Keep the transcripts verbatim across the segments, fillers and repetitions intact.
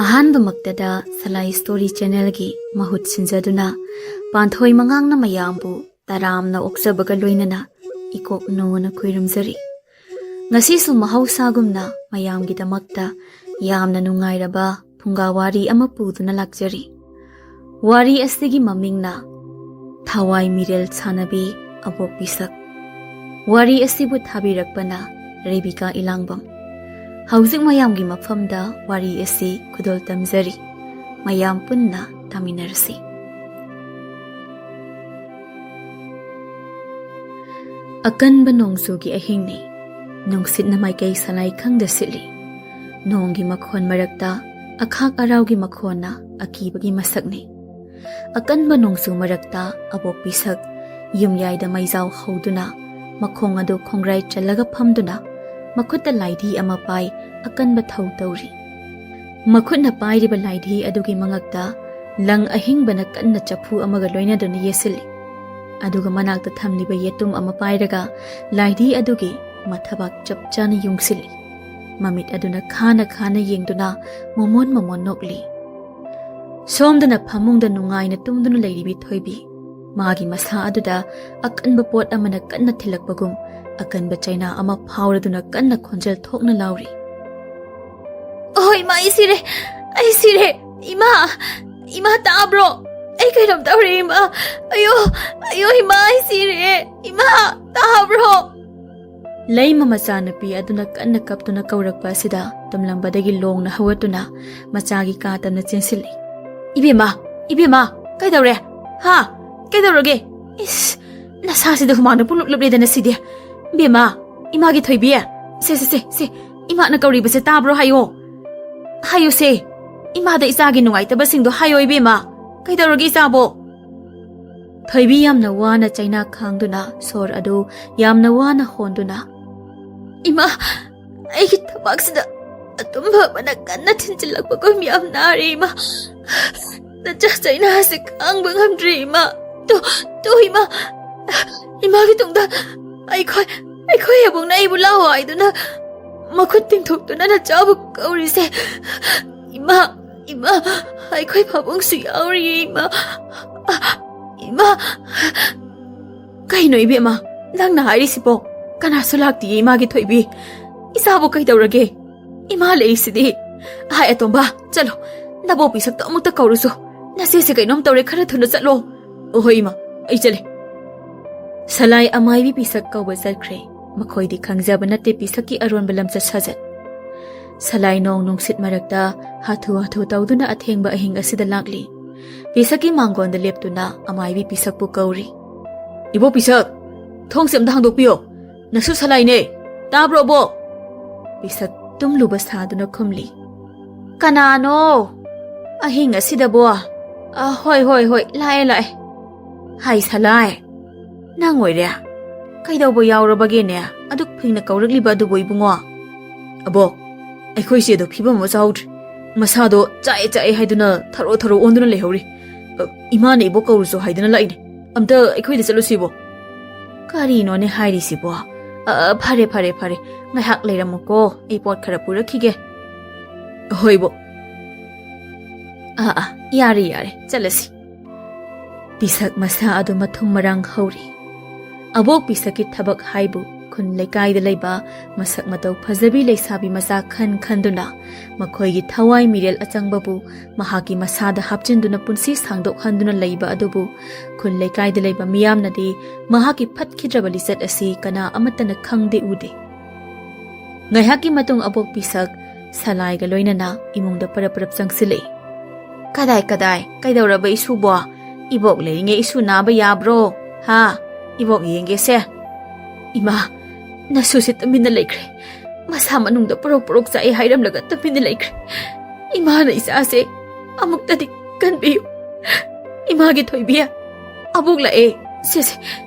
ꯑꯍꯥꯟꯕꯃꯛꯇꯗ ꯁꯂꯥꯏ story ꯆꯦꯅꯦꯜꯒꯤ ꯃꯍꯨꯠ ꯁꯤꯟꯖꯗꯨꯅ ꯄꯥꯟꯊꯣꯏ ꯃꯉꯥꯡꯅ ꯃꯌꯥꯝꯕꯨ ꯇꯔꯥꯝꯅ ꯑꯣꯛꯆꯕꯒ ꯂꯣꯏꯅꯅ ꯏꯀꯣꯛ ꯅꯣꯅ ꯈꯨꯔꯨꯝꯖꯔꯤ꯫ ꯉꯁꯤꯁꯨ ꯃꯍꯧꯁꯥꯒꯨꯝꯅ ꯃꯌꯥꯝꯒꯤꯗꯃꯛꯇ ꯌꯥꯝꯅ ꯅꯨꯡꯉꯥꯏꯔꯕ ꯐꯨꯡꯒꯥ ꯋꯥꯔꯤ ꯑꯃ ꯄꯨꯗꯨꯅ ꯂꯥꯛꯆꯔꯤ꯫ ꯋꯥꯔꯤ ꯑꯁꯤꯒꯤ ꯃꯃꯤꯡꯅ ꯊꯋꯥꯏ ꯃꯤꯔꯦꯜ ꯁꯥꯟꯅꯕꯤ ꯑꯕꯣꯛꯄꯤ ꯁꯛ꯫ ꯋꯥꯔꯤ ꯑꯁꯤꯕꯨ ꯊꯥꯕꯤꯔꯛꯄꯅ ꯔꯦꯕꯤꯀꯥ ꯏꯂꯥꯡꯕꯝ꯫ ꯍꯧꯖꯤꯛ ꯃꯌꯥꯝꯒꯤ ꯃꯐꯝꯗ ꯋꯥꯔꯤ ꯑꯁꯤ ꯈꯨꯗꯣꯜ ꯇꯝꯖꯔꯤ꯫ ꯃꯌꯥꯝ ꯄꯨꯟꯅ ꯇꯥꯃꯤꯟꯅꯔꯁꯤ꯫ ꯑꯀꯟꯕ ꯅꯣꯡꯖꯨꯒꯤ ꯑꯍꯤꯡꯅꯤ꯫ ꯅꯨꯡꯁꯤꯠꯅ ꯃꯥꯏꯀꯩ ꯁꯂꯥꯏ ꯈꯪꯗ ꯁꯤꯠꯂꯤ꯫ ꯅꯣꯡꯒꯤ ꯃꯈꯣꯟ ꯃꯔꯛꯇ ꯑꯈꯥꯛ ꯑꯔꯥꯎꯒꯤ ꯃꯈꯣꯟꯅ ꯑꯀꯤꯕꯒꯤ ꯃꯁꯛꯅꯤ꯫ ꯑꯀꯟꯕ ꯅꯣꯡꯖꯨ ꯃꯔꯛꯇ ꯑꯕꯣꯛꯄꯤ ꯁꯛ ꯌꯨꯝꯌꯥꯏꯗ ꯃꯩꯖꯥꯎ ꯍꯧꯗꯨꯅ, ꯃꯈꯣꯡ ꯑꯗꯨ ꯈꯣꯡꯒ꯭ꯔꯥꯏ ꯆꯜꯂꯒ ꯐꯝꯗꯨꯅ, ꯃꯈꯨꯠꯇ ꯂꯥꯏꯙꯤ ꯑꯃ ꯄꯥꯏ ꯑꯀꯟꯕ ꯊꯧ ꯇꯧꯔꯤ꯫ ꯃꯈꯨꯠꯅ ꯄꯥꯏꯔꯤꯕ ꯂꯥꯏꯙꯤ ꯑꯗꯨꯒꯤ ꯃꯉꯛꯇ ꯂꯪ ꯑꯍꯤꯡꯕꯅ ꯀꯟꯅ ꯆꯐꯨ ꯑꯃꯒ ꯂꯣꯏꯅꯗꯨꯅ ꯌꯦꯠꯁꯤꯜꯂꯤ꯫ ꯑꯗꯨꯒ ꯃꯅꯥꯛꯇ ꯊꯝꯂꯤꯕ ꯌꯦꯇꯨꯝ ꯑꯃ ꯄꯥꯏꯔꯒ ꯂꯥꯏꯙꯤ ꯑꯗꯨꯒꯤ ꯃꯊꯕꯥꯛ ꯆꯞ ꯆꯥꯅ ꯌꯨꯡꯁꯤꯜꯂꯤ꯫ ꯃꯃꯤꯠ ꯑꯗꯨꯅ ꯈꯥꯅ ꯈꯥꯅ ꯌꯦꯡꯗꯨꯅ ꯃꯣꯃꯣꯟ ꯃꯣꯃꯣꯟ ꯅꯣꯛꯂꯤ꯫ ꯁꯣꯝꯗꯅ ꯐꯃꯨꯡꯗ ꯅꯨꯡꯉꯥꯏꯅ ꯇꯨꯝꯗꯨꯅ ꯂꯩꯔꯤꯕꯤ ꯊꯣꯏꯕꯤ꯫ ꯃꯥꯒꯤ ꯃꯁꯥ ꯑꯗꯨꯗ ꯑꯀꯟꯕ ꯄꯣꯠ ꯑꯃꯅ ꯀꯟꯅ ꯊꯤꯜꯂꯛꯄꯒꯨꯝ ꯑꯀꯟꯕ ꯆꯩꯅꯥ ꯑꯃ ꯐꯥꯎꯔꯗꯨꯅ ꯀꯟꯅ ꯈꯣꯟꯖꯦꯜ ꯊꯣꯛꯅ ꯂꯥꯎꯔꯤ꯫ "ꯑꯣ ꯏꯃꯥ, ꯑꯩ ꯁꯤꯔꯦ! ꯑꯩ ꯁꯤꯔꯦ! ꯏꯃꯥ! ꯏꯃꯥ, ꯇꯥꯕ꯭ꯔꯣ? ꯑꯩ ꯀꯩꯅꯣꯝ ꯇꯧꯔꯦ ꯏꯃꯥ! ꯑꯌꯣ! ꯑꯌꯣ ꯏꯃꯥ, ꯑꯩ ꯁꯤꯔꯦ! ꯏꯃꯥ, ꯇꯥꯕ꯭ꯔꯣ?" ꯂꯩꯃ ꯃꯆꯥꯅꯨꯄꯤ ꯑꯗꯨꯅ ꯀꯟꯅ ꯀꯞꯇꯨꯅ ꯀꯧꯔꯛꯄ ꯑꯁꯤꯗ ꯇꯨꯝꯂꯝꯕꯗꯒꯤ ꯂꯣꯡꯅ ꯍꯧꯒꯠꯇꯨꯅ ꯃꯆꯥꯒꯤ ꯀꯥ ꯇꯝꯅ ꯆꯦꯟꯁꯤꯜꯂꯤ꯫ "ꯏꯕꯦꯝꯃ! ꯏꯕꯦꯝꯃ! ꯀꯩꯗꯧꯔꯦ? ꯍꯥ? ꯀꯩꯗꯧꯔꯒꯦ? ꯏꯁ! ꯅꯁꯥꯁꯤꯗ ꯍꯨꯃꯥꯡꯅ ꯄꯨꯡꯂꯨꯞ ꯂꯨꯞꯂꯦꯗꯅ ꯁꯤꯗꯤ꯫ ꯏꯕꯦꯝꯃ! ꯏꯃꯥꯒꯤ ꯊꯣꯏꯕꯤ! ꯁꯦ, ꯁꯦ, ꯁꯦ, ꯁꯦ! ꯏꯃꯥꯅ ꯀꯧꯔꯤꯕꯁꯦ ꯇꯥꯕ꯭ꯔꯣ ꯍꯥꯏꯌꯣ! ꯍꯥꯏꯌꯨꯁꯦ! ꯏꯃꯥꯗ ꯏꯆꯥꯒꯤ ꯅꯨꯡꯉꯥꯏꯇꯕꯁꯤꯡꯗꯣ ꯍꯥꯏꯌꯣ ꯏꯕꯦꯝꯃ! ꯀꯩꯗꯧꯔꯒꯦ ꯏꯆꯥꯕꯣ?" ꯊꯣꯏꯕꯤ ꯌꯥꯝꯅ ꯋꯥꯅ ꯆꯩꯅꯥ ꯈꯥꯡꯗꯨꯅ, ꯁꯣꯔ ꯑꯗꯨ ꯌꯥꯝꯅ ꯋꯥꯅ ꯍꯣꯟꯗꯨꯅ, "ꯏꯃꯥ, ꯑꯩꯒꯤ ꯊꯕꯥꯛꯁꯤꯗ ꯑꯇꯨꯝꯕ ꯑꯃꯅ ꯀꯟꯅ ꯊꯤꯟꯖꯤꯜꯂꯛꯄꯒꯨꯝ ꯌꯥꯝ ꯅꯥꯔꯦ ꯏꯃꯥ꯫ ꯅꯆꯥ ꯆꯩꯅꯥꯁꯦ ꯈꯥꯡꯕ ꯉꯝꯗ꯭ꯔꯦ ꯏꯃꯥ꯫ ꯇꯨ, ꯇꯨ ꯏꯃꯥ, ꯏꯃꯥꯒꯤ ꯇꯨꯡꯗ ꯑꯩꯈꯣꯏ, ꯑꯩꯈꯣꯏ ꯑꯕꯣꯛꯅ ꯑꯩꯕꯨ ꯂꯥꯛꯑꯣ ꯍꯥꯏꯗꯨꯅ ꯃꯈꯨꯠ ꯇꯤꯡꯊꯣꯛꯇꯨꯅ ꯅꯆꯥꯕꯨ ꯀꯧꯔꯤꯁꯦ꯫ ꯏꯃꯥ, ꯏꯃꯥ, ꯑꯩꯈꯣꯏ ꯄꯥꯕꯨꯡꯁꯨ ꯌꯥꯎꯔꯤꯌꯦ, ꯏꯃꯥ꯫ ꯏꯃꯥ꯫ ꯀꯩꯅꯣ ꯏꯕꯦꯝꯃ, ꯅꯪꯅ ꯍꯥꯏꯔꯤꯁꯤꯕꯣ? ꯀꯅꯥꯁꯨ ꯂꯥꯛꯇꯤꯌꯦ ꯏꯃꯥꯒꯤ ꯊꯣꯏꯕꯤ꯫ ꯏꯆꯥꯕꯨ ꯀꯩꯗꯧꯔꯒꯦ? ꯏꯃꯥ ꯂꯩꯔꯤꯁꯤꯗꯤ꯫ ꯍꯥꯏ ꯑꯇꯣꯝꯕ, ꯆꯠꯂꯣ, ꯅꯕꯣꯛ ꯄꯤꯁꯛꯇꯣ ꯑꯃꯨꯛꯇ ꯀꯧꯔꯨꯁꯣ꯫ ꯅꯆꯦꯁꯦ ꯀꯩꯅꯣꯝ ꯇꯧꯔꯦ, ꯈꯔ ꯊꯨꯅ ꯆꯠꯂꯣ꯫ ꯑꯣ ꯍꯣꯏ ꯏꯃꯥ, ꯑꯩ ꯆꯠꯂꯦ꯫ ꯁꯂꯥꯏ ꯑꯃꯥꯏꯕꯤ ꯄꯤꯁꯛ ꯀꯧꯕ ꯆꯠꯈ꯭ꯔꯦ꯫ ꯃꯈꯣꯏꯗꯤ ꯈꯪꯖꯕ ꯅꯠꯇꯦ ꯄꯤꯁꯛꯀꯤ ꯑꯔꯣꯟꯕ ꯂꯝꯆꯠ ꯁꯥꯖꯠ꯫ ꯁꯂꯥꯏ ꯅꯣꯡ ꯅꯨꯡꯁꯤꯠ ꯃꯔꯛꯇ ꯍꯥꯊꯨ ꯍꯥꯊꯨ ꯇꯧꯗꯨꯅ ꯑꯊꯦꯡꯕ ꯑꯍꯤꯡ ꯑꯁꯤꯗ ꯂꯥꯛꯂꯤ꯫ ꯄꯤꯁꯛꯀꯤ ꯃꯥꯡꯒꯣꯟꯗ ꯂꯦꯞꯇꯨꯅ ꯑꯃꯥꯏꯕꯤ ꯄꯤꯁꯛꯄꯨ ꯀꯧꯔꯤ꯫ "ꯏꯕꯣꯛ ꯄꯤꯁꯛ, ꯊꯣꯡꯁꯦ ꯑꯝꯇ ꯍꯥꯡꯗꯣꯛꯄꯤꯌꯣ꯫ ꯅꯁꯨ ꯁꯂꯥꯏꯅꯦ꯫ ꯇꯥꯕ꯭ꯔꯣ, ꯑꯕꯣꯛ?" ꯄꯤꯁꯛ ꯇꯨꯝꯂꯨꯕ ꯁꯥꯗꯨꯅ ꯈꯨꯝꯂꯤ꯫ "ꯀꯅꯥꯅꯣ? ꯑꯍꯤꯡ ꯑꯁꯤꯗꯕꯣ? ꯑ, ꯍꯣꯏ, ꯍꯣꯏ, ꯍꯣꯏ, ꯂꯥꯛꯑꯦ, ꯂꯥꯛꯑꯦ꯫" "ꯍꯥꯏ ꯁꯂꯥꯏ, ꯅꯪ ꯑꯣꯏꯔꯦ? ꯀꯩꯗꯧꯕ ꯌꯥꯎꯔꯕꯒꯦꯅꯦ? ꯑꯗꯨꯛ ꯐꯤꯡꯅ ꯀꯧꯔꯛꯂꯤꯕ ꯑꯗꯨꯕꯨ, ꯏꯕꯨꯡꯉꯣ?" "ꯑꯕꯣꯛ, ꯑꯩꯈꯣꯏ ꯆꯦꯗꯣ ꯐꯤꯕꯝ ꯑꯃ ꯆꯥꯍꯧꯗ꯭ꯔꯦ꯫ ꯃꯁꯥꯗꯣ ꯆꯥꯛꯑꯦ ꯆꯥꯛꯑꯦ ꯍꯥꯏꯗꯨꯅ ꯊꯔꯣ ꯊꯔꯣ ꯑꯣꯟꯗꯨꯅ ꯂꯩꯍꯧꯔꯤ꯫ ꯑ, ꯏꯃꯥꯅ ꯏꯕꯣꯛ ꯀꯧꯔꯨꯁꯣ ꯍꯥꯏꯗꯨꯅ ꯂꯥꯛꯏꯅꯦ꯫ ꯑꯝꯇ ꯑꯩꯈꯣꯏꯗ ꯆꯠꯂꯨꯁꯤꯕꯣ?" "ꯀꯔꯤꯅꯣꯅꯦ ꯍꯥꯏꯔꯤꯁꯤꯕꯣ? ꯑ, ꯐꯔꯦ, ꯐꯔꯦ, ꯐꯔꯦ꯫ ꯉꯥꯏꯍꯥꯛ ꯂꯩꯔꯝꯃꯨꯀꯣ, ꯑꯩ ꯄꯣꯠ ꯈꯔ ꯄꯨꯔꯛꯈꯤꯒꯦ꯫" "ꯍꯣꯏ, ꯏꯕꯣꯛ꯫" "ꯑꯥ, ꯑꯥ, ꯌꯥꯔꯦ, ꯌꯥꯔꯦ, ꯆꯠꯂꯁꯤ꯫" ꯄꯤꯁꯛ ꯃꯁꯥ ꯑꯗꯨ ꯃꯊꯨꯝ ꯃꯔꯥꯡ ꯍꯧꯔꯤ꯫ ꯑꯕꯣꯛ ꯄꯤꯁꯛꯀꯤ ꯊꯕꯛ ꯍꯥꯏꯕꯨ ꯈꯨꯟ ꯂꯩꯀꯥꯏꯗ ꯂꯩꯕ ꯃꯁꯛ ꯃꯇꯧ ꯐꯖꯕꯤ ꯂꯩꯁꯥꯕꯤ ꯃꯆꯥ ꯈꯟ ꯈꯟꯗꯨꯅ ꯃꯈꯣꯏꯒꯤ ꯊꯋꯥꯏ ꯃꯤꯔꯦꯜ ꯑꯆꯪꯕꯕꯨ ꯃꯍꯥꯛꯀꯤ ꯃꯁꯥꯗ ꯍꯥꯞꯆꯤꯟꯗꯨꯅ ꯄꯨꯟꯁꯤ ꯁꯥꯡꯗꯣꯛꯍꯟꯗꯨꯅ ꯂꯩꯕ ꯑꯗꯨꯕꯨ ꯈꯨꯟ ꯂꯩꯀꯥꯏꯗ ꯂꯩꯕ ꯃꯤꯌꯥꯝꯅꯗꯤ ꯃꯍꯥꯛꯀꯤ ꯐꯠꯈꯤꯗ꯭ꯔꯕ ꯂꯤꯆꯠ ꯑꯁꯤ ꯀꯅꯥ ꯑꯃꯠꯇꯅ ꯈꯪꯗꯦ ꯎꯗꯦ꯫ ꯉꯥꯏꯍꯥꯛꯀꯤ ꯃꯇꯨꯡ ꯑꯕꯣꯛ ꯄꯤꯁꯛ ꯁꯂꯥꯏꯒ ꯂꯣꯏꯅꯅ ꯏꯃꯨꯡꯗ ꯄꯔꯞ ꯄꯔꯞ ꯆꯪꯁꯤꯜꯂꯛꯏ꯫ "ꯀꯗꯥꯏ, ꯀꯗꯥꯏ, ꯀꯩꯗꯧꯔꯕ ꯏꯁꯨꯕꯣ? ꯏꯕꯣꯛ ꯂꯩꯔꯤꯉꯩ ꯏꯁꯨ ꯅꯥꯕ ꯌꯥꯕ꯭ꯔꯣ? ꯍꯥ? ꯏꯕꯣꯛ ꯌꯦꯡꯒꯦꯁꯦ꯫" "ꯏꯃꯥ, ꯅꯁꯨꯁꯦ ꯇꯨꯃꯤꯟꯅ ꯂꯩꯈ꯭ꯔꯦ꯫ ꯃꯁꯥ ꯃꯅꯨꯡꯗ ꯄꯣꯔꯣꯛ ꯄꯣꯔꯣꯛ ꯆꯥꯛꯑꯦ ꯍꯥꯏꯔꯝꯂꯒ ꯇꯨꯃꯤꯟꯅ ꯂꯩꯈ꯭ꯔꯦ꯫ ꯏꯃꯥꯅ ꯏꯆꯥꯁꯦ ꯑꯃꯨꯛꯇꯗꯤ ꯀꯟꯕꯤꯌꯨ꯫ ꯏꯃꯥꯒꯤ ꯊꯣꯏꯕꯤ, ꯑꯕꯣꯛ ꯂꯥꯛꯑꯦ꯫ ꯁꯦ, ꯁꯦ,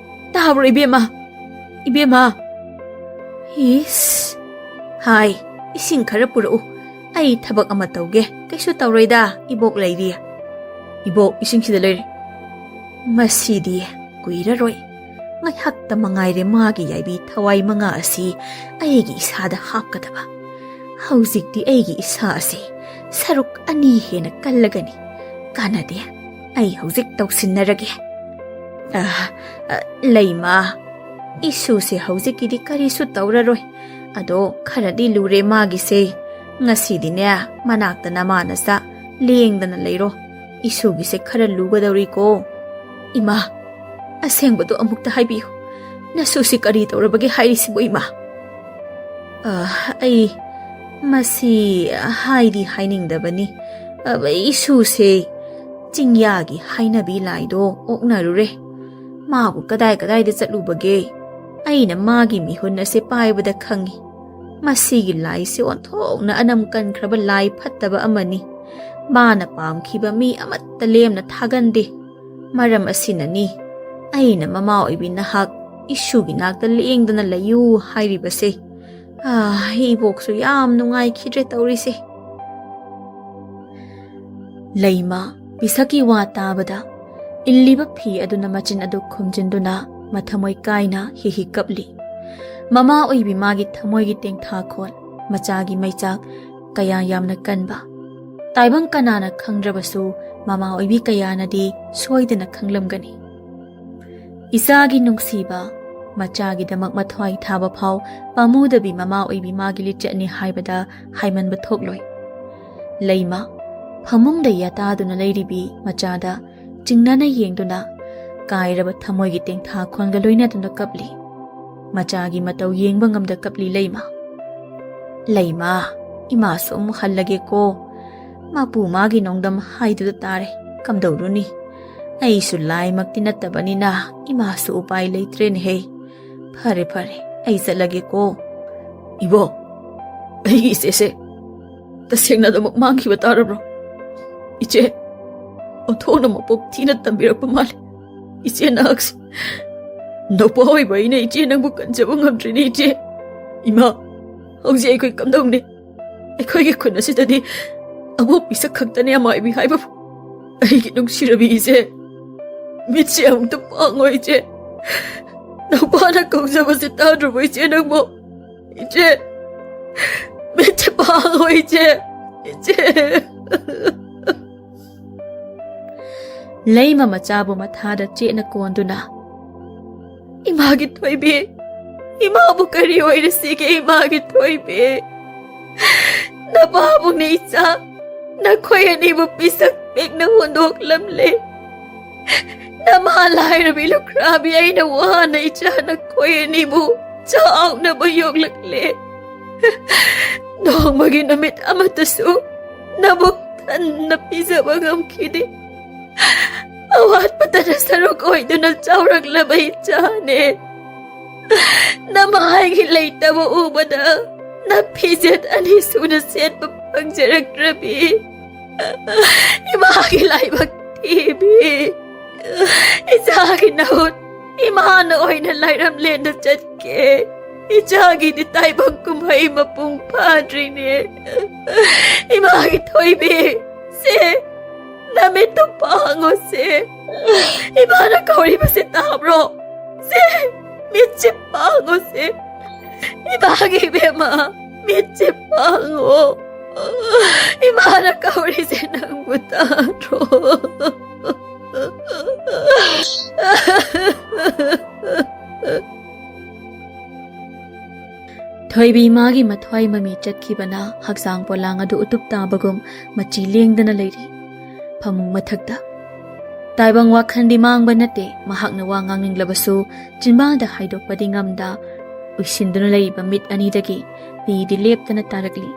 ꯇꯥꯕ꯭ꯔꯣ ꯏꯕꯦꯝꯃ? ꯏꯕꯦꯝꯃ?" "ꯏꯁ, ꯍꯥꯏ, ꯏꯁꯤꯡ ꯈꯔ ꯄꯨꯔꯛꯎ꯫ ꯑꯩ ꯊꯕꯛ ꯑꯃ ꯇꯧꯒꯦ꯫ ꯀꯩꯁꯨ ꯇꯧꯔꯣꯏꯗ, ꯏꯕꯣꯛ ꯂꯩꯔꯤ꯫" "ꯏꯕꯣꯛ, ꯏꯁꯤꯡꯁꯤꯗ ꯂꯩꯔꯦ꯫" "ꯃꯁꯤꯗꯤ ꯀꯨꯏꯔꯔꯣꯏ꯫ ꯉꯥꯏꯍꯥꯛꯇ ꯃꯉꯥꯏꯔꯦ ꯃꯥꯒꯤ ꯌꯥꯏꯕꯤ ꯊꯋꯥꯏ ꯃꯉꯥ ꯑꯁꯤ ꯑꯩꯒꯤ ꯏꯁꯥꯗ ꯍꯥꯞꯀꯗꯕ꯫ ꯍꯧꯖꯤꯛꯇꯤ ꯑꯩꯒꯤ ꯏꯁꯥ ꯑꯁꯤ ꯁꯔꯨꯛ ꯑꯅꯤ ꯍꯦꯟꯅ ꯀꯜꯂꯒꯅꯤ꯫ ꯀꯥꯟꯅꯗꯦ, ꯑꯩ ꯍꯧꯖꯤꯛ ꯇꯧꯁꯤꯟꯅꯔꯒꯦ꯫ ꯑ, ꯑ, ꯂꯩꯃ, ꯏꯁꯨꯁꯦ ꯍꯧꯖꯤꯛꯀꯤꯗꯤ ꯀꯔꯤꯁꯨ ꯇꯧꯔꯔꯣꯏ꯫ ꯑꯗꯣ ꯈꯔꯗꯤ ꯂꯨꯔꯦ ꯃꯥꯒꯤꯁꯦ꯫ ꯉꯁꯤꯗꯤꯅꯦ, ꯃꯅꯥꯛꯇ ꯅꯃꯥꯅ ꯆꯥ ꯂꯦꯡꯗꯅ ꯂꯩꯔꯣ꯫ ꯏꯁꯨꯒꯤꯁꯦ ꯈꯔ ꯂꯨꯒꯗꯧꯔꯤꯀꯣ꯫ ꯏꯃꯥ, ꯑꯁꯦꯡꯕꯗꯣ ꯑꯃꯨꯛꯇ ꯍꯥꯏꯕꯤꯌꯨ꯫ ꯅꯁꯨꯁꯤ ꯀꯔꯤ ꯇꯧꯔꯕꯒꯦ ꯍꯥꯏꯔꯤꯁꯤꯕꯨ, ꯏꯃꯥ? ꯑ, ꯑꯩ, ꯃꯁꯤ ꯍꯥꯏꯗꯤ ꯍꯥꯏꯅꯤꯡꯗꯕꯅꯤ꯫ ꯑ, ꯏꯁꯨꯁꯦ ꯆꯤꯡꯌꯥꯒꯤ ꯍꯥꯏꯅꯕꯤ ꯂꯥꯏꯗꯣ ꯑꯣꯛꯅꯔꯨꯔꯦ꯫ ꯃꯥꯕꯨ ꯀꯗꯥꯏ ꯀꯗꯥꯏꯗ ꯆꯠꯂꯨꯕꯒꯦ? ꯑꯩꯅ ꯃꯥꯒꯤ ꯃꯤꯍꯨꯟ ꯑꯁꯦ ꯄꯥꯏꯕꯗ ꯈꯪꯉꯤ꯫ ꯃꯁꯤꯒꯤ ꯂꯥꯏꯁꯦ ꯑꯣꯟꯊꯣꯛꯅ ꯑꯅꯝ ꯀꯟꯈ꯭ꯔꯕ ꯂꯥꯏ ꯐꯠꯇꯕ ꯑꯃꯅꯤ꯫ ꯃꯥꯅ ꯄꯥꯝꯈꯤꯕ ꯃꯤ ꯑꯃꯠꯇ ꯂꯦꯝꯅ ꯊꯥꯒꯟꯗꯦ꯫ ꯃꯔꯝ ꯑꯁꯤꯅꯅꯤ ꯑꯩꯅ ꯃꯃꯥ ꯑꯣꯏꯕꯤ ꯅꯍꯥꯛ ꯏꯁꯨꯒꯤ ꯅꯥꯛꯇ ꯂꯦꯡꯗꯅ ꯂꯩꯌꯨ ꯍꯥꯏꯔꯤꯕꯁꯦ꯫ ꯑꯥ, ꯏꯕꯣꯛꯁꯨ ꯌꯥꯝ ꯅꯨꯡꯉꯥꯏꯈꯤꯗ꯭ꯔꯦ ꯇꯧꯔꯤꯁꯦ꯫ ꯂꯩꯃ ꯄꯤꯁꯛꯀꯤ ꯋꯥ ꯇꯥꯕꯗ ꯏꯜꯂꯤꯕ ꯐꯤ ꯑꯗꯨꯅ ꯃꯆꯤꯟ ꯑꯗꯨ ꯈꯨꯝꯖꯤꯟꯗꯨꯅ ꯃꯊꯃꯣꯏ ꯀꯥꯏꯅ ꯍꯤ ꯍꯤ ꯀꯞꯂꯤ꯫ ꯃꯃꯥ ꯑꯣꯏꯕꯤ ꯃꯥꯒꯤ ꯊꯃꯣꯏꯒꯤ ꯇꯦꯡꯊꯥꯈꯣꯜ, ꯃꯆꯥꯒꯤ ꯃꯩꯆꯥꯛ ꯀꯌꯥ ꯌꯥꯝꯅ ꯀꯟꯕ꯫ ꯇꯥꯏꯕꯪ ꯀꯅꯥꯅ ꯈꯪꯗ꯭ꯔꯕꯁꯨ ꯃꯃꯥ ꯑꯣꯏꯕꯤ ꯀꯌꯥꯅꯗꯤ ꯁꯣꯏꯗꯅ ꯈꯪꯂꯝꯒꯅꯤ꯫ ꯏꯆꯥꯒꯤ ꯅꯨꯡꯁꯤꯕ, ꯃꯆꯥꯒꯤꯗꯃꯛ ꯃꯊ꯭ꯋꯥꯏ ꯊꯥꯕ ꯐꯥꯎ ꯄꯥꯝꯃꯨꯗꯕꯤ ꯃꯃꯥ ꯑꯣꯏꯕꯤ ꯃꯥꯒꯤ ꯂꯤꯆꯠꯅꯤ ꯍꯥꯏꯕꯗ ꯍꯥꯏꯃꯟꯕ ꯊꯣꯛꯂꯣꯏ꯫ ꯂꯩꯃ ꯐꯃꯨꯡꯗ ꯌꯥꯇꯥꯗꯨꯅ ꯂꯩꯔꯤꯕꯤ ꯃꯆꯥꯗ ꯆꯤꯡꯅꯅ ꯌꯦꯡꯗꯨꯅ ꯀꯥꯏꯔꯕ ꯊꯃꯣꯏꯒꯤ ꯇꯦꯡꯊꯥ ꯈꯣꯟꯒ ꯂꯣꯏꯅꯗꯨꯅ ꯀꯞꯂꯤ꯫ ꯃꯆꯥꯒꯤ ꯃꯇꯧ ꯌꯦꯡꯕ ꯉꯝꯗ ꯀꯞꯂꯤ ꯂꯩꯃ꯫ "ꯂꯩꯃ, ꯏꯃꯥꯁꯨ ꯑꯃꯨꯛ ꯍꯜꯂꯒꯦꯀꯣ꯫ ꯃꯄꯨ ꯃꯥꯒꯤ ꯅꯣꯡꯗꯝ ꯍꯥꯏꯗꯨꯗ ꯇꯥꯔꯦ꯫ ꯀꯝꯗꯧꯔꯨꯅꯤ? ꯑꯩꯁꯨ ꯂꯥꯏꯃꯛꯇꯤ ꯅꯠꯇꯕꯅꯤꯅ ꯏꯃꯥꯁꯨ ꯎꯄꯥꯏ ꯂꯩꯇ꯭ꯔꯦꯅꯦꯍꯦ꯫ ꯐꯔꯦ, ꯐꯔꯦ, ꯑꯩ ꯆꯠꯂꯒꯦꯀꯣ꯫" "ꯏꯕꯣ, ꯑꯩꯒꯤ ꯏꯆꯦꯁꯦ ꯇꯁꯦꯡꯅ ꯑꯗꯨꯃꯛ ꯃꯥꯡꯈꯤꯕ ꯇꯥꯔꯕ꯭ꯔꯣ? ꯏꯆꯦ, ꯑꯣꯟꯊꯣꯛꯅ ꯃꯄꯣꯛ ꯊꯤꯅ ꯇꯝꯕꯤꯔꯛꯄ ꯃꯥꯜꯂꯦ꯫ ꯏꯆꯦ, ꯅꯍꯥꯛꯁꯦ ꯅꯧꯄꯥ ꯑꯣꯏꯕ ꯑꯩꯅ ꯏꯆꯦ ꯅꯪꯕꯨ ꯀꯟꯖꯕ ꯉꯝꯗ꯭ꯔꯤꯅꯦ ꯏꯆꯦ꯫ ꯏꯃꯥ, ꯍꯧꯖꯤꯛ ꯑꯩꯈꯣꯏ ꯀꯝꯗꯧꯅꯤ? ꯑꯩꯈꯣꯏꯒꯤ ꯈꯨꯟ ꯑꯁꯤꯗꯗꯤ ꯑꯉꯣꯛꯄꯤ ꯁꯛ ꯈꯛꯇꯅꯦ ꯑꯃꯥꯏꯕꯤ ꯍꯥꯏꯕꯕꯨ꯫ ꯑꯩꯒꯤ ꯅꯨꯡꯁꯤꯔꯕꯤ ꯏꯆꯦ, ꯃꯤꯠꯁꯦ ꯑꯃꯨꯛꯇ ꯄꯥꯡꯉꯣ ꯏꯆꯦ꯫ ꯅꯧꯄꯥꯅ ꯀꯧꯖꯕꯁꯦ ꯇꯥꯗ꯭ꯔꯕꯣ ꯏꯆꯦ ꯅꯪꯕꯣ? ꯏꯆꯦ, ꯃꯤꯠꯁꯦ ꯍꯣꯏ, ꯏꯆꯦ, ꯏꯆꯦ꯫ ꯂꯩꯃ ꯃꯆꯥꯕꯨ ꯃꯊꯥꯗ ꯆꯦꯠꯅ ꯀꯣꯟꯗꯨꯅ, "ꯏꯃꯥꯒꯤ ꯊꯣꯏꯕꯤ, ꯏꯃꯥꯕꯨ ꯀꯔꯤ ꯑꯣꯏꯔꯁꯤꯒꯦ, ꯏꯃꯥꯒꯤ ꯊꯣꯏꯕꯤ? ꯅꯄꯥꯕꯨꯅꯤ ꯏꯆꯥ, ꯅꯈꯣꯏ ꯑꯅꯤꯕꯨ ꯄꯤꯁꯛ ꯄꯤꯛꯅ ꯍꯨꯟꯗꯣꯛꯂꯝꯂꯦ꯫ ꯅꯃꯥ ꯂꯥꯏꯔꯕꯤ ꯂꯨꯈ꯭ꯔꯥꯕꯤ ꯑꯩꯅ ꯋꯥꯅ ꯏꯆꯥ ꯅꯈꯣꯏ ꯑꯅꯤꯕꯨ ꯆꯥꯎꯅꯕ ꯌꯣꯛꯂꯛꯂꯦ꯫ ꯅꯣꯡꯃꯒꯤ ꯅꯨꯃꯤꯠ ꯑꯃꯠꯇꯁꯨ ꯅꯕꯨꯛ ꯊꯟꯅ ꯄꯤꯖꯕ ꯉꯝꯈꯤꯗꯦ꯫ ꯑꯋꯥꯠꯄꯇꯅ ꯁꯔꯨꯛ ꯑꯣꯏꯗꯨꯅ ꯆꯥꯎꯔꯛꯂꯕ ꯏꯆꯥꯅꯦ꯫ ꯅꯃꯥꯏꯒꯤ ꯂꯩꯇꯕ ꯎꯕꯗ ꯅꯐꯤꯖꯦꯠ ꯑꯅꯤ ꯁꯨꯅ ꯁꯦꯠꯄ ꯐꯪꯖꯔꯛꯇ꯭ꯔꯕꯤ ꯏꯃꯥꯒꯤ ꯂꯥꯏꯕꯛ ꯊꯤꯕꯤ꯫ ꯏꯆꯥꯒꯤ ꯅꯍꯨꯠ ꯏꯃꯥꯅ ꯑꯣꯏꯅ ꯂꯥꯏꯔꯝꯂꯦꯟꯗ ꯆꯠꯀꯦ꯫ ꯏꯆꯥꯒꯤꯗꯤ ꯇꯥꯏꯕꯪ ꯀꯨꯝꯍꯩ ꯃꯄꯨꯡ ꯐꯥꯗ꯭ꯔꯤꯅꯦ꯫ ꯏꯃꯥꯒꯤ ꯊꯣꯏꯕꯤ, ꯁꯦ, ꯅꯃꯤꯠꯇꯨ ꯄꯥꯡꯉꯣ ꯁꯦ꯫ ꯏꯃꯥꯅ ꯀꯧꯔꯤꯕꯁꯦ ꯇꯥꯕ꯭ꯔꯣ? ꯁꯦ, ꯃꯤꯠꯁꯦ ꯄꯥꯡꯉꯣ ꯁꯦ꯫ ꯏꯃꯥꯒꯤ ꯏꯕꯦꯝꯃ, ꯃꯤꯠꯁꯦ ꯄꯥꯡꯉꯣ꯫ ꯏꯃꯥꯅ ꯀꯧꯔꯤꯁꯦ ꯅꯪꯕꯨ ꯇꯥꯗ꯭ꯔꯣ?" ꯊꯣꯏꯕꯤ ꯃꯥꯒꯤ ꯃꯊ꯭ꯋꯥꯏ ꯃꯃꯤ ꯆꯠꯈꯤꯕꯅ ꯍꯛꯆꯥꯡ ꯄꯣꯂꯥꯡ ꯑꯗꯨ ꯎꯇꯨꯞ ꯇꯥꯕꯒꯨꯝ ꯃꯆꯤ ꯂꯦꯡꯗꯅ ꯂꯩꯔꯤ꯫ ꯐꯃꯨꯡ ꯃꯊꯛꯇ꯫ ꯇꯥꯏꯕꯪ ꯋꯥꯈꯜꯗꯤ ꯃꯥꯡꯕ ꯅꯠꯇꯦ, ꯃꯍꯥꯛꯅ ꯋꯥ ꯉꯥꯡꯅꯤꯡꯂꯕꯁꯨ ꯆꯤꯟꯕꯥꯟꯗ ꯍꯥꯏꯗꯣꯛꯄꯗꯤ ꯉꯝꯗ, ꯎꯏꯁꯤꯟꯗꯨꯅ ꯂꯩꯔꯤꯕ ꯃꯤꯠ ꯑꯅꯤꯗꯒꯤ ꯄꯤꯗꯤ ꯂꯦꯞꯇꯅ ꯇꯥꯔꯛꯂꯤ꯫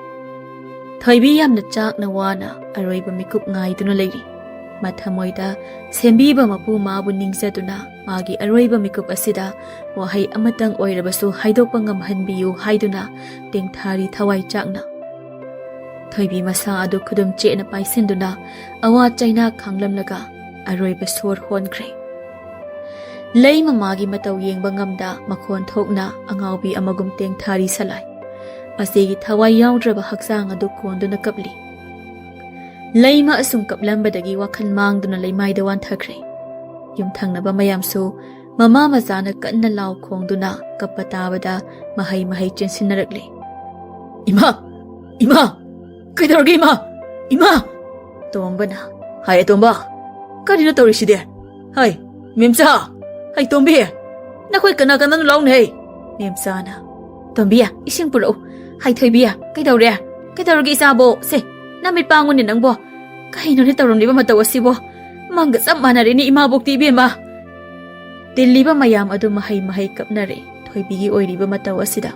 ꯊꯣꯏꯕꯤ ꯌꯥꯝꯅ ꯆꯥꯛꯅ ꯋꯥꯅ ꯑꯔꯣꯏꯕ ꯃꯤꯀꯨꯞ ꯉꯥꯏꯗꯨꯅ ꯂꯩꯔꯤ꯫ ꯃꯊꯃꯣꯏꯗ ꯁꯦꯝꯕꯤꯕ ꯃꯄꯨ ꯃꯥꯕꯨ ꯅꯤꯡꯖꯗꯨꯅ ꯃꯥꯒꯤ ꯑꯔꯣꯏꯕ ꯃꯤꯀꯨꯞ ꯑꯁꯤꯗ ꯋꯥꯍꯩ ꯑꯃꯇꯪ ꯑꯣꯏꯔꯕꯁꯨ ꯍꯥꯏꯗꯣꯛꯄ ꯉꯝꯍꯟꯕꯤꯌꯨ ꯍꯥꯏꯗꯨꯅ ꯇꯦꯡꯊꯥꯔꯤ ꯊꯋꯥꯏ ꯆꯥꯛꯅ꯫ ꯊꯣꯏꯕꯤ ꯃꯁꯥ ꯑꯗꯨ ꯈꯨꯗꯨꯝ ꯆꯦꯠꯅ ꯄꯥꯏꯁꯤꯟꯗꯨꯅ ꯑꯋꯥ ꯆꯩꯅꯥ ꯈꯥꯡꯂꯝꯂꯒ ꯑꯔꯣꯏꯕ ꯁꯣꯔ ꯍꯣꯟꯈ꯭ꯔꯦ꯫ ꯂꯩ ꯃꯃꯥꯒꯤ ꯃꯇꯧ ꯌꯦꯡꯕ ꯉꯝꯗ ꯃꯈꯣꯟ ꯊꯣꯛꯅ ꯑꯉꯥꯎꯕꯤ ꯑꯃꯒꯨꯝ ꯇꯦꯡꯊꯥꯔꯤ ꯁꯂꯥꯏ꯫ ꯃꯁꯤꯒꯤ ꯊꯋꯥꯏ ꯌꯥꯎꯗ꯭ꯔꯕ ꯍꯛꯆꯥꯡ ꯑꯗꯨ ꯀꯣꯟꯗꯨꯅ ꯀꯞꯂꯤ꯫ ꯂꯩꯃ ꯑꯁꯨꯝ ꯀꯞꯂꯝꯕꯗꯒꯤ ꯋꯥꯈꯜ ꯃꯥꯡꯗꯨꯅ ꯂꯩꯃꯥꯏꯗ ꯋꯥꯟꯊꯈ꯭ꯔꯦ꯫ ꯌꯨꯝꯊꯪꯅꯕ ꯃꯌꯥꯝꯁꯨ ꯃꯃꯥ ꯃꯆꯥꯅ ꯀꯟꯅ ꯂꯥꯎ ꯈꯣꯡꯗꯨꯅ ꯀꯞꯄ ꯇꯥꯕꯗ ꯃꯍꯩ ꯃꯍꯩ ꯆꯦꯟꯁꯤꯟꯅꯔꯛꯂꯦ꯫ "ꯏꯃꯥ, "ꯏꯃꯥ! ꯀꯩꯗꯧꯔꯒꯦ, ꯏꯃꯥ? ꯏꯃꯥ!" ꯇꯣꯝꯕꯅ, "ꯍꯥꯏ, ꯑꯇꯣꯝꯕ, ꯀꯔꯤꯅꯣ ꯇꯧꯔꯤꯁꯤꯗꯤ? ꯍꯥꯏ, ꯃꯦꯝꯆꯥ! ꯍꯥꯏ, ꯇꯣꯝꯕꯤ! ꯅꯈꯣꯏ ꯀꯅꯥ ꯀꯅꯥꯅꯣ ꯂꯥꯎꯅꯦ?" ꯃꯦꯝꯆꯥꯅ, "ꯇꯣꯝꯕꯤ, ꯏꯁꯤꯡ ꯄꯨꯔꯛꯎ꯫ ꯍꯥꯏ, ꯊꯣꯏꯕꯤ, ꯀꯩꯗꯧꯔꯦ? ꯀꯩꯗꯧꯔꯒꯦ ꯏꯆꯥꯕꯣ? ꯁꯦ, ꯅꯃꯤꯠ ꯄꯥꯡꯉꯨꯅꯦ ꯅꯪꯕꯣ꯫ ꯀꯩꯅꯣꯅꯦ ꯇꯧꯔꯝꯂꯤꯕ ꯃꯇꯧ ꯑꯁꯤꯕꯣ? ꯃꯪꯒ ꯆꯞ ꯃꯥꯟꯅꯔꯦꯅꯦ ꯏꯃꯥꯕꯣꯛꯇꯤ, ꯏꯕꯦꯝꯃ!" ꯇꯤꯜꯂꯤꯕ ꯃꯌꯥꯝ ꯑꯗꯨ ꯃꯍꯩ ꯃꯍꯩ ꯀꯞꯅꯔꯦ ꯊꯣꯏꯕꯤꯒꯤ ꯑꯣꯏꯔꯤꯕ ꯃꯇꯧ ꯑꯁꯤꯗ꯫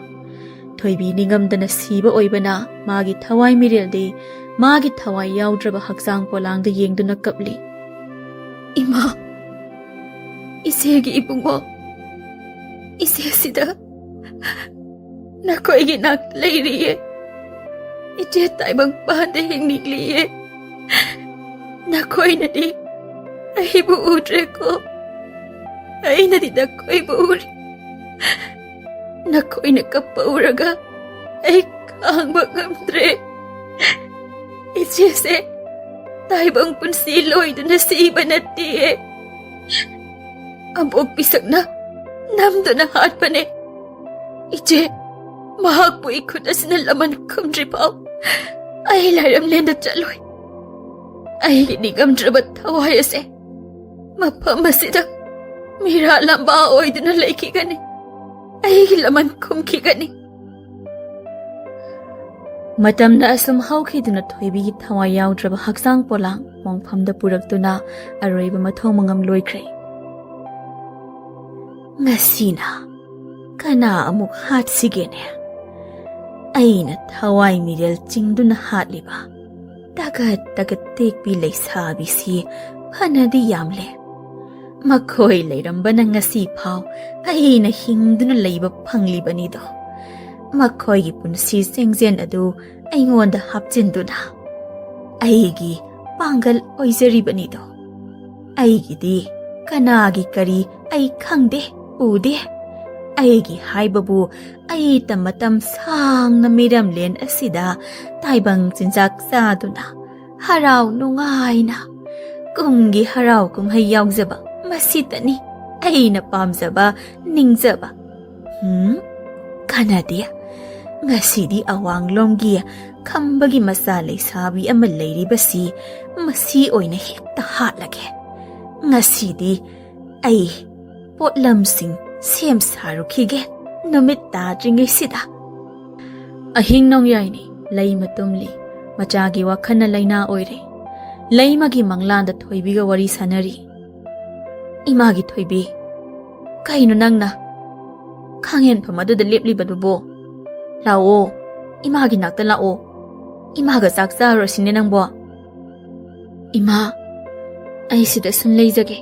ꯊꯣꯏꯕꯤ ꯅꯤꯡꯉꯝꯗꯅ ꯁꯤꯕ ꯑꯣꯏꯕꯅ ꯃꯥꯒꯤ ꯊꯋꯥꯏ ꯃꯤꯔꯦꯜꯗꯤ ꯃꯥꯒꯤ ꯊꯋꯥꯏ ꯌꯥꯎꯗ꯭ꯔꯕ ꯍꯛꯆꯥꯡ ꯄꯣꯂꯥꯡꯗ ꯌꯦꯡꯗꯨꯅ ꯀꯞꯂꯤ꯫ "ꯏꯃꯥ, ꯏꯆꯦꯒꯤ ꯏꯕꯨꯡꯉꯣ, ꯏꯆꯦ ꯁꯤꯗ ꯅꯈꯣꯏꯒꯤ ꯅꯥꯛꯇ ꯂꯩꯔꯤꯌꯦ꯫ ꯏꯆꯦ ꯇꯥꯏꯕꯪ ꯄꯥꯟꯗ ꯍꯤꯡꯅꯤꯡꯂꯤꯌꯦ꯫ ꯅꯈꯣꯏꯅꯗꯤ ꯑꯩꯕꯨ ꯎꯗ꯭ꯔꯦꯀꯣ, ꯑꯩꯅꯗꯤ ꯅꯈꯣꯏꯕꯨ ꯎꯔꯦ꯫ ꯅꯈꯣꯏꯅ ꯀꯞꯄ ꯎꯔꯒ ꯑꯩ ꯈꯥꯡꯕ ꯉꯝꯗ꯭ꯔꯦ꯫ ꯏꯆꯦꯁꯦ ꯇꯥꯏꯕꯪ ꯄꯨꯟꯁꯤ ꯂꯣꯏꯗꯨꯅ ꯁꯤꯕ ꯅꯠꯇꯦꯌꯦ, ꯑꯕꯣꯛ ꯄꯤꯁꯛꯅ ꯅꯝꯗꯨꯅ ꯍꯥꯠꯄꯅꯦ꯫ ꯏꯆꯦ, ꯃꯍꯥꯛꯄꯨ ꯏꯈꯨꯠ ꯑꯁꯤꯅ ꯂꯃꯟ ꯈꯨꯝꯗ꯭ꯔꯤ ꯐꯥꯎ ꯑꯩ ꯂꯥꯏꯔꯝꯂꯦꯟꯗ ꯆꯠꯂꯣꯏ꯫ ꯑꯩꯒꯤ ꯅꯤꯡꯉꯝꯗ꯭ꯔꯕ ꯊꯋꯥꯏ ꯑꯁꯦ ꯃꯐꯝ ꯑꯁꯤꯗ ꯃꯤꯔꯥ ꯂꯝꯕꯥ ꯑꯣꯏꯗꯨꯅ ꯂꯩꯈꯤꯒꯅꯤ꯫ ꯑꯩꯒꯤ ꯂꯃꯟ ꯈꯨꯝꯈꯤꯒꯅꯤ꯫" ꯃꯇꯝꯅ ꯑꯁꯨꯝ ꯍꯧꯈꯤꯗꯨꯅ ꯊꯣꯏꯕꯤꯒꯤ ꯊꯋꯥꯏ ꯌꯥꯎꯗ꯭ꯔꯕ ꯍꯛꯆꯥꯡ ꯄꯣꯂꯥꯡ ꯃꯣꯡꯐꯝꯗ ꯄꯨꯔꯛꯇꯨꯅ ꯑꯔꯣꯏꯕ ꯃꯊꯧ ꯃꯉꯝ ꯂꯣꯏꯈ꯭ꯔꯦ꯫ "ꯉꯁꯤꯅ ꯀꯅꯥ ꯑꯃꯨꯛ ꯍꯥꯠꯁꯤꯒꯦꯅꯦ? ꯑꯩꯅ ꯊꯋꯥꯏ ꯃꯤꯔꯦꯜ ꯆꯤꯡꯗꯨꯅ ꯍꯥꯠꯂꯤꯕ ꯇꯒꯠ ꯇꯒꯠ ꯇꯦꯛꯄꯤ ꯂꯩꯁꯥꯕꯤꯁꯤ ꯐꯅꯗꯤ ꯌꯥꯝꯂꯦ꯫ ꯃꯈꯣꯏ ꯂꯩꯔꯝꯕꯅ ꯉꯁꯤ ꯐꯥꯎ ꯑꯩꯅ ꯍꯤꯡꯗꯨꯅ ꯂꯩꯕ ꯐꯪꯂꯤꯕꯅꯤꯗꯣ꯫ ꯃꯈꯣꯏꯒꯤ ꯄꯨꯟꯁꯤ ꯆꯦꯡꯖꯦꯜ ꯑꯗꯨ ꯑꯩꯉꯣꯟꯗ ꯍꯥꯞꯆꯤꯟꯗꯨꯅ ꯑꯩꯒꯤ ꯄꯥꯡꯒꯜ ꯑꯣꯏꯖꯔꯤꯕꯅꯤꯗꯣ꯫ ꯑꯩꯒꯤꯗꯤ ꯀꯅꯥꯒꯤ ꯀꯔꯤ ꯑꯩ ꯈꯪꯗꯦ, ꯎꯗꯦ꯫ ꯑꯩꯒꯤ ꯍꯥꯏꯕꯕꯨ ꯑꯩꯇ ꯃꯇꯝ ꯁꯥꯡꯅ ꯃꯤꯔꯝꯂꯦꯟ ꯑꯁꯤꯗ ꯇꯥꯏꯕꯪ ꯆꯤꯟꯖꯥꯛ ꯆꯥꯗꯨꯅ ꯍꯔꯥꯎ ꯅꯨꯡꯉꯥꯏꯅ ꯀꯨꯝꯒꯤ ꯍꯔꯥꯎ ꯀꯨꯝꯍꯩ ꯌꯥꯎꯖꯕ ꯃꯁꯤꯇꯅꯤ ꯑꯩꯅ ꯄꯥꯝꯖꯕ, ꯅꯤꯡꯖꯕ꯫ ꯍꯨꯝ, ꯀꯥꯟꯅꯗꯦ꯫ ꯉꯁꯤꯗꯤ ꯑꯋꯥꯡꯂꯣꯝꯒꯤ ꯈꯝꯕꯒꯤ ꯃꯆꯥ ꯂꯩꯁꯥꯕꯤ ꯑꯃ ꯂꯩꯔꯤꯕꯁꯤ ꯃꯁꯤ ꯑꯣꯏꯅ ꯍꯦꯛꯇ ꯍꯥꯠꯂꯒꯦ꯫ ꯉꯁꯤꯗꯤ ꯑꯩ ꯄꯣꯠꯂꯝꯁꯤꯡ ꯁꯦꯝ ꯁꯥꯔꯨꯈꯤꯒꯦ ꯅꯨꯃꯤꯠ ꯇꯥꯗ꯭ꯔꯤꯉꯩꯁꯤꯗ꯫ ꯑꯍꯤꯡ ꯅꯣꯡꯌꯥꯏꯅꯤ꯫ ꯂꯩꯃ ꯇꯨꯝꯂꯤ꯫ ꯃꯆꯥꯒꯤ ꯋꯥꯈꯜꯅ ꯂꯥꯏꯅꯥ ꯑꯣꯏꯔꯦ꯫ ꯂꯩꯃꯒꯤ ꯃꯪꯂꯥꯟꯗ ꯊꯣꯏꯕꯤꯒ ꯋꯥꯔꯤ ꯁꯥꯟꯅꯔꯤ꯫ "ꯏꯃꯥꯒꯤ ꯊꯣꯏꯕꯤ, ꯀꯩꯅꯣ ꯅꯪꯅ ꯈꯥꯡꯍꯦꯟꯐꯝ ꯑꯗꯨꯗ ꯂꯦꯞꯂꯤꯕꯗꯨꯕꯣ? ꯂꯥꯛꯑꯣ, ꯏꯃꯥꯒꯤ ꯅꯥꯛꯇ ꯂꯥꯛꯑꯣ꯫ ꯏꯃꯥꯒ ꯆꯥꯛ ꯆꯥꯔꯨꯔꯁꯤꯅꯦ ꯅꯪꯕꯣ꯫" "ꯏꯃꯥ, ꯑꯩ ꯁꯤꯗ ꯁꯨꯝ ꯂꯩꯖꯒꯦ꯫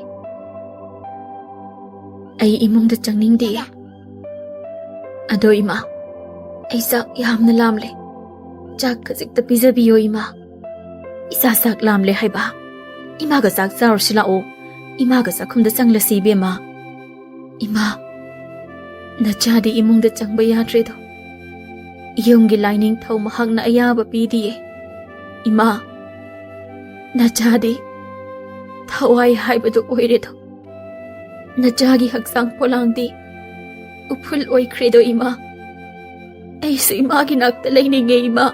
ꯑꯩ ꯏꯃꯨꯡꯗ ꯆꯪꯅꯤꯡꯗꯦ꯫" "ꯑꯗꯣ ꯏꯃꯥ, ꯑꯩ ꯆꯥꯛ ꯌꯥꯝꯅ ꯂꯥꯝꯂꯦ꯫ ꯆꯥꯛ ꯈꯖꯤꯛꯇ ꯄꯤꯖꯕꯤꯌꯣ ꯏꯃꯥ꯫ ꯏꯆꯥ ꯆꯥꯛ ꯂꯥꯝꯂꯦ ꯍꯥꯏꯕ꯫ ꯏꯃꯥꯒ ꯆꯥꯛ ꯆꯥꯔꯨꯁꯤ ꯂꯥꯛꯑꯣ꯫ ꯏꯃꯥꯒ ꯆꯥꯛꯈꯨꯝꯗ ꯆꯪꯂꯁꯤ ꯏꯕꯦꯝꯃ꯫" "ꯏꯃꯥ, ꯅꯆꯥꯗꯤ ꯏꯃꯨꯡꯗ ꯆꯪꯕ ꯌꯥꯗ꯭ꯔꯦꯗꯣ꯫ ꯌꯨꯝꯒꯤ ꯂꯥꯏꯅꯤꯡꯊꯧ ꯃꯍꯥꯛꯅ ꯑꯌꯥꯕ ꯄꯤꯗꯤꯌꯦ꯫ ꯏꯃꯥ, ꯅꯆꯥꯗꯤ ꯊꯋꯥꯏ ꯍꯥꯏꯕꯗꯨ ꯑꯣꯏꯔꯦꯗꯣ꯫ ꯅꯆꯥꯒꯤ ꯍꯛꯆꯥꯡ ꯄꯣꯂꯥꯡꯗꯤ ꯎꯐꯨꯜ ꯑꯣꯏꯈ꯭ꯔꯦꯗꯣ ꯏꯃꯥ꯫ ꯑꯩꯁꯨ ꯏꯃꯥꯒꯤ ꯅꯥꯛꯇ ꯂꯩꯅꯤꯡꯉꯦ ꯏꯃꯥ꯫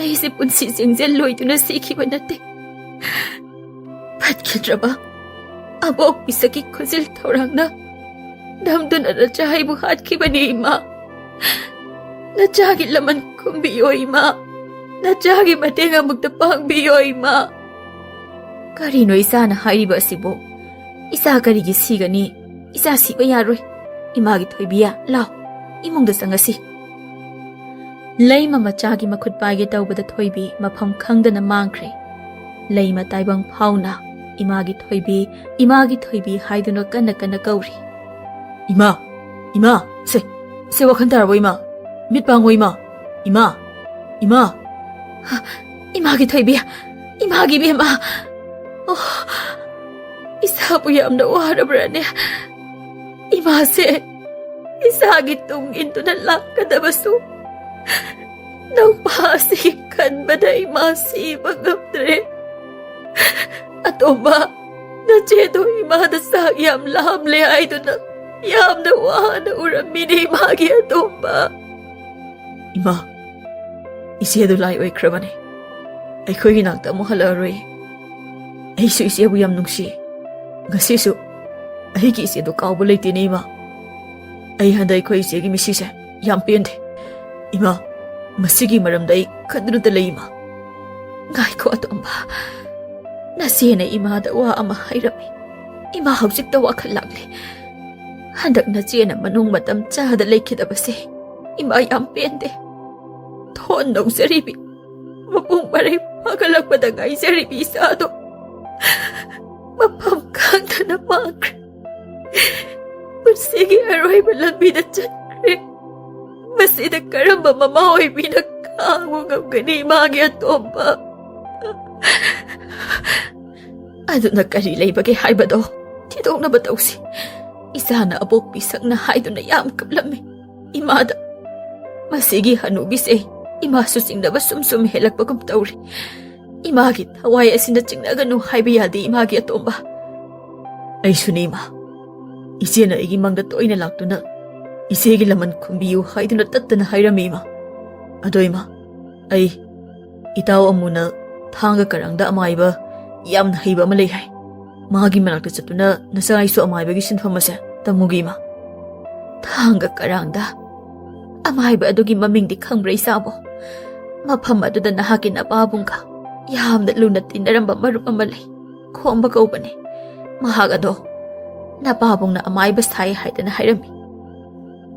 ꯑꯩꯁꯦ ꯄꯨꯟꯁꯤ ꯆꯦꯡꯖꯦꯜ ꯂꯣꯏꯗꯨꯅ ꯁꯤꯈꯤꯕ ꯅꯠꯇꯦ꯫ ꯐꯠꯈꯤꯗ꯭ꯔꯕ ꯑꯕꯣꯛ ꯄꯤꯁꯛꯀꯤ ꯈꯨꯖꯤꯜ ꯊꯧꯔꯥꯡꯅ ꯅꯝꯗꯨꯅ ꯅꯆꯥ ꯑꯩꯕꯨ ꯍꯥꯠꯈꯤꯕꯅꯤ ꯏꯃꯥ꯫ ꯅꯆꯥꯒꯤ ꯂꯃꯟ ꯈꯨꯝꯕꯤꯌꯣ ꯏꯃꯥ꯫ ꯅꯆꯥꯒꯤ ꯃꯇꯦꯡ ꯑꯃꯨꯛꯇ ꯄꯥꯡꯕꯤꯌꯣ ꯏꯃꯥ꯫" "ꯀꯔꯤꯅꯣ ꯏꯆꯥꯅ ꯍꯥꯏꯔꯤꯕ ꯑꯁꯤꯕꯨ? ꯏꯆꯥ ꯀꯔꯤꯒꯤ ꯁꯤꯒꯅꯤ? ꯏꯆꯥ ꯁꯤꯕ ꯌꯥꯔꯣꯏ꯫ ꯏꯃꯥꯒꯤ ꯊꯣꯏꯕꯤ, ꯂꯥꯎ, ꯏꯃꯨꯡꯗ ꯆꯪꯉꯁꯤ꯫" ꯂꯩꯃ ꯃꯆꯥꯒꯤ ꯃꯈꯨꯠ ꯄꯥꯏꯒꯦ ꯇꯧꯕꯗ ꯊꯣꯏꯕꯤ ꯃꯐꯝ ꯈꯪꯗꯅ ꯃꯥꯡꯈ꯭ꯔꯦ꯫ ꯂꯩꯃ ꯇꯥꯏꯕꯪ ꯐꯥꯎꯅ "ꯏꯃꯥꯒꯤ ꯊꯣꯏꯕꯤ, ꯏꯃꯥꯒꯤ ꯊꯣꯏꯕꯤ" ꯍꯥꯏꯗꯨꯅ ꯀꯟꯅ ꯀꯟꯅ ꯀꯧꯔꯤ꯫ "ꯏꯃꯥ, ꯏꯃꯥ, ꯁꯦ, ꯁꯦ, ꯋꯥꯈꯜ ꯇꯥꯔꯕꯣ ꯏꯃꯥ? ꯃꯤꯠ ꯄꯥꯡꯉꯣ ꯏꯃꯥ, ꯏꯃꯥ, ꯏꯃꯥ꯫" "ꯍ, ꯏꯃꯥꯒꯤ ꯊꯣꯏꯕꯤ, ꯏꯃꯥꯒꯤ ꯏꯕꯦꯝꯃ꯫ ꯑꯣ, ꯏꯁꯥꯕꯨ ꯌꯥꯝꯅ ꯋꯥꯔꯕ꯭ꯔꯥꯅꯦ? ꯏꯃꯥꯁꯦ ꯏꯁꯥꯒꯤ ꯇꯨꯡ ꯏꯟꯗꯨꯅ ꯂꯥꯛꯀꯗꯕꯁꯨ ꯅꯧꯄꯥ ꯑꯁꯤ ꯈꯟꯕꯗ ꯏꯃꯥ ꯁꯤꯕ ꯉꯝꯗ꯭ꯔꯦ꯫ ꯑꯇꯣꯝꯕ, ꯅꯆꯦꯗꯣ ꯏꯃꯥꯗ ꯆꯥꯛ ꯌꯥꯝ ꯂꯥꯝꯂꯦ ꯍꯥꯏꯗꯨꯅ ꯌꯥꯝꯅ ꯋꯥꯅ ꯎꯔꯝꯃꯤꯅꯦ ꯏꯃꯥꯒꯤ ꯑꯇꯣꯝꯕ꯫" ꯏꯃꯥ, ꯏꯆꯦꯗꯨ ꯂꯥꯏ ꯑꯣꯏꯈ꯭ꯔꯕꯅꯤ꯫ ꯑꯩꯈꯣꯏꯒꯤ ꯅꯥꯛꯇ ꯑꯃꯨꯛ ꯍꯜꯂꯛꯑꯔꯣꯏ꯫ ꯑꯩꯁꯨ ꯏꯆꯦꯕꯨ ꯌꯥꯝ ꯅꯨꯡꯁꯤ꯫ ꯉꯁꯤꯁꯨ ꯑꯩꯒꯤ ꯏꯆꯦꯗꯨ ꯀꯥꯎꯕ ꯂꯩꯇꯦꯅꯦ, ꯏꯃꯥ꯫ ꯑꯩ ꯍꯟꯗꯛ ꯑꯩꯈꯣꯏ ꯏꯆꯦꯒꯤ ꯃꯤꯁꯤꯁꯦ ꯌꯥꯝ ꯄꯦꯟꯗꯦ꯫ ꯏꯃꯥ, ꯃꯁꯤꯒꯤ ꯃꯔꯝꯗ ꯑꯩ ꯈꯟꯗꯨꯅꯇ ꯂꯩ, ꯏꯃꯥ꯫ ꯉꯥꯏꯈꯣ ꯑꯇꯣꯝꯕ, ꯅꯆꯦꯅ ꯏꯃꯥꯗ ꯋꯥ ꯑꯃ ꯍꯥꯏꯔꯝꯃꯤ꯫ ꯏꯃꯥ ꯍꯧꯖꯤꯛꯇ ꯋꯥꯈꯜ ꯂꯥꯛꯂꯦ꯫ ꯍꯟꯗꯛ ꯅꯆꯦꯅ ꯃꯅꯨꯡ ꯃꯇꯝ ꯆꯥꯗ ꯂꯩꯈꯤꯗꯕꯁꯦ ꯏꯃꯥ ꯌꯥꯝ ꯄꯦꯟꯗꯦ꯫ ꯊꯣꯟ ꯅꯧꯖꯔꯤꯕꯤ, ꯃꯄꯨꯡ ꯃꯔꯩ ꯐꯥꯒꯠꯂꯛꯄꯗ ꯉꯥꯏꯖꯔꯤꯕꯤ ꯏꯆꯥꯗꯣ ꯃꯐꯝ ꯈꯪꯗꯅ ꯃꯥꯡꯈ꯭ꯔꯦ꯫ ꯄꯨꯟꯁꯤꯒꯤ ꯑꯔꯣꯏꯕ ꯂꯝꯕꯤꯗ ꯆꯠꯈ꯭ꯔꯦ꯫ ꯃꯁꯤꯗ ꯀꯔꯝꯕ ꯃꯃꯥ ꯑꯣꯏꯕꯤꯅ ꯈꯥꯡꯕ ꯉꯝꯒꯅꯤ, ꯏꯃꯥꯒꯤ ꯑꯇꯣꯝꯕ? ꯑꯗꯨꯅ ꯀꯔꯤ ꯂꯩꯕꯒꯦ ꯍꯥꯏꯕꯗꯣ ꯊꯤꯗꯣꯛꯅꯕ ꯇꯧꯁꯤ꯫ ꯏꯆꯥꯅ ꯑꯕꯣꯛꯄꯤ ꯁꯛꯅ ꯍꯥꯏꯗꯨꯅ ꯌꯥꯝ ꯀꯞꯂꯝꯃꯤ ꯏꯃꯥꯗ꯫ ꯃꯁꯤꯒꯤ ꯍꯅꯨꯕꯤꯁꯦ ꯏꯃꯥꯁꯨ ꯆꯤꯡꯅꯕ ꯁꯨꯝ ꯁꯨꯝ ꯍꯦꯜꯂꯛꯄꯒꯨꯝ ꯇꯧꯔꯤ꯫ ꯏꯃꯥꯒꯤ ꯊꯋꯥꯏ ꯑꯁꯤꯅ ꯆꯤꯡꯅꯒꯅꯨ ꯍꯥꯏꯕ ꯌꯥꯗꯦ, ꯏꯃꯥꯒꯤ ꯑꯇꯣꯝꯕ꯫ ꯑꯩꯁꯨꯅꯤ, ꯏꯃꯥ꯫ ꯏꯆꯦꯅ ꯑꯩꯒꯤ ꯃꯪꯗ ꯇꯣꯏꯅ ꯂꯥꯛꯇꯨꯅ ꯏꯆꯦꯒꯤ ꯂꯃꯟ ꯈꯨꯝꯕꯤꯌꯨ ꯍꯥꯏꯗꯨꯅ ꯇꯠꯇꯅ ꯍꯥꯏꯔꯝꯃꯤ, ꯏꯃꯥ꯫ ꯑꯗꯣ ꯏꯃꯥ, ꯑꯩ, ꯏꯇꯥꯎ ꯑꯃꯨꯅ ꯊꯥꯡꯒ ꯀꯔꯥꯡꯗ ꯑꯃꯥꯏꯕ ꯌꯥꯝꯅ ꯍꯩꯕ ꯑꯃ ꯂꯩ ꯍꯥꯏ꯫ ꯃꯥꯒꯤ ꯃꯅꯥꯛꯇ ꯆꯠꯇꯨꯅ ꯅꯆꯥ ꯑꯩꯁꯨ ꯑꯃꯥꯏꯕꯒꯤ ꯁꯤꯟꯐꯝ ꯑꯁꯦ ꯇꯝꯃꯨꯒꯦ, ꯏꯃꯥ꯫ ꯊꯥꯡꯒ ꯀꯔꯥꯡꯗ? ꯑꯃꯥꯏꯕ ꯑꯗꯨꯒꯤ ꯃꯃꯤꯡꯗꯤ ꯈꯪꯕ꯭ꯔꯥ, ꯏꯆꯥꯕꯣ? ꯃꯐꯝ ꯑꯗꯨꯗ ꯅꯍꯥꯛꯀꯤ ꯅꯄꯥꯕꯨꯡꯒ ꯌꯥꯝꯅ ꯂꯨꯅ ꯇꯤꯟꯅꯔꯝꯕ ꯃꯔꯨꯞ ꯑꯃ ꯂꯩ꯫ ꯈꯣꯝꯕ ꯀꯧꯕꯅꯤ꯫ ꯃꯍꯥꯛ ꯑꯗꯣ ꯅꯄꯥꯕꯨꯡꯅ ꯑꯃꯥꯏꯕ ꯁꯥꯏ ꯍꯥꯏꯗꯅ ꯍꯥꯏꯔꯝꯃꯤ꯫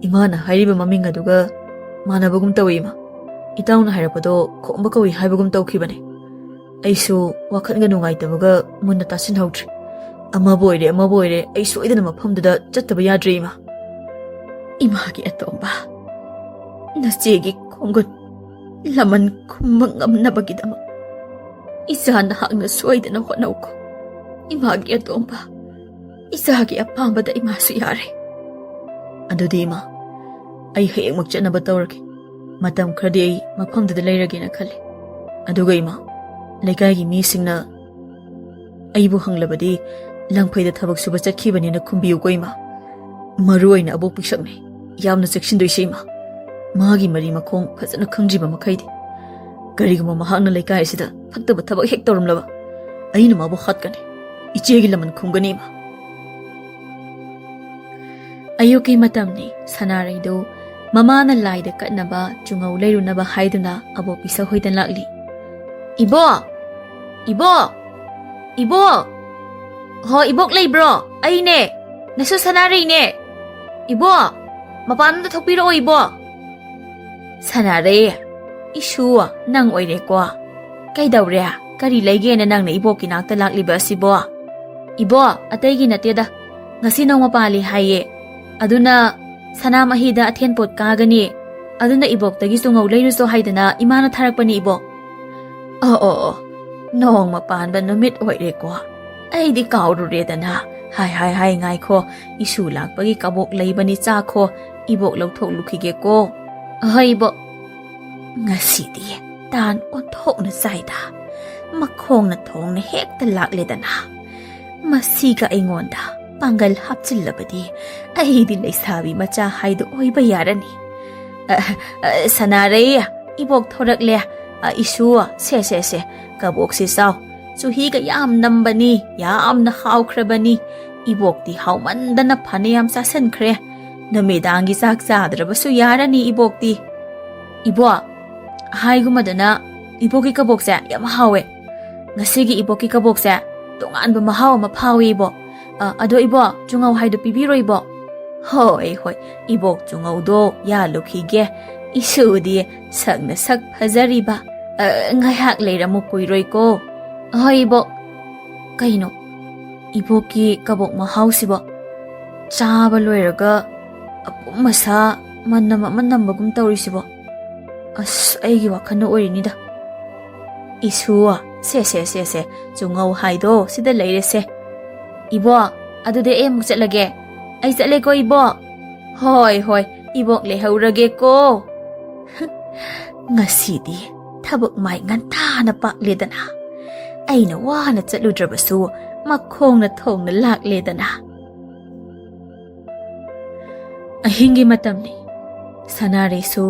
ꯏꯃꯥꯅ ꯍꯥꯏꯔꯤꯕ ꯃꯃꯤꯡ ꯑꯗꯨꯒ ꯃꯥꯟꯅꯕꯒꯨꯝ ꯇꯧꯏ, ꯏꯃꯥ꯫ ꯏꯇꯥꯎꯅ ꯍꯥꯏꯔꯛꯄꯗꯣ ꯈꯣꯝꯕ ꯀꯧꯏ ꯍꯥꯏꯕꯒꯨꯝ ꯇꯧꯈꯤꯕꯅꯤ꯫ ꯑꯩꯁꯨ ꯋꯥꯈꯜꯒ ꯅꯨꯡꯉꯥꯏꯇꯕꯒ ꯃꯨꯟꯅ ꯇꯥꯁꯤꯟꯍꯧꯗ꯭ꯔꯦ꯫ ꯑꯃꯕꯨ ꯑꯣꯏꯔꯦ, ꯑꯃꯕꯨ ꯑꯣꯏꯔꯦ, ꯑꯩ ꯁꯣꯏꯗꯅ ꯃꯐꯝꯗꯨꯗ ꯆꯠꯇꯕ ꯌꯥꯗ꯭ꯔꯦ, ꯏꯃꯥ꯫ ꯏꯃꯥꯒꯤ ꯑꯇꯣꯝꯕ, ꯅꯆꯦꯒꯤ ꯈꯣꯡꯒꯨꯟ ꯂꯃꯟ ꯈꯨꯝꯕ ꯉꯝꯅꯕꯒꯤꯗꯃꯛ ꯏꯆꯥ ꯅꯍꯥꯛꯅ ꯁꯣꯏꯗꯅ ꯍꯣꯠꯅꯧꯀꯣ꯫ ꯏꯃꯥꯒꯤ ꯑꯇꯣꯝꯕ, ꯏꯆꯥꯒꯤ ꯑꯄꯥꯝꯕꯗ ꯏꯃꯥꯁꯨ ꯌꯥꯔꯦ꯫ ꯑꯗꯨꯗꯤ ꯏꯃꯥ, ꯑꯩ ꯍꯌꯦꯡꯃꯛ ꯆꯠꯅꯕ ꯇꯧꯔꯒꯦ꯫ ꯃꯇꯝ ꯈꯔꯗꯤ ꯑꯩ ꯃꯐꯝꯗꯨꯗ ꯂꯩꯔꯒꯦꯅ ꯈꯜꯂꯤ꯫ ꯑꯗꯨꯒ ꯏꯃꯥ, ꯂꯩꯀꯥꯏꯒꯤ ꯃꯤꯁꯤꯡꯅ ꯑꯩꯕꯨ ꯍꯪꯂꯕꯗꯤ ꯂꯪꯐꯩꯗ ꯊꯕꯛ ꯁꯨꯕ ꯆꯠꯈꯤꯕꯅꯦꯅ ꯈꯨꯝꯕꯤꯌꯨꯀꯣ, ꯏꯃꯥ꯫ ꯃꯔꯨ ꯑꯣꯏꯅ ꯑꯕꯣꯛꯄꯤ ꯁꯛꯅꯤ ꯌꯥꯝꯅ ꯆꯦꯛꯁꯤꯟꯗꯣꯏꯁꯦ, ꯏꯃꯥ꯫ ꯃꯥꯒꯤ ꯃꯔꯤ ꯃꯈꯣꯡ ꯐꯖꯅ ꯈꯪꯗ꯭ꯔꯤꯕ ꯃꯈꯩꯗꯤ, ꯀꯔꯤꯒꯨꯝꯕ ꯃꯍꯥꯛꯅ ꯂꯩꯀꯥꯏ ꯑꯁꯤꯗ ꯐꯠꯇꯕ ꯊꯕꯛ ꯍꯦꯛ ꯇꯧꯔꯝꯂꯕ, ꯑꯩꯅ ꯃꯥꯕꯨ ꯍꯥꯠꯀꯅꯤ꯫ ꯏꯆꯦꯒꯤ ꯂꯃꯟ ꯈꯨꯝꯒꯅꯤ ꯃꯥ꯫ ꯑꯌꯨꯛꯀꯤ ꯃꯇꯝꯅꯤ꯫ ꯁꯅꯥꯔꯩꯗꯨ ꯃꯃꯥꯅ ꯂꯥꯏꯗ ꯀꯠꯅꯕ ꯆꯨꯉꯧ ꯂꯩꯔꯨꯅꯕ ꯍꯥꯏꯗꯨꯅ ꯑꯕꯣꯛ ꯄꯤꯁꯛ ꯍꯣꯏꯗ ꯂꯥꯛꯂꯤ꯫ "ꯏꯕꯣ! ꯏꯕꯣ! ꯏꯕꯣ! ꯍꯣ, ꯏꯕꯣꯛ ꯂꯩꯕ꯭ꯔꯣ? ꯑꯩꯅꯦ, ꯅꯁꯨ ꯁꯅꯥꯔꯩꯅꯦ꯫ ꯏꯕꯣ, ꯃꯄꯥꯟꯗ ꯊꯣꯛꯄꯤꯔꯛꯑꯣ, ꯏꯕꯣ!" "ꯁꯅꯥꯔꯩ, ꯏꯁꯨ, ꯅꯪ ꯑꯣꯏꯔꯦꯀꯣ꯫ ꯀꯩꯗꯧꯔꯦ? ꯀꯔꯤ ꯂꯩꯒꯦꯅ ꯅꯪꯅ ꯏꯕꯣꯛꯀꯤ ꯅꯥꯛꯇ ꯂꯥꯛꯂꯤꯕ ꯑꯁꯤꯕꯣ?" "ꯏꯕꯣ, ꯑꯇꯩꯒꯤ ꯅꯠꯇꯦꯗ꯫ ꯉꯁꯤ ꯅꯣꯡꯃ ꯄꯥꯜꯂꯤ ꯍꯥꯏꯌꯦ꯫ ꯑꯗꯨꯅ ꯁꯅꯥꯃꯍꯤꯗ ꯑꯊꯦꯟ ꯄꯣꯠ ꯀꯥꯒꯅꯤ꯫ ꯑꯗꯨꯅ ꯏꯕꯣꯛꯇꯒꯤ ꯆꯨꯉꯧ ꯂꯩꯔꯨꯁꯣ ꯍꯥꯏꯗꯅ ꯏꯃꯥꯅ ꯊꯥꯔꯛꯄꯅꯤ, ꯏꯕꯣꯛ꯫" "ꯑꯣ, ꯑꯣ, ꯑꯣ, ꯅꯣꯡꯃ ꯄꯥꯟꯕ ꯅꯨꯃꯤꯠ ꯑꯣꯏꯔꯦꯀꯣ꯫ ꯑꯩꯗꯤ ꯀꯥꯎꯔꯨꯔꯦꯗꯅ꯫ ꯍꯥꯏ, ꯍꯥꯏ, ꯍꯥꯏ, ꯉꯥꯏꯈꯣ꯫ ꯏꯁꯨ ꯂꯥꯛꯄꯒꯤ ꯀꯕꯣꯛ ꯂꯩꯕꯅꯤ, ꯆꯥꯈꯣ꯫ ꯏꯕꯣꯛ ꯂꯧꯊꯣꯛꯂꯨꯈꯤꯒꯦꯀꯣ꯫" "ꯑꯍꯣꯏ, ꯏꯕꯣꯛ꯫" "ꯉꯁꯤꯗꯤ ꯇꯥꯟ ꯑꯣꯟꯊꯣꯛꯅ ꯆꯥꯏꯗ꯫ ꯃꯈꯣꯡꯅ ꯊꯣꯡꯅ ꯍꯦꯛꯇ ꯂꯥꯛꯂꯦꯗꯅ꯫ ꯃꯁꯤꯒ ꯑꯩꯉꯣꯟꯗ ꯄꯥꯡꯒꯜ ꯍꯥꯞꯆꯤꯜꯂꯕꯗꯤ ꯑꯩꯗꯤ ꯂꯩꯁꯥꯕꯤ ꯃꯆꯥ ꯍꯥꯏꯗꯣ ꯑꯣꯏꯕ ꯌꯥꯔꯅꯤ꯫ ꯑ, ꯑ, ꯁꯅꯥꯔꯩ, ꯏꯕꯣꯛ ꯊꯣꯔꯛꯂꯦ꯫ ꯑ, ꯏꯁꯨ, ꯁꯦ, ꯁꯦ, ꯁꯦ, ꯀꯕꯣꯛꯁꯤ ꯆꯥꯎ꯫ ꯆꯨꯍꯤꯒ ꯌꯥꯝ ꯅꯝꯕꯅꯤ, ꯌꯥꯝꯅ ꯍꯥꯎꯈ꯭ꯔꯕꯅꯤ꯫ ꯏꯕꯣꯛꯇꯤ ꯍꯥꯎꯃꯟꯗꯅ ꯐꯅꯌꯥꯝ ꯆꯥꯁꯤꯟꯈ꯭ꯔꯦ꯫ ꯅꯨꯃꯤꯗꯥꯡꯒꯤ ꯆꯥꯛ ꯆꯥꯗ꯭ꯔꯕꯁꯨ ꯌꯥꯔꯅꯤ ꯏꯕꯣꯛꯇꯤ꯫" "ꯏꯕꯣꯛ, ꯍꯥꯏꯒꯨꯝꯃꯗꯅ ꯏꯕꯣꯛꯀꯤ ꯀꯕꯣꯛꯁꯦ ꯌꯥꯝ ꯍꯥꯎꯋꯦ꯫ ꯉꯁꯤꯒꯤ ꯏꯕꯣꯛꯀꯤ ꯀꯕꯣꯛꯁꯦ ꯇꯣꯉꯥꯟꯕ ꯃꯍꯥꯎ ꯑꯃ ꯐꯥꯎꯏ, ꯏꯕꯣꯛ꯫ ꯑ, ꯑꯗꯣ ꯏꯕꯣꯛ, ꯆꯨꯉꯧ ꯍꯥꯏꯗꯣ ꯄꯤꯕꯤꯔꯣ, ꯏꯕꯣꯛ꯫" "ꯍꯣꯏ, ꯍꯣꯏ, ꯏꯕꯣꯛ ꯆꯨꯉꯧꯗꯣ ꯌꯥꯜꯂꯨꯈꯤꯒꯦ꯫ ꯏꯁꯨꯗꯤ ꯁꯛꯅ ꯁꯛ ꯐꯖꯔꯤꯕ꯫ ꯑ, ꯉꯥꯏꯍꯥꯛ ꯂꯩꯔ ꯑꯃꯨꯛ ꯀꯨꯏꯔꯣꯏꯀꯣ꯫" "ꯍꯣꯏ, ꯏꯕꯣꯛ꯫" "ꯀꯩꯅꯣ, ꯏꯕꯣꯛꯀꯤ ꯀꯕꯣꯛ ꯃꯍꯥꯎꯁꯤꯕꯣ? ꯆꯥꯕ ꯂꯣꯏꯔꯒ ꯑꯄꯨꯝ ꯑꯁꯥ ꯃꯅꯝ ꯑꯃ ꯅꯝꯕꯒꯨꯝ ꯇꯧꯔꯤꯁꯤꯕꯣ? ꯑꯁ, ꯑꯩꯒꯤ ꯋꯥꯈꯜꯅ ꯑꯣꯏꯔꯤꯅꯤꯗ꯫" "ꯏꯁꯨ, ꯁꯦ, ꯁꯦ, ꯁꯦ, ꯁꯦ, ꯆꯨꯉꯧ ꯍꯥꯏꯗꯣ ꯁꯤꯗ ꯂꯩꯔꯦꯁꯦ꯫" "ꯏꯕꯣꯛ, ꯑꯗꯨꯗꯤ ꯑꯩ ꯑꯃꯨꯛ ꯆꯠꯂꯒꯦ꯫" "ꯑꯩ ꯆꯠꯂꯦꯀꯣ, ꯏꯕꯣꯛ꯫" "ꯍꯣꯏ, ꯍꯣꯏ, ꯏꯕꯣꯛ ꯂꯩꯍꯧꯔꯒꯦꯀꯣ꯫" "ꯉꯁꯤꯗꯤ ꯊꯕꯛ ꯃꯥꯏ ꯉꯟꯇꯥꯅ ꯄꯥꯛꯂꯦꯗꯅ꯫ ꯑꯩꯅ ꯋꯥꯅ ꯆꯠꯂꯨꯗ꯭ꯔꯕꯁꯨ ꯃꯈꯣꯡꯅ ꯊꯣꯡꯅ ꯂꯥꯛꯂꯦꯗꯅ꯫" ꯑꯍꯤꯡꯒꯤ ꯃꯇꯝꯅꯤ꯫ ꯁꯅꯥꯔꯩꯁꯨ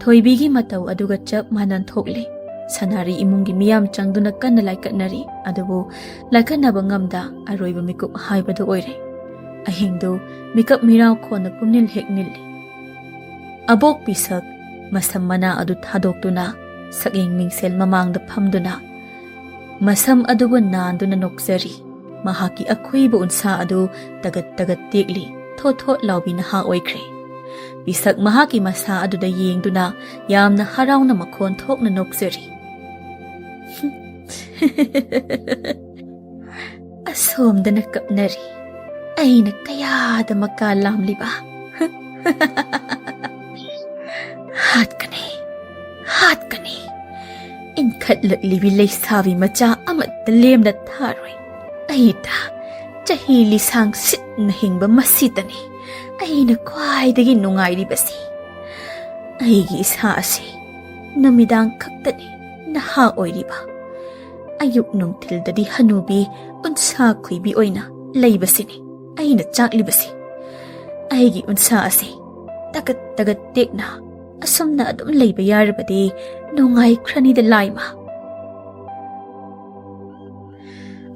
ꯊꯣꯏꯕꯤꯒꯤ ꯃꯇꯧ ꯑꯗꯨꯒ ꯆꯞ ꯃꯥꯟꯅ ꯊꯣꯛꯂꯤ꯫ ꯁꯅꯥꯔꯩ ꯏꯃꯨꯡꯒꯤ ꯃꯤꯌꯥꯝ ꯆꯪꯗꯨꯅ ꯀꯟꯅ ꯂꯥꯏꯀꯠꯅꯔꯤ, ꯑꯗꯨꯕꯨ ꯂꯥꯏꯀꯠꯅꯕ ꯉꯝꯗ ꯑꯔꯣꯏꯕ ꯃꯤꯀꯨꯞ ꯍꯥꯏꯕꯗꯨ ꯑꯣꯏꯔꯦ꯫ ꯑꯍꯤꯡꯗꯨ ꯃꯤꯀꯞ ꯃꯤꯔꯥꯎ ꯈꯣꯟꯅ ꯄꯨꯝꯅꯤꯜ ꯍꯦꯛ ꯅꯤꯜꯂꯤ꯫ ꯑꯕꯣꯛ ꯄꯤꯁꯛ ꯃꯁꯝ ꯃꯅꯥ ꯑꯗꯨ ꯊꯥꯗꯣꯛꯇꯨꯅ ꯁꯛꯌꯦꯡ ꯃꯤꯡꯁꯦꯜ ꯃꯃꯥꯡꯗ ꯐꯝꯗꯨꯅ ꯃꯁꯝ ꯑꯗꯨꯕꯨ ꯅꯥꯟꯗꯨꯅ ꯅꯣꯛꯆꯔꯤ꯫ ꯃꯍꯥꯛꯀꯤ ꯑꯈꯨꯏꯕ ꯎꯟꯁꯥ ꯑꯗꯨ ꯇꯒꯠ ꯇꯒꯠ ꯇꯦꯛꯂꯤ, ꯊꯣꯠ ꯊꯣꯠ ꯂꯥꯎꯕꯤ ꯅꯍꯥ ꯑꯣꯏꯈ꯭ꯔꯦ꯫ ꯄꯤꯁꯛ ꯃꯍꯥꯛꯀꯤ ꯃꯁꯥ ꯑꯗꯨꯗ ꯌꯦꯡꯗꯨꯅ ꯌꯥꯝꯅ ꯍꯔꯥꯎꯅ ꯃꯈꯣꯟ ꯊꯣꯛꯅ ꯅꯣꯛꯆꯔꯤ꯫ ꯑꯁꯣꯝꯗꯅ ꯀꯞꯅꯔꯤ, ꯑꯩꯅ ꯀꯌꯥꯗ ꯃꯀꯥ ꯂꯥꯝꯂꯤꯕ꯫ ꯍꯥꯠꯀꯅꯤ, ꯍꯥꯠꯀꯅꯤ꯫ ꯏꯟꯈꯠꯂꯛꯂꯤꯕꯤ ꯂꯩꯁꯥꯕꯤ ꯃꯆꯥ ꯑꯃꯠꯇ ꯂꯦꯝꯅ ꯊꯥꯔꯣꯏ꯫ ꯑꯩꯇ ꯆꯍꯤ ꯂꯤꯁꯥꯡ ꯁꯤꯠꯅ ꯍꯤꯡꯕ ꯃꯁꯤꯇꯅꯤ ꯑꯩꯅ ꯈ꯭ꯋꯥꯏꯗꯒꯤ ꯅꯨꯡꯉꯥꯏꯔꯤꯕꯁꯤ꯫ ꯑꯩꯒꯤ ꯏꯁꯥ ꯑꯁꯤ ꯅꯨꯃꯤꯗꯥꯡ ꯈꯛꯇꯅꯤ ꯅꯍꯥ ꯑꯣꯏꯔꯤꯕ꯫ ꯑꯌꯨꯛ ꯅꯨꯡꯊꯤꯜꯗꯗꯤ ꯍꯅꯨꯕꯤ ꯎꯟꯁꯥ ꯈꯨꯏꯕꯤ ꯑꯣꯏꯅ ꯂꯩꯕꯁꯤꯅꯤ ꯑꯩꯅ ꯆꯥꯛꯂꯤꯕꯁꯤ꯫ ꯑꯩꯒꯤ ꯎꯟꯁꯥ ꯑꯁꯤ ꯇꯒꯠ ꯇꯒꯠ ꯇꯦꯛꯅ ꯑꯁꯨꯝꯅ ꯑꯗꯨꯝ ꯂꯩꯕ ꯌꯥꯔꯕꯗꯤ ꯅꯨꯡꯉꯥꯏꯈ꯭ꯔꯅꯤꯗ ꯂꯥꯏꯃ꯫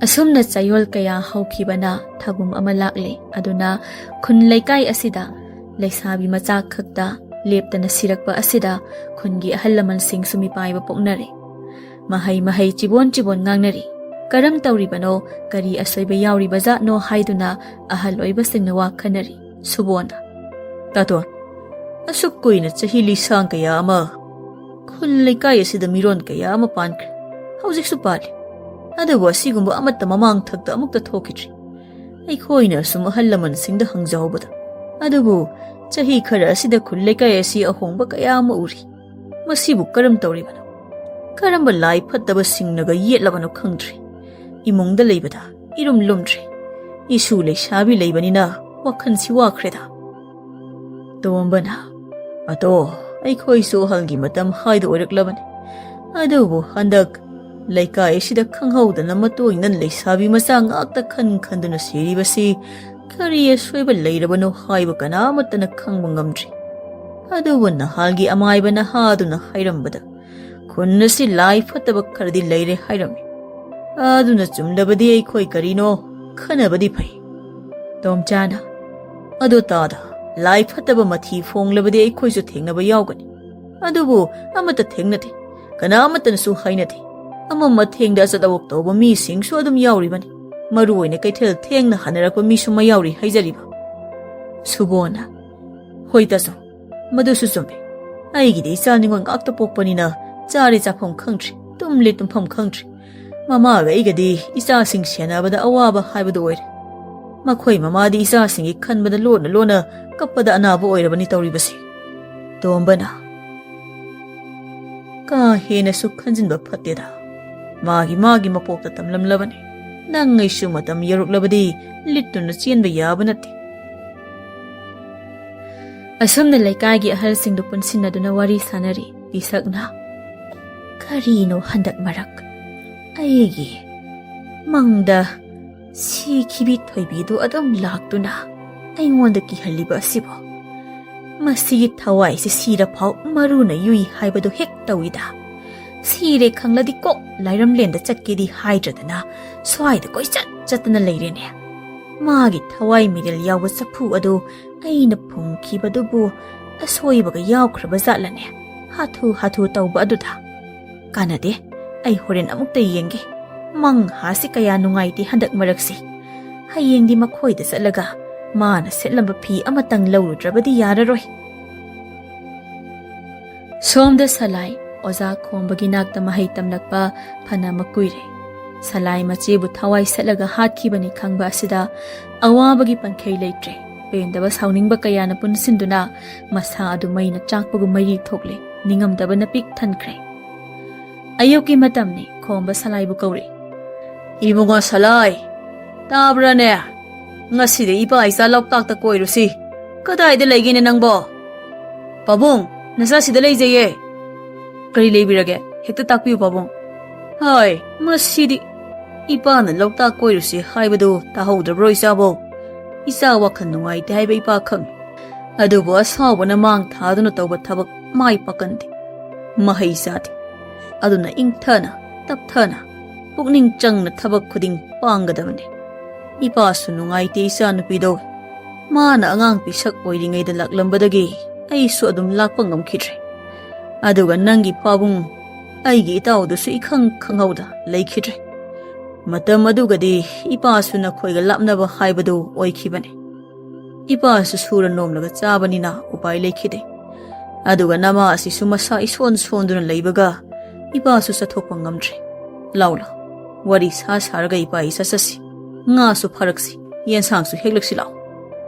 ꯑꯁꯨꯝꯅ ꯆꯌꯣꯜ ꯀꯌꯥ ꯍꯧꯈꯤꯕꯅ ꯊꯒꯨꯝ ꯑꯃ ꯂꯥꯛꯂꯦ꯫ ꯑꯗꯨꯅ ꯈꯨꯟ ꯂꯩꯀꯥꯏ ꯑꯁꯤꯗ ꯂꯩꯁꯥꯕꯤ ꯃꯆꯥ ꯈꯛꯇ ꯂꯦꯞꯇꯅ ꯁꯤꯔꯛꯄ ꯑꯁꯤꯗ ꯈꯨꯟꯒꯤ ꯑꯍꯜ ꯂꯃꯟꯁꯤꯡꯁꯨ ꯃꯤꯄꯥꯏꯕ ꯄꯣꯛꯅꯔꯦ꯫ ꯃꯍꯩ ꯃꯍꯩ ꯆꯤꯕꯣꯟ ꯆꯤꯕꯣꯟ ꯉꯥꯡꯅꯔꯤ꯫ ꯀꯔꯝ ꯇꯧꯔꯤꯕꯅꯣ, ꯀꯔꯤ ꯑꯁꯣꯏꯕ ꯌꯥꯎꯔꯤꯕꯖꯥꯠꯅꯣ ꯍꯥꯏꯗꯨꯅ ꯑꯍꯜ ꯑꯣꯏꯕꯁꯤꯡꯅ ꯋꯥ ꯈꯟꯅꯔꯤ꯫ ꯁꯨꯕꯣꯟꯅ, "ꯇꯥꯇꯣꯟ, ꯑꯁꯨꯛ ꯀꯨꯏꯅ ꯆꯍꯤ ꯂꯤꯁꯥꯡ ꯀꯌꯥ ꯑꯃ ꯈꯨꯜ ꯂꯩꯀꯥꯏ ꯑꯁꯤꯗ ꯃꯤꯔꯣꯟ ꯀꯌꯥ ꯑꯃ ꯄꯥꯟꯈ꯭ꯔꯦ, ꯍꯧꯖꯤꯛꯁꯨ ꯄꯥꯜꯂꯤ꯫ ꯑꯗꯨꯕꯨ ꯑꯁꯤꯒꯨꯝꯕ ꯑꯃꯠꯇ ꯃꯃꯥꯡ ꯊꯛꯇ ꯑꯃꯨꯛꯇ ꯊꯣꯛꯈꯤꯗ꯭ꯔꯤ꯫ ꯑꯩꯈꯣꯏꯅ ꯑꯁꯨꯝ ꯑꯍꯜ ꯂꯃꯟꯁꯤꯡꯗ ꯍꯪꯖꯍꯧꯕꯗ, ꯑꯗꯨꯕꯨ ꯆꯍꯤ ꯈꯔ ꯑꯁꯤꯗ ꯈꯨꯜ ꯂꯩꯀꯥꯏ ꯑꯁꯤ ꯑꯍꯣꯡꯕ ꯀꯌꯥ ꯑꯃ ꯎꯔꯤ꯫ ꯃꯁꯤꯕꯨ ꯀꯔꯝ ꯇꯧꯔꯤꯕꯅꯣ? ꯀꯔꯝꯕ ꯂꯥꯏ ꯐꯠꯇꯕꯁꯤꯡꯅꯒ ꯌꯦꯠꯂꯕꯅꯣ ꯈꯪꯗ꯭ꯔꯦ꯫ ꯏꯃꯨꯡꯗ ꯂꯩꯕꯗ ꯏꯔꯨꯝ ꯂꯨꯝꯗ꯭ꯔꯦ꯫ ꯏꯁꯨ ꯂꯩꯁꯥꯕꯤ ꯂꯩꯕꯅꯤꯅ ꯋꯥꯈꯜꯁꯤ ꯋꯥꯈ꯭ꯔꯦꯗ꯫" ꯇꯣꯝꯕꯅ, "ꯑꯗꯣ, ꯑꯩꯈꯣꯏꯁꯨ ꯑꯍꯜꯒꯤ ꯃꯇꯝ ꯍꯥꯏꯗꯣ ꯑꯣꯏꯔꯛꯂꯕꯅꯤ꯫ ꯑꯗꯨꯕꯨ ꯍꯟꯗꯛ ꯂꯩꯀꯥꯏ ꯑꯁꯤꯗ ꯈꯪꯍꯧꯗꯅ ꯃꯇꯣꯏꯅ ꯂꯩꯁꯥꯕꯤ ꯃꯆꯥ ꯉꯥꯛꯇ ꯈꯟ ꯈꯟꯗꯨꯅ ꯁꯤꯔꯤꯕꯁꯤ ꯀꯔꯤ ꯑꯁꯣꯏꯕ ꯂꯩꯔꯕꯅꯣ ꯍꯥꯏꯕ ꯀꯅꯥꯃꯠꯇꯅ ꯈꯪꯕ ꯉꯝꯗ꯭ꯔꯤ꯫ ꯑꯗꯨꯕꯨ ꯅꯍꯥꯟꯒꯤ ꯑꯃꯥꯏꯕ ꯅꯍꯥꯗꯨꯅ ꯍꯥꯏꯔꯝꯕꯗ ꯈꯨꯟ ꯑꯁꯤ ꯂꯥꯏ ꯐꯠꯇꯕ ꯈꯔꯗꯤ ꯂꯩꯔꯦ ꯍꯥꯏꯔꯝꯃꯤ꯫ ꯑꯗꯨꯅ ꯆꯨꯝꯂꯕꯗꯤ ꯑꯩꯈꯣꯏ ꯀꯔꯤꯅꯣ ꯈꯟꯅꯕꯗꯤ ꯐꯩ꯫ ꯇꯣꯝꯆꯥꯅ, "ꯑꯗꯣ ꯇꯥꯗ, ꯂꯥꯏ ꯐꯠꯇꯕ ꯃꯊꯤ ꯐꯣꯡꯂꯕꯗꯤ ꯑꯩꯈꯣꯏꯁꯨ ꯊꯦꯡꯅꯕ ꯌꯥꯎꯒꯅꯤ꯫ ꯑꯗꯨꯕꯨ ꯑꯃꯠꯇ ꯊꯦꯡꯅꯗꯦ, ꯀꯅꯥ ꯑꯃꯠꯇꯅꯁꯨ ꯍꯥꯏꯅꯗꯦ꯫ ꯑꯃꯝ ꯑꯊꯦꯡꯗ ꯑꯆꯠ ꯑꯋꯣꯛ ꯇꯧꯕ ꯃꯤꯁꯤꯡꯁꯨ ꯑꯗꯨꯝ ꯌꯥꯎꯔꯤꯕꯅꯤ꯫ ꯃꯔꯨ ꯑꯣꯏꯅ ꯀꯩꯊꯦꯜ ꯊꯦꯡꯅ ꯍꯟꯅꯔꯛꯄ ꯃꯤꯁꯨ ꯃꯌꯥꯎꯔꯤ ꯍꯥꯏꯖꯔꯤꯕ꯫" ꯁꯨꯕꯣꯅ, "ꯍꯣꯏ ꯇꯥꯆꯧ, ꯃꯗꯨꯁꯨ ꯆꯨꯝꯃꯤ꯫ ꯑꯩꯒꯤꯗꯤ ꯏꯆꯥ ꯅꯤꯉꯣꯜ ꯉꯥꯛꯇ ꯄꯣꯛꯄꯅꯤꯅ ꯆꯥꯔꯦ ꯆꯥꯐꯝ ꯈꯪꯗ꯭ꯔꯤ, ꯇꯨꯝꯂꯦ ꯇꯨꯝꯐꯝ ꯈꯪꯗ꯭ꯔꯤ꯫ ꯃꯃꯥꯒ ꯑꯩꯒꯗꯤ ꯏꯆꯥꯁꯤꯡ ꯁꯦꯟꯅꯕꯗ ꯑꯋꯥꯕ ꯍꯥꯏꯕꯗꯨ ꯑꯣꯏꯔꯦ꯫ ꯃꯈꯣꯏ ꯃꯃꯥꯗꯤ ꯏꯆꯥꯁꯤꯡꯒꯤ ꯈꯟꯕꯗ ꯂꯣꯟꯅ ꯂꯣꯟꯅ ꯀꯞꯄꯗ ꯑꯅꯥꯕ ꯑꯣꯏꯔꯕꯅꯤ ꯇꯧꯔꯤꯕꯁꯤ꯫" ꯇꯣꯝꯕꯅ, "ꯀꯥ ꯍꯦꯟꯅꯁꯨ ꯈꯟꯖꯤꯟꯕ ꯐꯠꯇꯦꯗ꯫ ꯃꯥꯒꯤ ꯃꯥꯒꯤ ꯃꯄꯣꯛꯇ ꯇꯝꯂꯝꯂꯕꯅꯤ꯫ ꯅꯪ ꯑꯩꯁꯨ ꯃꯇꯝ ꯌꯧꯔꯛꯂꯕꯗꯤ ꯂꯤꯠꯇꯨꯅ ꯆꯦꯟꯕ ꯌꯥꯕ ꯅꯠꯇꯦ꯫" ꯑꯁꯨꯝꯅ ꯂꯩꯀꯥꯏꯒꯤ ꯑꯍꯜꯁꯤꯡꯗꯨ ꯄꯨꯟꯁꯤꯟꯅꯗꯨꯅ ꯋꯥꯔꯤ ꯁꯥꯅꯔꯤ꯫ ꯄꯤꯁꯛꯅ, "ꯀꯔꯤꯅꯣ ꯍꯟꯗꯛ ꯃꯔꯛ ꯑꯩꯒꯤ ꯃꯪꯗ ꯁꯤꯈꯤꯕꯤ ꯊꯣꯏꯕꯤꯗꯨ ꯑꯗꯨꯝ ꯂꯥꯛꯇꯨꯅ ꯑꯩꯉꯣꯟꯗ ꯀꯤꯍꯜꯂꯤꯕ ꯑꯁꯤꯕꯣ? ꯃꯁꯤꯒꯤ ꯊꯋꯥꯏꯁꯤ ꯁꯤꯔꯐꯥꯎ ꯃꯔꯨꯅ ꯌꯨꯏ ꯍꯥꯏꯕꯗꯨ ꯍꯦꯛ ꯇꯧꯏꯗ꯫ ꯁꯤꯔꯦ ꯈꯪꯂꯗꯤ ꯀꯣꯛ ꯂꯥꯏꯔꯝꯂꯦꯟꯗ ꯆꯠꯀꯦꯗꯤ ꯍꯥꯏꯗ꯭ꯔꯗꯅ ꯁ꯭ꯋꯥꯏꯗ ꯀꯣꯏꯆꯠ ꯆꯠꯇꯅ ꯂꯩꯔꯦꯅꯦ꯫ ꯃꯥꯒꯤ ꯊꯋꯥꯏ ꯃꯤꯔꯦꯜ ꯌꯥꯎꯕ ꯆꯐꯨ ꯑꯗꯨ ꯑꯩꯅ ꯐꯨꯝꯈꯤꯕꯗꯨꯕꯨ ꯑꯁꯣꯏꯕꯒ ꯌꯥꯎꯈ꯭ꯔꯕ ꯖꯥꯠꯂꯅꯦ? ꯍꯥꯊꯨ ꯍꯥꯊꯨ ꯇꯧꯕ ꯑꯗꯨꯗ꯫ ꯀꯥꯟꯅꯗꯦ, ꯑꯩ ꯍꯣꯔꯦꯟ ꯑꯃꯨꯛꯇ ꯌꯦꯡꯒꯦ꯫ ꯃꯪ ꯍꯥꯁꯤ ꯀꯌꯥ ꯅꯨꯡꯉꯥꯏꯇꯦ ꯍꯟꯗꯛ ꯃꯔꯛꯁꯤ꯫ ꯍꯌꯦꯡꯗꯤ ꯃꯈꯣꯏꯗ ꯆꯠꯂꯒ ꯃꯥꯅ ꯁꯦꯠꯂꯝꯕ ꯐꯤ ꯑꯃꯇꯪ ꯂꯧꯔꯨꯗ꯭ꯔꯕꯗꯤ ꯌꯥꯔꯔꯣꯏ꯫" ꯁꯣꯝꯗ ꯁꯂꯥꯏ ꯑꯣꯖꯥ ꯈꯣꯝꯕꯒꯤ ꯅꯥꯛꯇ ꯃꯍꯩ ꯇꯝꯂꯛꯄ ꯐꯅ ꯃꯀꯨꯏꯔꯦ꯫ ꯁꯂꯥꯏ ꯃꯆꯦꯕꯨ ꯊꯋꯥꯏ ꯁꯠꯂꯒ ꯍꯥꯠꯈꯤꯕꯅꯤ ꯈꯪꯕ ꯑꯁꯤꯗ ꯑꯋꯥꯕꯒꯤ ꯄꯟꯈꯩ ꯂꯩꯇ꯭ꯔꯦ꯫ ꯄꯦꯟꯗꯕ ꯁꯥꯎꯅꯤꯡꯕ ꯀꯌꯥꯅ ꯄꯨꯟꯁꯤꯟꯗꯨꯅ ꯃꯁꯥ ꯑꯗꯨ ꯃꯩꯅ ꯆꯥꯛꯄꯒꯨꯝ ꯃꯩꯔꯤ ꯊꯣꯛꯂꯦ꯫ ꯅꯤꯡꯉꯝꯗꯕꯅ ꯄꯤꯛ ꯊꯟꯈ꯭ꯔꯦ꯫ ꯑꯌꯨꯛꯀꯤ ꯃꯇꯝꯅꯤ꯫ ꯈꯣꯝꯕ ꯁꯂꯥꯏꯕꯨ ꯀꯧꯔꯦ꯫ "ꯏꯕꯨꯡꯉꯣ ꯁꯂꯥꯏ, ꯇꯥꯕ꯭ꯔꯥꯅꯦ? ꯉꯁꯤꯗꯤ ꯏꯄꯥ ꯏꯆꯥ ꯂꯣꯛꯇꯥꯛꯇ ꯀꯣꯏꯔꯨꯁꯤ꯫ ꯀꯗꯥꯏꯗ ꯂꯩꯒꯦꯅꯦ ꯅꯪꯕꯣ?" "ꯄꯥꯕꯨꯡ, ꯅꯆꯥꯁꯤꯗ ꯂꯩꯖꯩꯌꯦ꯫" "ꯀꯔꯤ ꯂꯩꯕꯤꯔꯒꯦ? ꯍꯦꯛꯇ ꯇꯥꯛꯄꯤꯌꯨ ꯄꯥꯕꯨꯡ꯫" "ꯍꯥꯏ, ꯃꯁꯤꯗꯤ ꯏꯄꯥꯅ ꯂꯣꯛꯇꯥꯛ ꯀꯣꯏꯔꯨꯁꯤ ꯍꯥꯏꯕꯗꯨ ꯇꯥꯍꯧꯗ꯭ꯔꯕ꯭ꯔꯣ ꯏꯆꯥꯕꯣ? ꯏꯆꯥ ꯋꯥꯈꯜ ꯅꯨꯡꯉꯥꯏꯇꯦ ꯍꯥꯏꯕ ꯏꯄꯥ ꯈꯪ꯫ ꯑꯗꯨꯕꯨ ꯑꯁꯥꯎꯕꯅ ꯃꯥꯡ ꯊꯥꯗꯨꯅ ꯇꯧꯕ ꯊꯕꯛ ꯃꯥꯏ ꯄꯥꯛꯀꯟꯗꯦ, ꯃꯍꯩ ꯆꯥꯗꯦ꯫ ꯑꯗꯨꯅ ꯏꯪꯊꯅ, ꯇꯞꯊꯅ, ꯄꯨꯛꯅꯤꯡ ꯆꯪꯅ ꯊꯕꯛ ꯈꯨꯗꯤꯡ ꯄꯥꯡꯒꯗꯕꯅꯤ꯫ ꯏꯄꯥꯁꯨ ꯅꯨꯡꯉꯥꯏꯇꯦ ꯏꯆꯥ ꯅꯨꯄꯤꯗꯣ꯫ ꯃꯥꯅ ꯑꯉꯥꯡ ꯄꯤꯁꯛ ꯑꯣꯏꯔꯤꯉꯩꯗ ꯂꯥꯛꯂꯝꯕꯗꯒꯤ ꯑꯩꯁꯨ ꯑꯗꯨꯝ ꯂꯥꯛꯄ ꯉꯝꯈꯤꯗ꯭ꯔꯦ꯫ ꯑꯗꯨꯒ ꯅꯪꯒꯤ ꯄꯥꯕꯨꯡ, ꯑꯩꯒꯤ ꯏꯇꯥꯎꯗꯨꯁꯨ ꯏꯈꯪ ꯈꯪꯍꯧꯗ ꯂꯩꯈꯤꯗ꯭ꯔꯦ꯫ ꯃꯇꯝ ꯑꯗꯨꯒꯗꯤ ꯏꯄꯥꯁꯨ ꯅꯈꯣꯏꯒ ꯂꯥꯞꯅꯕ ꯍꯥꯏꯕꯗꯨ ꯑꯣꯏꯈꯤꯕꯅꯤ꯫ ꯏꯄꯥꯁꯨ ꯁꯨꯔ ꯅꯣꯝꯂꯒ ꯆꯥꯕꯅꯤꯅ ꯎꯄꯥꯏ ꯂꯩꯈꯤꯗꯦ꯫ ꯑꯗꯨꯒ ꯅꯃꯥ ꯑꯁꯤꯁꯨ ꯃꯁꯥ ꯏꯁꯣꯟ ꯁꯣꯟꯗꯨꯅ ꯂꯩꯕꯒ ꯏꯄꯥꯁꯨ ꯆꯠꯊꯣꯛꯄ ꯉꯝꯗ꯭ꯔꯦ꯫ ꯂꯥꯎ ꯂꯥꯎ, ꯋꯥꯔꯤ ꯁꯥ ꯁꯥꯔꯒ ꯏꯄꯥ ꯏꯆꯥ ꯆꯠꯁꯤ꯫ ꯉꯥꯁꯨ ꯐꯥꯔꯛꯁꯤ, ꯌꯦꯟꯁꯥꯡꯁꯨ ꯍꯦꯛꯂꯛꯁꯤ ꯂꯥꯎ꯫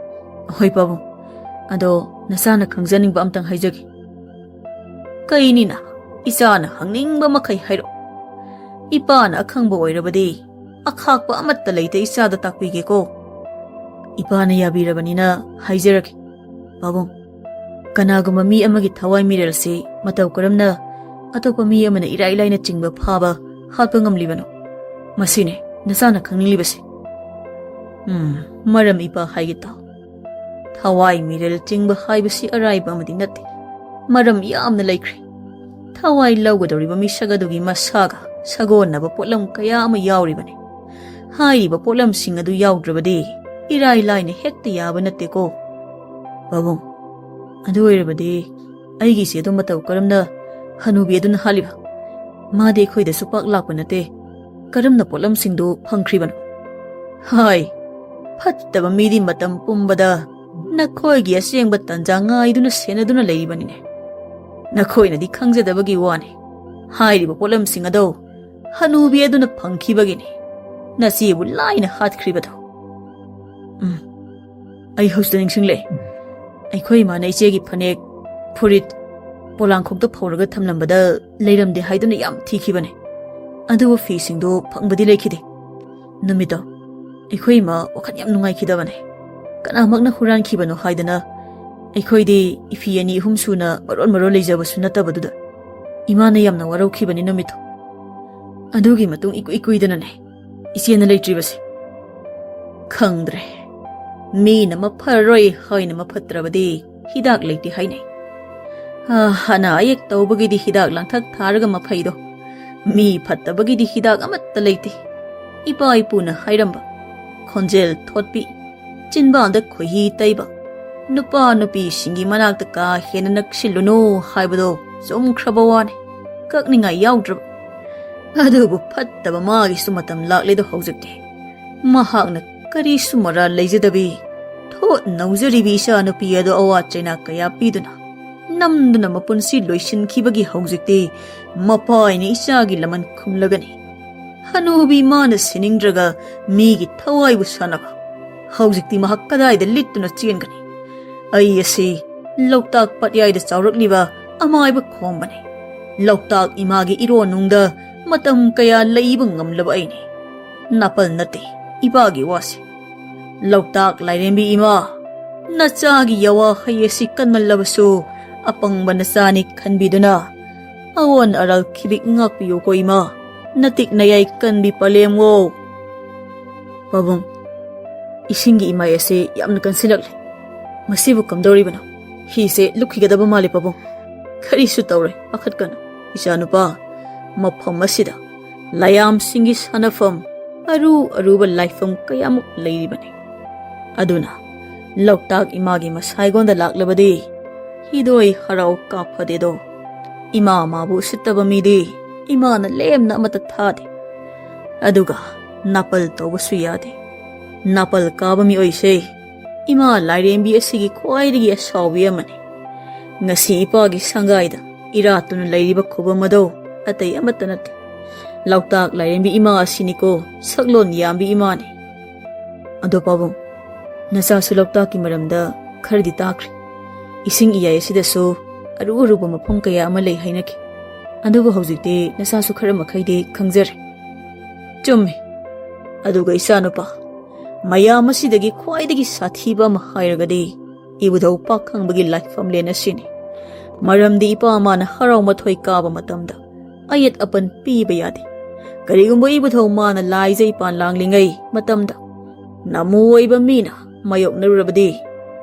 ꯍꯣꯏ ꯄꯥꯕꯨꯡ, ꯑꯗꯣ ꯅꯆꯥꯅ ꯈꯪꯖꯅꯤꯡꯕ ꯑꯝꯇꯪ ꯍꯥꯏꯖꯒꯦ꯫ ꯀꯩꯅꯤꯅ? ꯏꯆꯥꯅ ꯍꯪꯅꯤꯡꯕ ꯃꯈꯩ ꯍꯥꯏꯔꯛꯑꯣ꯫ ꯏꯄꯥꯅ ꯑꯈꯪꯕ ꯑꯣꯏꯔꯕꯗꯤ ꯑꯈꯥꯛꯄ ꯑꯃꯠꯇ ꯂꯩꯇ ꯏꯆꯥꯗ ꯇꯥꯛꯄꯤꯒꯦꯀꯣ꯫ ꯏꯄꯥꯅ ꯌꯥꯕꯤꯔꯕꯅꯤꯅ ꯍꯥꯏꯖꯔꯒꯦ꯫ ꯄꯥꯕꯨꯡ, ꯀꯅꯥꯒꯨꯝꯕ ꯃꯤ ꯑꯃꯒꯤ ꯊꯋꯥꯏ ꯃꯤꯔꯦꯜꯁꯤ ꯃꯇꯧ ꯀꯔꯝꯅ ꯑꯇꯣꯞꯄ ꯃꯤ ꯑꯃꯅ ꯏꯔꯥꯏ ꯂꯥꯏꯅ ꯆꯤꯡꯕ ꯐꯥꯕ ꯍꯥꯠꯄ ꯉꯝꯂꯤꯕꯅꯣ? ꯃꯁꯤꯅꯤ ꯅꯆꯥꯅ ꯈꯪꯅꯤꯡꯂꯤꯕꯁꯦ꯫ ꯎꯝ, ꯃꯔꯝ ꯏꯄꯥ ꯍꯥꯏꯒꯦ ꯇꯥꯎ꯫ ꯊꯋꯥꯏ ꯃꯤꯔꯦꯜ ꯆꯤꯡꯕ ꯍꯥꯏꯕꯁꯤ ꯑꯔꯥꯏꯕ ꯑꯃꯗꯤ ꯅꯠꯇꯦ꯫ ꯃꯔꯝ ꯌꯥꯝꯅ ꯂꯩꯈ꯭ꯔꯦ꯫ ꯊꯋꯥꯏ ꯂꯧꯒꯗꯧꯔꯤꯕ ꯃꯤꯁꯛ ꯑꯗꯨꯒꯤ ꯃꯁꯥꯒ ꯁꯥꯒꯣꯟꯅꯕ ꯄꯣꯠꯂꯝ ꯀꯌꯥ ꯑꯃ ꯌꯥꯎꯔꯤꯕꯅꯤ꯫ ꯍꯥꯏꯔꯤꯕ ꯄꯣꯠꯂꯝꯁꯤꯡ ꯑꯗꯨ ꯌꯥꯎꯗ꯭ꯔꯕꯗꯤ ꯏꯔꯥꯏ ꯂꯥꯏꯅ ꯍꯦꯛꯇ ꯌꯥꯕ ꯅꯠꯇꯦꯀꯣ꯫ ꯄꯥꯕꯨꯡ, ꯑꯗꯨ ꯑꯣꯏꯔꯕꯗꯤ ꯑꯩꯒꯤꯁꯦ ꯑꯗꯨ ꯃꯇꯧ ꯀꯔꯝꯅ ꯍꯅꯨꯕꯤ ꯑꯗꯨꯅ ꯍꯥꯠꯂꯤꯕ? ꯃꯥꯗꯤ ꯑꯩꯈꯣꯏꯗꯁꯨ ꯄꯥꯛ ꯂꯥꯛꯄ ꯅꯠꯇꯦ꯫ ꯀꯔꯝꯅ ꯄꯣꯠꯂꯝꯁꯤꯡꯗꯨ ꯐꯪꯈ꯭ꯔꯤꯕꯅꯣ? ꯍꯥꯏ, ꯐꯠꯇꯕ ꯃꯤꯗꯤ ꯃꯇꯝ ꯄꯨꯝꯕꯗ ꯅꯈꯣꯏꯒꯤ ꯑꯁꯦꯡꯕ ꯇꯟꯖꯥ ꯉꯥꯏꯗꯨꯅ ꯁꯦꯟꯅꯗꯨꯅ ꯂꯩꯔꯤꯕꯅꯤꯅꯦ꯫ ꯅꯈꯣꯏꯅꯗꯤ ꯈꯪꯖꯗꯕꯒꯤ ꯋꯥꯅꯤ꯫ ꯍꯥꯏꯔꯤꯕ ꯄꯣꯠꯂꯝꯁꯤꯡ ꯑꯗꯣ ꯍꯅꯨꯕꯤ ꯑꯗꯨꯅ ꯐꯪꯈꯤꯕꯒꯤꯅꯤ ꯅꯆꯦꯕꯨ ꯂꯥꯏꯅ ꯍꯥꯠꯈ꯭ꯔꯤꯕꯗꯣ꯫ ꯎꯝ, ꯑꯩ ꯍꯧꯖꯤꯛꯇ ꯅꯤꯡꯁꯤꯡꯂꯛꯑꯦ꯫ ꯑꯩꯈꯣꯏ ꯏꯃꯥꯅ ꯏꯆꯦꯒꯤ ꯐꯅꯦꯛ, ꯐꯨꯔꯤꯠ, ꯄꯣꯂꯥꯡꯈꯣꯛꯇ ꯐꯧꯔꯒ ꯊꯝꯂꯝꯕꯗ ꯂꯩꯔꯝꯗꯦ ꯍꯥꯏꯗꯨꯅ ꯌꯥꯝ ꯊꯤꯈꯤꯕꯅꯦ꯫ ꯑꯗꯨꯕꯨ ꯐꯤꯁꯤꯡꯗꯣ ꯐꯪꯕꯗꯤ ꯂꯩꯈꯤꯗꯦ꯫ ꯅꯨꯃꯤꯠꯇꯣ ꯑꯩꯈꯣꯏ ꯏꯃꯥ ꯋꯥꯈꯜ ꯌꯥꯝ ꯅꯨꯡꯉꯥꯏꯈꯤꯗꯕꯅꯦ꯫ ꯀꯅꯥꯃꯛꯅ ꯍꯨꯔꯥꯟꯈꯤꯕꯅꯣ ꯍꯥꯏꯗꯅ꯫ ꯑꯩꯈꯣꯏꯗꯤ ꯏꯐꯤ ꯑꯅꯤ ꯑꯍꯨꯝ ꯁꯨꯅ ꯃꯔꯣꯟ ꯃꯔꯣꯟ ꯂꯩꯖꯕꯁꯨ ꯅꯠꯇꯕꯗꯨꯗ ꯏꯃꯥꯅ ꯌꯥꯝꯅ ꯋꯥꯔꯧꯈꯤꯕꯅꯤ ꯅꯨꯃꯤꯠꯇꯣ꯫ ꯑꯗꯨꯒꯤ ꯃꯇꯨꯡ ꯏꯀꯨꯏ ꯀꯨꯏꯗꯅꯅꯦ ꯏꯆꯦꯅ ꯂꯩꯇ꯭ꯔꯤꯕꯁꯦ꯫ ꯈꯪꯗ꯭ꯔꯦ꯫ ꯃꯤꯅ ꯃꯐꯔꯔꯣꯏ ꯍꯥꯏꯅ ꯃꯐꯠꯇ꯭ꯔꯕꯗꯤ ꯍꯤꯗꯥꯛ ꯂꯩꯇꯦ ꯍꯥꯏꯅꯩ꯫ ꯑꯥ, ꯑꯅꯥ ꯑꯌꯦꯛ ꯇꯧꯕꯒꯤꯗꯤ ꯍꯤꯗꯥꯛ ꯂꯥꯡꯊꯛ ꯊꯥꯔꯒ ꯃꯐꯩꯗꯣ, ꯃꯤ ꯐꯠꯇꯕꯒꯤꯗꯤ ꯍꯤꯗꯥꯛ ꯑꯃꯠꯇ ꯂꯩꯇꯦ꯫ ꯏꯄꯥ ꯏꯄꯨꯅ ꯍꯥꯏꯔꯝꯕ, ꯈꯣꯟꯖꯦꯜ ꯊꯣꯠꯄꯤ, ꯆꯤꯟꯕꯥꯟꯗ ꯈꯣꯏꯍꯤ ꯇꯩꯕ, ꯅꯨꯄꯥ ꯅꯨꯄꯤꯁꯤꯡꯒꯤ ꯃꯅꯥꯛꯇ ꯀꯥ ꯍꯦꯟꯅ ꯅꯛꯁꯤꯜꯂꯨꯅꯨ ꯍꯥꯏꯕꯗꯣ ꯆꯨꯝꯈ꯭ꯔꯕ ꯋꯥꯅꯤ, ꯀꯛꯅꯤꯡꯉꯥꯏ ꯌꯥꯎꯗ꯭ꯔꯕ꯫ ꯑꯗꯨꯕꯨ ꯐꯠꯇꯕ ꯃꯥꯒꯤꯁꯨ ꯃꯇꯝ ꯂꯥꯛꯂꯦꯗꯣ ꯍꯧꯖꯤꯛꯇꯤ꯫ ꯃꯍꯥꯛꯅ ꯀꯔꯤꯁꯨ ꯃꯔꯥꯜ ꯂꯩꯖꯗꯕꯤ, ꯊꯣꯠ ꯅꯧꯖꯔꯤꯕꯤ ꯏꯆꯥ ꯅꯨꯄꯤ ꯑꯗꯣ ꯑꯋꯥ ꯆꯩꯅꯥ ꯀꯌꯥ ꯄꯤꯗꯨꯅ, ꯅꯝꯗꯨꯅ ꯃꯄꯨꯟꯁꯤ ꯂꯣꯏꯁꯤꯟꯈꯤꯕꯒꯤ ꯍꯧꯖꯤꯛꯇꯤ ꯃꯄꯥꯏꯅ ꯏꯆꯥꯒꯤ ꯂꯃꯟ ꯈꯨꯝꯂꯒꯅꯤ꯫ ꯍꯅꯨꯕꯤ ꯃꯥꯅ ꯁꯤꯅꯤꯡꯗ꯭ꯔꯒ ꯃꯤꯒꯤ ꯊꯋꯥꯏꯕꯨ ꯁꯥꯟꯅꯕ꯫ ꯍꯧꯖꯤꯛꯇꯤ ꯃꯍꯥꯛ ꯀꯗꯥꯏꯗ ꯂꯤꯠꯇꯨꯅ ꯆꯦꯟꯒꯅꯤ? ꯑꯩ ꯑꯁꯤ ꯂꯣꯛꯇꯥꯛ ꯄꯠꯌꯥꯏꯗ ꯆꯥꯎꯔꯛꯂꯤꯕ ꯑꯃꯥꯏꯕ ꯈꯣꯝꯕꯅꯤ꯫ ꯂꯣꯛꯇꯥꯛ ꯏꯃꯥꯒꯤ ꯏꯔꯣꯟꯅꯨꯡꯗ ꯃꯇꯝ ꯀꯌꯥ ꯂꯩꯕ ꯉꯝꯂꯕ ꯑꯩꯅꯤ꯫ ꯅꯥꯄꯜ ꯅꯠꯇꯦ ꯏꯄꯥꯒꯤ ꯋꯥꯁꯦ꯫ ꯂꯣꯛꯇꯥꯛ ꯂꯥꯏꯔꯦꯝꯕꯤ ꯏꯃꯥ, ꯅꯆꯥꯒꯤ ꯌꯥꯋꯥ ꯍꯩ ꯑꯁꯤ ꯀꯟꯃꯜꯂꯕꯁꯨ ꯑꯄꯪꯕ ꯅꯆꯥꯅꯤ ꯈꯟꯕꯤꯗꯨꯅ ꯑꯑꯣꯟ ꯑꯔꯥꯜ ꯈꯤꯕꯤꯛ ꯉꯥꯛꯄꯤꯌꯨꯀꯣ ꯏꯃꯥ꯫ ꯅꯇꯤꯛ ꯅꯌꯥꯏ ꯀꯟꯕꯤ ꯄꯂꯦꯝꯉꯣ꯫ ꯄꯥꯕꯨꯡ, ꯏꯁꯤꯡꯒꯤ ꯏꯃꯥꯏ ꯑꯁꯤ ꯌꯥꯝꯅ ꯀꯟꯁꯤꯜꯂꯛꯂꯦ꯫ ꯃꯁꯤꯕꯨ ꯀꯝꯗꯧꯔꯤꯕꯅꯣ? ꯍꯤꯁꯦ ꯂꯨꯞꯈꯤꯒꯗꯕ ꯃꯥꯜꯂꯤ ꯄꯥꯕꯨꯡ꯫ ꯀꯔꯤꯁꯨ ꯇꯧꯔꯣꯏ, ꯄꯥꯈꯠꯀꯅꯨ꯫ ꯏꯆꯥꯅꯨꯄꯥ, ꯃꯐꯝ ꯑꯁꯤꯗ ꯂꯥꯏꯌꯥꯝꯁꯤꯡꯒꯤ ꯁꯥꯟꯅꯐꯝ, ꯑꯔꯨ ꯑꯔꯨꯕ ꯂꯥꯏꯐꯝ ꯀꯌꯥꯃꯨꯛ ꯂꯩꯔꯤꯕꯅꯤ꯫ ꯑꯗꯨꯅ ꯂꯣꯛꯇꯥꯛ ꯏꯃꯥꯒꯤ ꯃꯁꯥꯏꯒꯣꯟꯗ ꯂꯥꯛꯂꯕꯗꯤ ꯍꯤꯗꯣꯏ ꯍꯔꯥꯎ ꯀꯥꯞꯐꯗꯦꯗꯣ꯫ ꯏꯃꯥ ꯃꯥꯕꯨ ꯎꯁꯤꯠꯇꯕ ꯃꯤꯗꯤ ꯏꯃꯥꯅ ꯂꯦꯝꯅ ꯑꯃꯠꯇ ꯊꯥꯗꯦ꯫ ꯑꯗꯨꯒ ꯅꯥꯄꯜ ꯇꯧꯕꯁꯨ ꯌꯥꯗꯦ꯫ ꯅꯥꯄꯜ ꯀꯥꯕ ꯃꯤꯑꯣꯏꯁꯦ ꯏꯃꯥ ꯂꯥꯏꯔꯦꯝꯕꯤ ꯑꯁꯤꯒꯤ ꯈ꯭ꯋꯥꯏꯗꯒꯤ ꯑꯁꯥꯎꯕꯤ ꯑꯃꯅꯤ꯫ ꯉꯁꯤ ꯏꯄꯥꯒꯤ ꯁꯪꯒꯥꯏꯗ ꯏꯔꯥꯠꯇꯨꯅ ꯂꯩꯔꯤꯕ ꯈꯨꯕꯝ ꯑꯗꯣ ꯑꯇꯩ ꯑꯃꯠꯇ ꯅꯠꯇꯦ, ꯂꯣꯛꯇꯥꯛ ꯂꯥꯏꯔꯦꯝꯕꯤ ꯏꯃꯥ ꯑꯁꯤꯅꯤꯀꯣ, ꯁꯛꯂꯣꯟ ꯌꯥꯝꯕꯤ ꯏꯃꯥꯅꯤ꯫ ꯑꯗꯣ ꯄꯥꯕꯨꯡ, ꯅꯆꯥꯁꯨ ꯂꯣꯛꯇꯥꯛꯀꯤ ꯃꯔꯝꯗ ꯈꯔꯗꯤ ꯇꯥꯈ꯭ꯔꯦ꯫ ꯏꯁꯤꯡ ꯏꯌꯥꯏ ꯑꯁꯤꯗꯁꯨ ꯑꯔꯨ ꯑꯔꯨꯕ ꯃꯐꯝ ꯀꯌꯥ ꯑꯃ ꯂꯩ ꯍꯥꯏꯅꯈꯤ꯫ ꯑꯗꯨꯕꯨ ꯍꯧꯖꯤꯛꯇꯤ ꯅꯆꯥꯁꯨ ꯈꯔ ꯃꯈꯩꯗꯤ ꯈꯪꯖꯔꯦ꯫ ꯆꯨꯝꯃꯤ꯫ ꯑꯗꯨꯒ ꯏꯆꯥꯅꯨꯄꯥ, ꯃꯌꯥꯝ ꯑꯁꯤꯗꯒꯤ ꯈ꯭ꯋꯥꯏꯗꯒꯤ ꯁꯥꯊꯤꯕ ꯑꯃ ꯍꯥꯏꯔꯒꯗꯤ ꯏꯕꯨꯙꯧ ꯄꯥꯈꯪꯕꯒꯤ ꯂꯥꯏꯐꯝꯂꯦꯟ ꯑꯁꯤꯅꯤ꯫ ꯃꯔꯝꯗꯤ ꯏꯄꯥ ꯃꯥꯅ ꯍꯔꯥꯎ ꯃꯊꯣꯏ ꯀꯥꯕ ꯃꯇꯝꯗ ꯑꯌꯦꯠ ꯑꯄꯟ ꯄꯤꯕ ꯌꯥꯗꯦ꯫ ꯀꯔꯤꯒꯨꯝꯕ ꯏꯕꯨꯙꯧ ꯃꯥꯅ ꯂꯥꯏꯖꯩ ꯄꯥꯟ ꯂꯥꯡꯂꯤꯉꯩ ꯃꯇꯝꯗ ꯅꯃꯨ ꯑꯣꯏꯕ ꯃꯤꯅ ꯃꯥꯌꯣꯛꯅꯔꯨꯔꯕꯗꯤ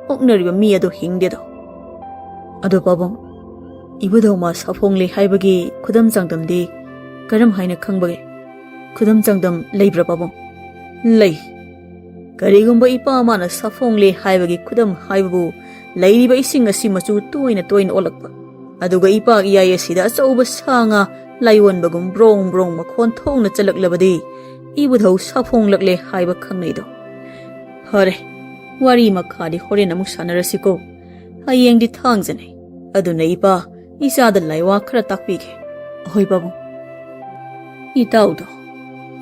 ꯑꯣꯛꯅꯔꯤꯕ ꯃꯤ ꯑꯗꯨ ꯍꯤꯡꯗꯦꯗꯣ꯫ ꯑꯗꯣ ꯄꯥꯕꯨꯡ, ꯏꯕꯨꯙꯧ ꯃꯥ ꯁꯥꯐꯣꯡꯂꯦ ꯍꯥꯏꯕꯒꯤ ꯈꯨꯗꯝ ꯆꯥꯡꯗꯝꯗꯤ ꯀꯔꯝ ꯍꯥꯏꯅ ꯈꯪꯕꯒꯦ? ꯈꯨꯗꯝ ꯆꯥꯡꯗꯝ ꯂꯩꯕ꯭ꯔꯥ ꯄꯥꯕꯨꯡ? ꯂꯩ꯫ ꯀꯔꯤꯒꯨꯝꯕ ꯏꯄꯥ ꯃꯥꯅ ꯁꯥꯐꯣꯡꯂꯦ ꯍꯥꯏꯕꯒꯤ ꯈꯨꯗꯝ ꯍꯥꯏꯕꯕꯨ ꯂꯩꯔꯤꯕ ꯏꯁꯤꯡ ꯑꯁꯤ ꯃꯆꯨ ꯇꯣꯏꯅ ꯇꯣꯏꯅ ꯑꯣꯜꯂꯛꯄ, ꯑꯗꯨꯒ ꯏꯄꯥꯛ ꯏꯌꯥꯏ ꯑꯁꯤꯗ ꯑꯆꯧꯕ ꯁꯥ ꯉꯥ ꯂꯥꯏꯑꯣꯟꯕꯒꯨꯝ ꯕ꯭ꯔꯣꯡ ꯕ꯭ꯔꯣꯡ ꯃꯈꯣꯟ ꯊꯣꯛꯅ ꯆꯠꯂꯛꯂꯕꯗꯤ ꯏꯕꯨꯙꯧ ꯁꯥꯐꯣꯡꯂꯛꯂꯦ ꯍꯥꯏꯕ ꯈꯪꯅꯩꯗꯣ꯫ ꯐꯔꯦ, ꯋꯥꯔꯤ ꯃꯈꯥꯗꯤ ꯍꯣꯔꯦꯟ ꯑꯃꯨꯛ ꯁꯥꯟꯅꯔꯁꯤꯀꯣ꯫ ꯍꯌꯦꯡꯗꯤ ꯊꯥꯡꯖꯅꯤ꯫ ꯑꯗꯨꯅ ꯏꯄꯥ, ꯏꯆꯥꯗ ꯂꯥꯏꯋꯥ ꯈꯔ ꯇꯥꯛꯄꯤꯒꯦ꯫ ꯑꯍꯣꯏ ꯄꯥꯕꯨꯡ꯫ ꯏꯇꯥꯎꯗꯣ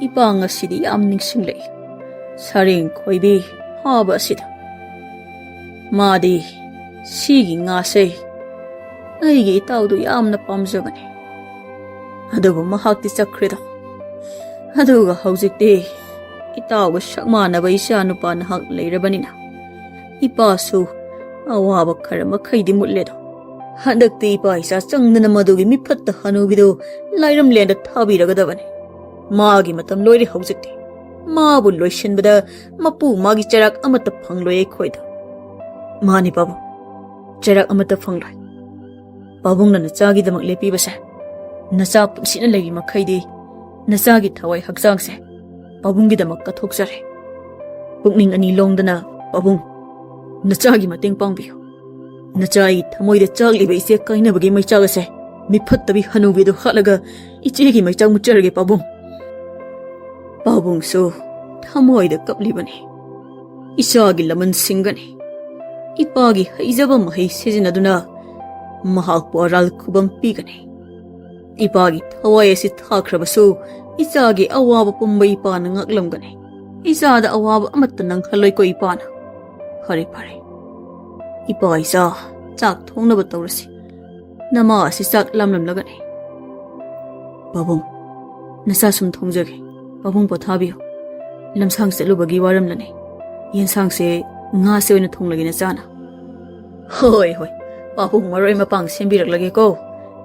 ꯏꯄꯥ ꯉꯁꯤꯗꯤ ꯌꯥꯝ ꯅꯤꯡꯁꯤꯡꯂꯛꯏ꯫ ꯁꯔꯦꯡ ꯈꯣꯏꯕꯤ ꯐꯥꯕ ꯑꯁꯤꯗ꯫ ꯃꯥꯗꯤ ꯁꯤꯒꯤ ꯉꯥꯁꯦ ꯑꯩꯒꯤ ꯏꯇꯥꯎꯗꯨ ꯌꯥꯝꯅ ꯄꯥꯝꯖꯕꯅꯤ꯫ ꯑꯗꯨꯕꯨ ꯃꯍꯥꯛꯇꯤ ꯆꯠꯈ꯭ꯔꯦꯗꯣ꯫ ꯑꯗꯨꯒ ꯍꯧꯖꯤꯛꯇꯤ ꯏꯇꯥꯎꯒ ꯁꯛ ꯃꯥꯟꯅꯕ ꯏꯆꯥ ꯅꯨꯄꯥ ꯅꯍꯥꯛ ꯂꯩꯔꯕꯅꯤꯅ ꯏꯄꯥꯁꯨ ꯑꯋꯥꯕ ꯈꯔ ꯃꯈꯩꯗꯤ ꯃꯨꯠꯂꯦꯗꯣ꯫ ꯍꯟꯗꯛꯇꯤ ꯏꯄꯥ ꯏꯆꯥ ꯆꯪꯗꯅ ꯃꯗꯨꯒꯤ ꯃꯤꯐꯠꯇ ꯍꯅꯨꯕꯤꯗꯨ ꯂꯥꯏꯔꯝꯂꯦꯟꯗ ꯊꯥꯕꯤꯔꯒꯗꯕꯅꯤ꯫ ꯃꯥꯒꯤ ꯃꯇꯝ ꯂꯣꯏꯔꯦ ꯍꯧꯖꯤꯛꯇꯤ꯫ ꯃꯥꯕꯨ ꯂꯣꯏꯁꯤꯟꯕꯗ ꯃꯄꯨ ꯃꯥꯒꯤ ꯆꯩꯔꯥꯛ ꯑꯃꯠꯇ ꯐꯪꯂꯣꯏ ꯑꯩꯈꯣꯏꯗ꯫ ꯃꯥꯅꯤ ꯄꯥꯕꯨꯡ, ꯆꯩꯔꯥꯛ ꯑꯃꯠꯇ ꯐꯪꯂꯣꯏ꯫ ꯄꯥꯕꯨꯡꯅ ꯅꯆꯥꯒꯤꯗꯃꯛ ꯂꯦꯞꯄꯤꯕꯁꯦ, ꯅꯆꯥ ꯄꯨꯟꯁꯤꯅ ꯂꯩꯔꯤ ꯃꯈꯩꯗꯤ ꯅꯆꯥꯒꯤ ꯊꯋꯥꯏ ꯍꯛꯆꯥꯡꯁꯦ ꯄꯥꯕꯨꯡꯒꯤꯗꯃꯛ ꯀꯠꯊꯣꯛꯆꯔꯦ꯫ ꯄꯨꯛꯅꯤꯡ ꯑꯅꯤ ꯂꯣꯡꯗꯅ ꯄꯥꯕꯨꯡ, ꯅꯆꯥꯒꯤ ꯃꯇꯦꯡ ꯄꯥꯡꯕꯤꯌꯨ꯫ ꯅꯆꯥꯒꯤ ꯊꯃꯣꯏꯗ ꯆꯥꯛꯂꯤꯕ ꯏꯆꯦ ꯀꯥꯏꯅꯕꯒꯤ ꯃꯩꯆꯥꯛ ꯑꯁꯦ ꯃꯤꯐꯠꯇꯕꯤ ꯍꯅꯨꯕꯤꯗꯨ ꯍꯥꯠꯂꯒ ꯏꯆꯦꯒꯤ ꯃꯩꯆꯥꯛ ꯃꯨꯠꯆꯔꯒꯦ ꯄꯥꯕꯨꯡ꯫ ꯄꯥꯕꯨꯡꯁꯨ ꯊꯃꯣꯏꯗ ꯀꯞꯂꯤꯕꯅꯤ꯫ ꯏꯆꯥꯒꯤ ꯂꯃꯟ ꯁꯤꯡꯒꯅꯤ꯫ ꯏꯄꯥꯒꯤ ꯍꯩꯖꯕ ꯃꯍꯩ ꯁꯤꯖꯤꯟꯅꯗꯨꯅ ꯃꯍꯥꯛꯄꯨ ꯑꯔꯥꯜ ꯈꯨꯕꯝ ꯄꯤꯒꯅꯤ꯫ ꯏꯄꯥꯒꯤ ꯊꯋꯥꯏ ꯑꯁꯤ ꯊꯥꯈ꯭ꯔꯕꯁꯨ ꯏꯆꯥꯒꯤ ꯑꯋꯥꯕ ꯄꯨꯝꯕ ꯏꯄꯥꯅ ꯉꯥꯛꯂꯝꯒꯅꯤ꯫ ꯏꯆꯥꯗ ꯑꯋꯥꯕ ꯑꯃꯠꯇ ꯅꯪꯍꯜꯂꯣꯏꯀꯣ ꯏꯄꯥꯅ꯫ ꯐꯔꯦ ꯐꯔꯦ, ꯏꯄꯥ ꯏꯆꯥ ꯆꯥꯛ ꯊꯣꯡꯅꯕ ꯇꯧꯔꯁꯤ꯫ ꯅꯃꯥ ꯑꯁꯤ ꯆꯥꯛ ꯂꯥꯝꯂꯝꯂꯒꯅꯤ꯫ ꯄꯥꯕꯨꯡ, ꯅꯆꯥ ꯁꯨꯝ ꯊꯣꯡꯖꯒꯦ꯫ ꯄꯥꯕꯨꯡ ꯄꯣꯊꯥꯕꯤꯌꯨ꯫ ꯂꯝꯁꯥꯡ ꯆꯠꯂꯨꯕꯒꯤ ꯋꯥꯔꯝꯂꯅꯤ꯫ ꯌꯦꯟꯁꯥꯡꯁꯦ ꯉꯥꯁꯦ ꯑꯣꯏꯅ ꯊꯣꯡꯂꯒꯦ ꯅꯆꯥꯅ꯫ ꯍꯣꯏ ꯍꯣꯏ, ꯄꯥꯕꯨꯡ ꯃꯔꯣꯏ ꯃꯄꯥꯡ ꯁꯦꯝꯕꯤꯔꯛꯂꯒꯦꯀꯣ꯫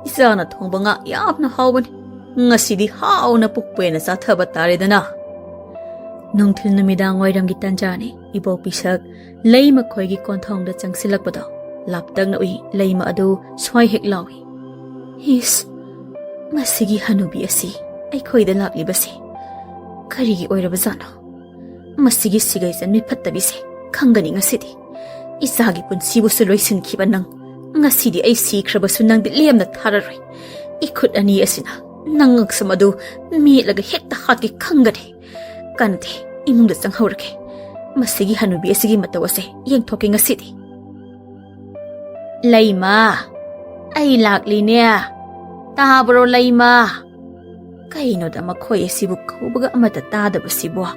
ꯏꯆꯥꯅ ꯊꯣꯡꯕ ꯉꯥ ꯌꯥꯝꯅ ꯍꯥꯎꯕꯅꯤ꯫ ꯉꯁꯤꯗꯤ ꯍꯥꯎꯅ ꯄꯨꯛꯄꯦꯟꯅ ꯆꯥꯊꯕ ꯇꯥꯔꯦꯗꯅ꯫ ꯅꯨꯡꯊꯤꯜ ꯅꯨꯃꯤꯗꯥꯡ ꯋꯥꯏꯔꯝꯒꯤ ꯇꯥꯟꯖꯥꯅꯤ꯫ ꯏꯕꯣꯛ ꯄꯤꯁꯛ ꯂꯩꯃ ꯈꯣꯏꯒꯤ ꯀꯣꯟꯊꯣꯡꯗ ꯆꯪꯁꯤꯜꯂꯛꯄꯗꯣ ꯂꯥꯞꯇꯛꯅ ꯎꯏ꯫ ꯂꯩꯃ ꯑꯗꯨ ꯁ꯭ꯋꯥꯏ ꯍꯦꯛ ꯂꯥꯎꯏ꯫ "ꯏꯁ, ꯃꯁꯤꯒꯤ ꯍꯅꯨꯕꯤ ꯑꯁꯤ ꯑꯩꯈꯣꯏꯗ ꯂꯥꯛꯂꯤꯕꯁꯤ ꯀꯔꯤꯒꯤ ꯑꯣꯏꯔꯕꯖꯥꯠꯅꯣ? ꯃꯁꯤꯒꯤ ꯁꯤꯒꯩ ꯆꯟꯕꯤ ꯐꯠꯇꯕꯤꯁꯦ ꯈꯪꯒꯅꯤ ꯉꯁꯤꯗꯤ꯫ ꯏꯆꯥꯒꯤ ꯄꯨꯟꯁꯤꯕꯨꯁꯨ ꯂꯣꯏꯁꯤꯟꯈꯤꯕ ꯅꯪ, ꯉꯁꯤꯗꯤ ꯑꯩ ꯁꯤꯈ꯭ꯔꯕꯁꯨ ꯅꯪꯗꯤ ꯂꯦꯝꯅ ꯊꯥꯔꯔꯣꯏ꯫ ꯏꯈꯨꯠ ꯑꯅꯤ ꯑꯁꯤꯅ ꯅꯪ ꯉꯛꯁꯝ ꯑꯗꯨ ꯃꯦꯠꯂꯒ ꯍꯦꯛꯇ ꯍꯥꯠꯀꯦ ꯈꯪꯒꯅꯤ꯫ ꯀꯟꯗꯦ, ꯏꯃꯨꯡꯗ ꯆꯪꯍꯧꯔꯒꯦ꯫ ꯃꯁꯤꯒꯤ ꯍꯅꯨꯕꯤ ꯑꯁꯤꯒꯤ ꯃꯇꯧ ꯑꯁꯦ ꯌꯦꯡꯊꯣꯛꯀꯦ ꯉꯁꯤꯗꯤ꯫" "ꯂꯩꯃ, ꯑꯩ ꯂꯥꯛꯂꯤꯅꯦ꯫ ꯇꯥꯕ꯭ꯔꯣ, ꯂꯩꯃ? ꯀꯩꯅꯣꯗ ꯃꯈꯣꯏ ꯑꯁꯤꯕꯨ ꯀꯧꯕꯒ ꯑꯃꯠꯇ ꯇꯥꯗꯕꯁꯤꯕꯣ?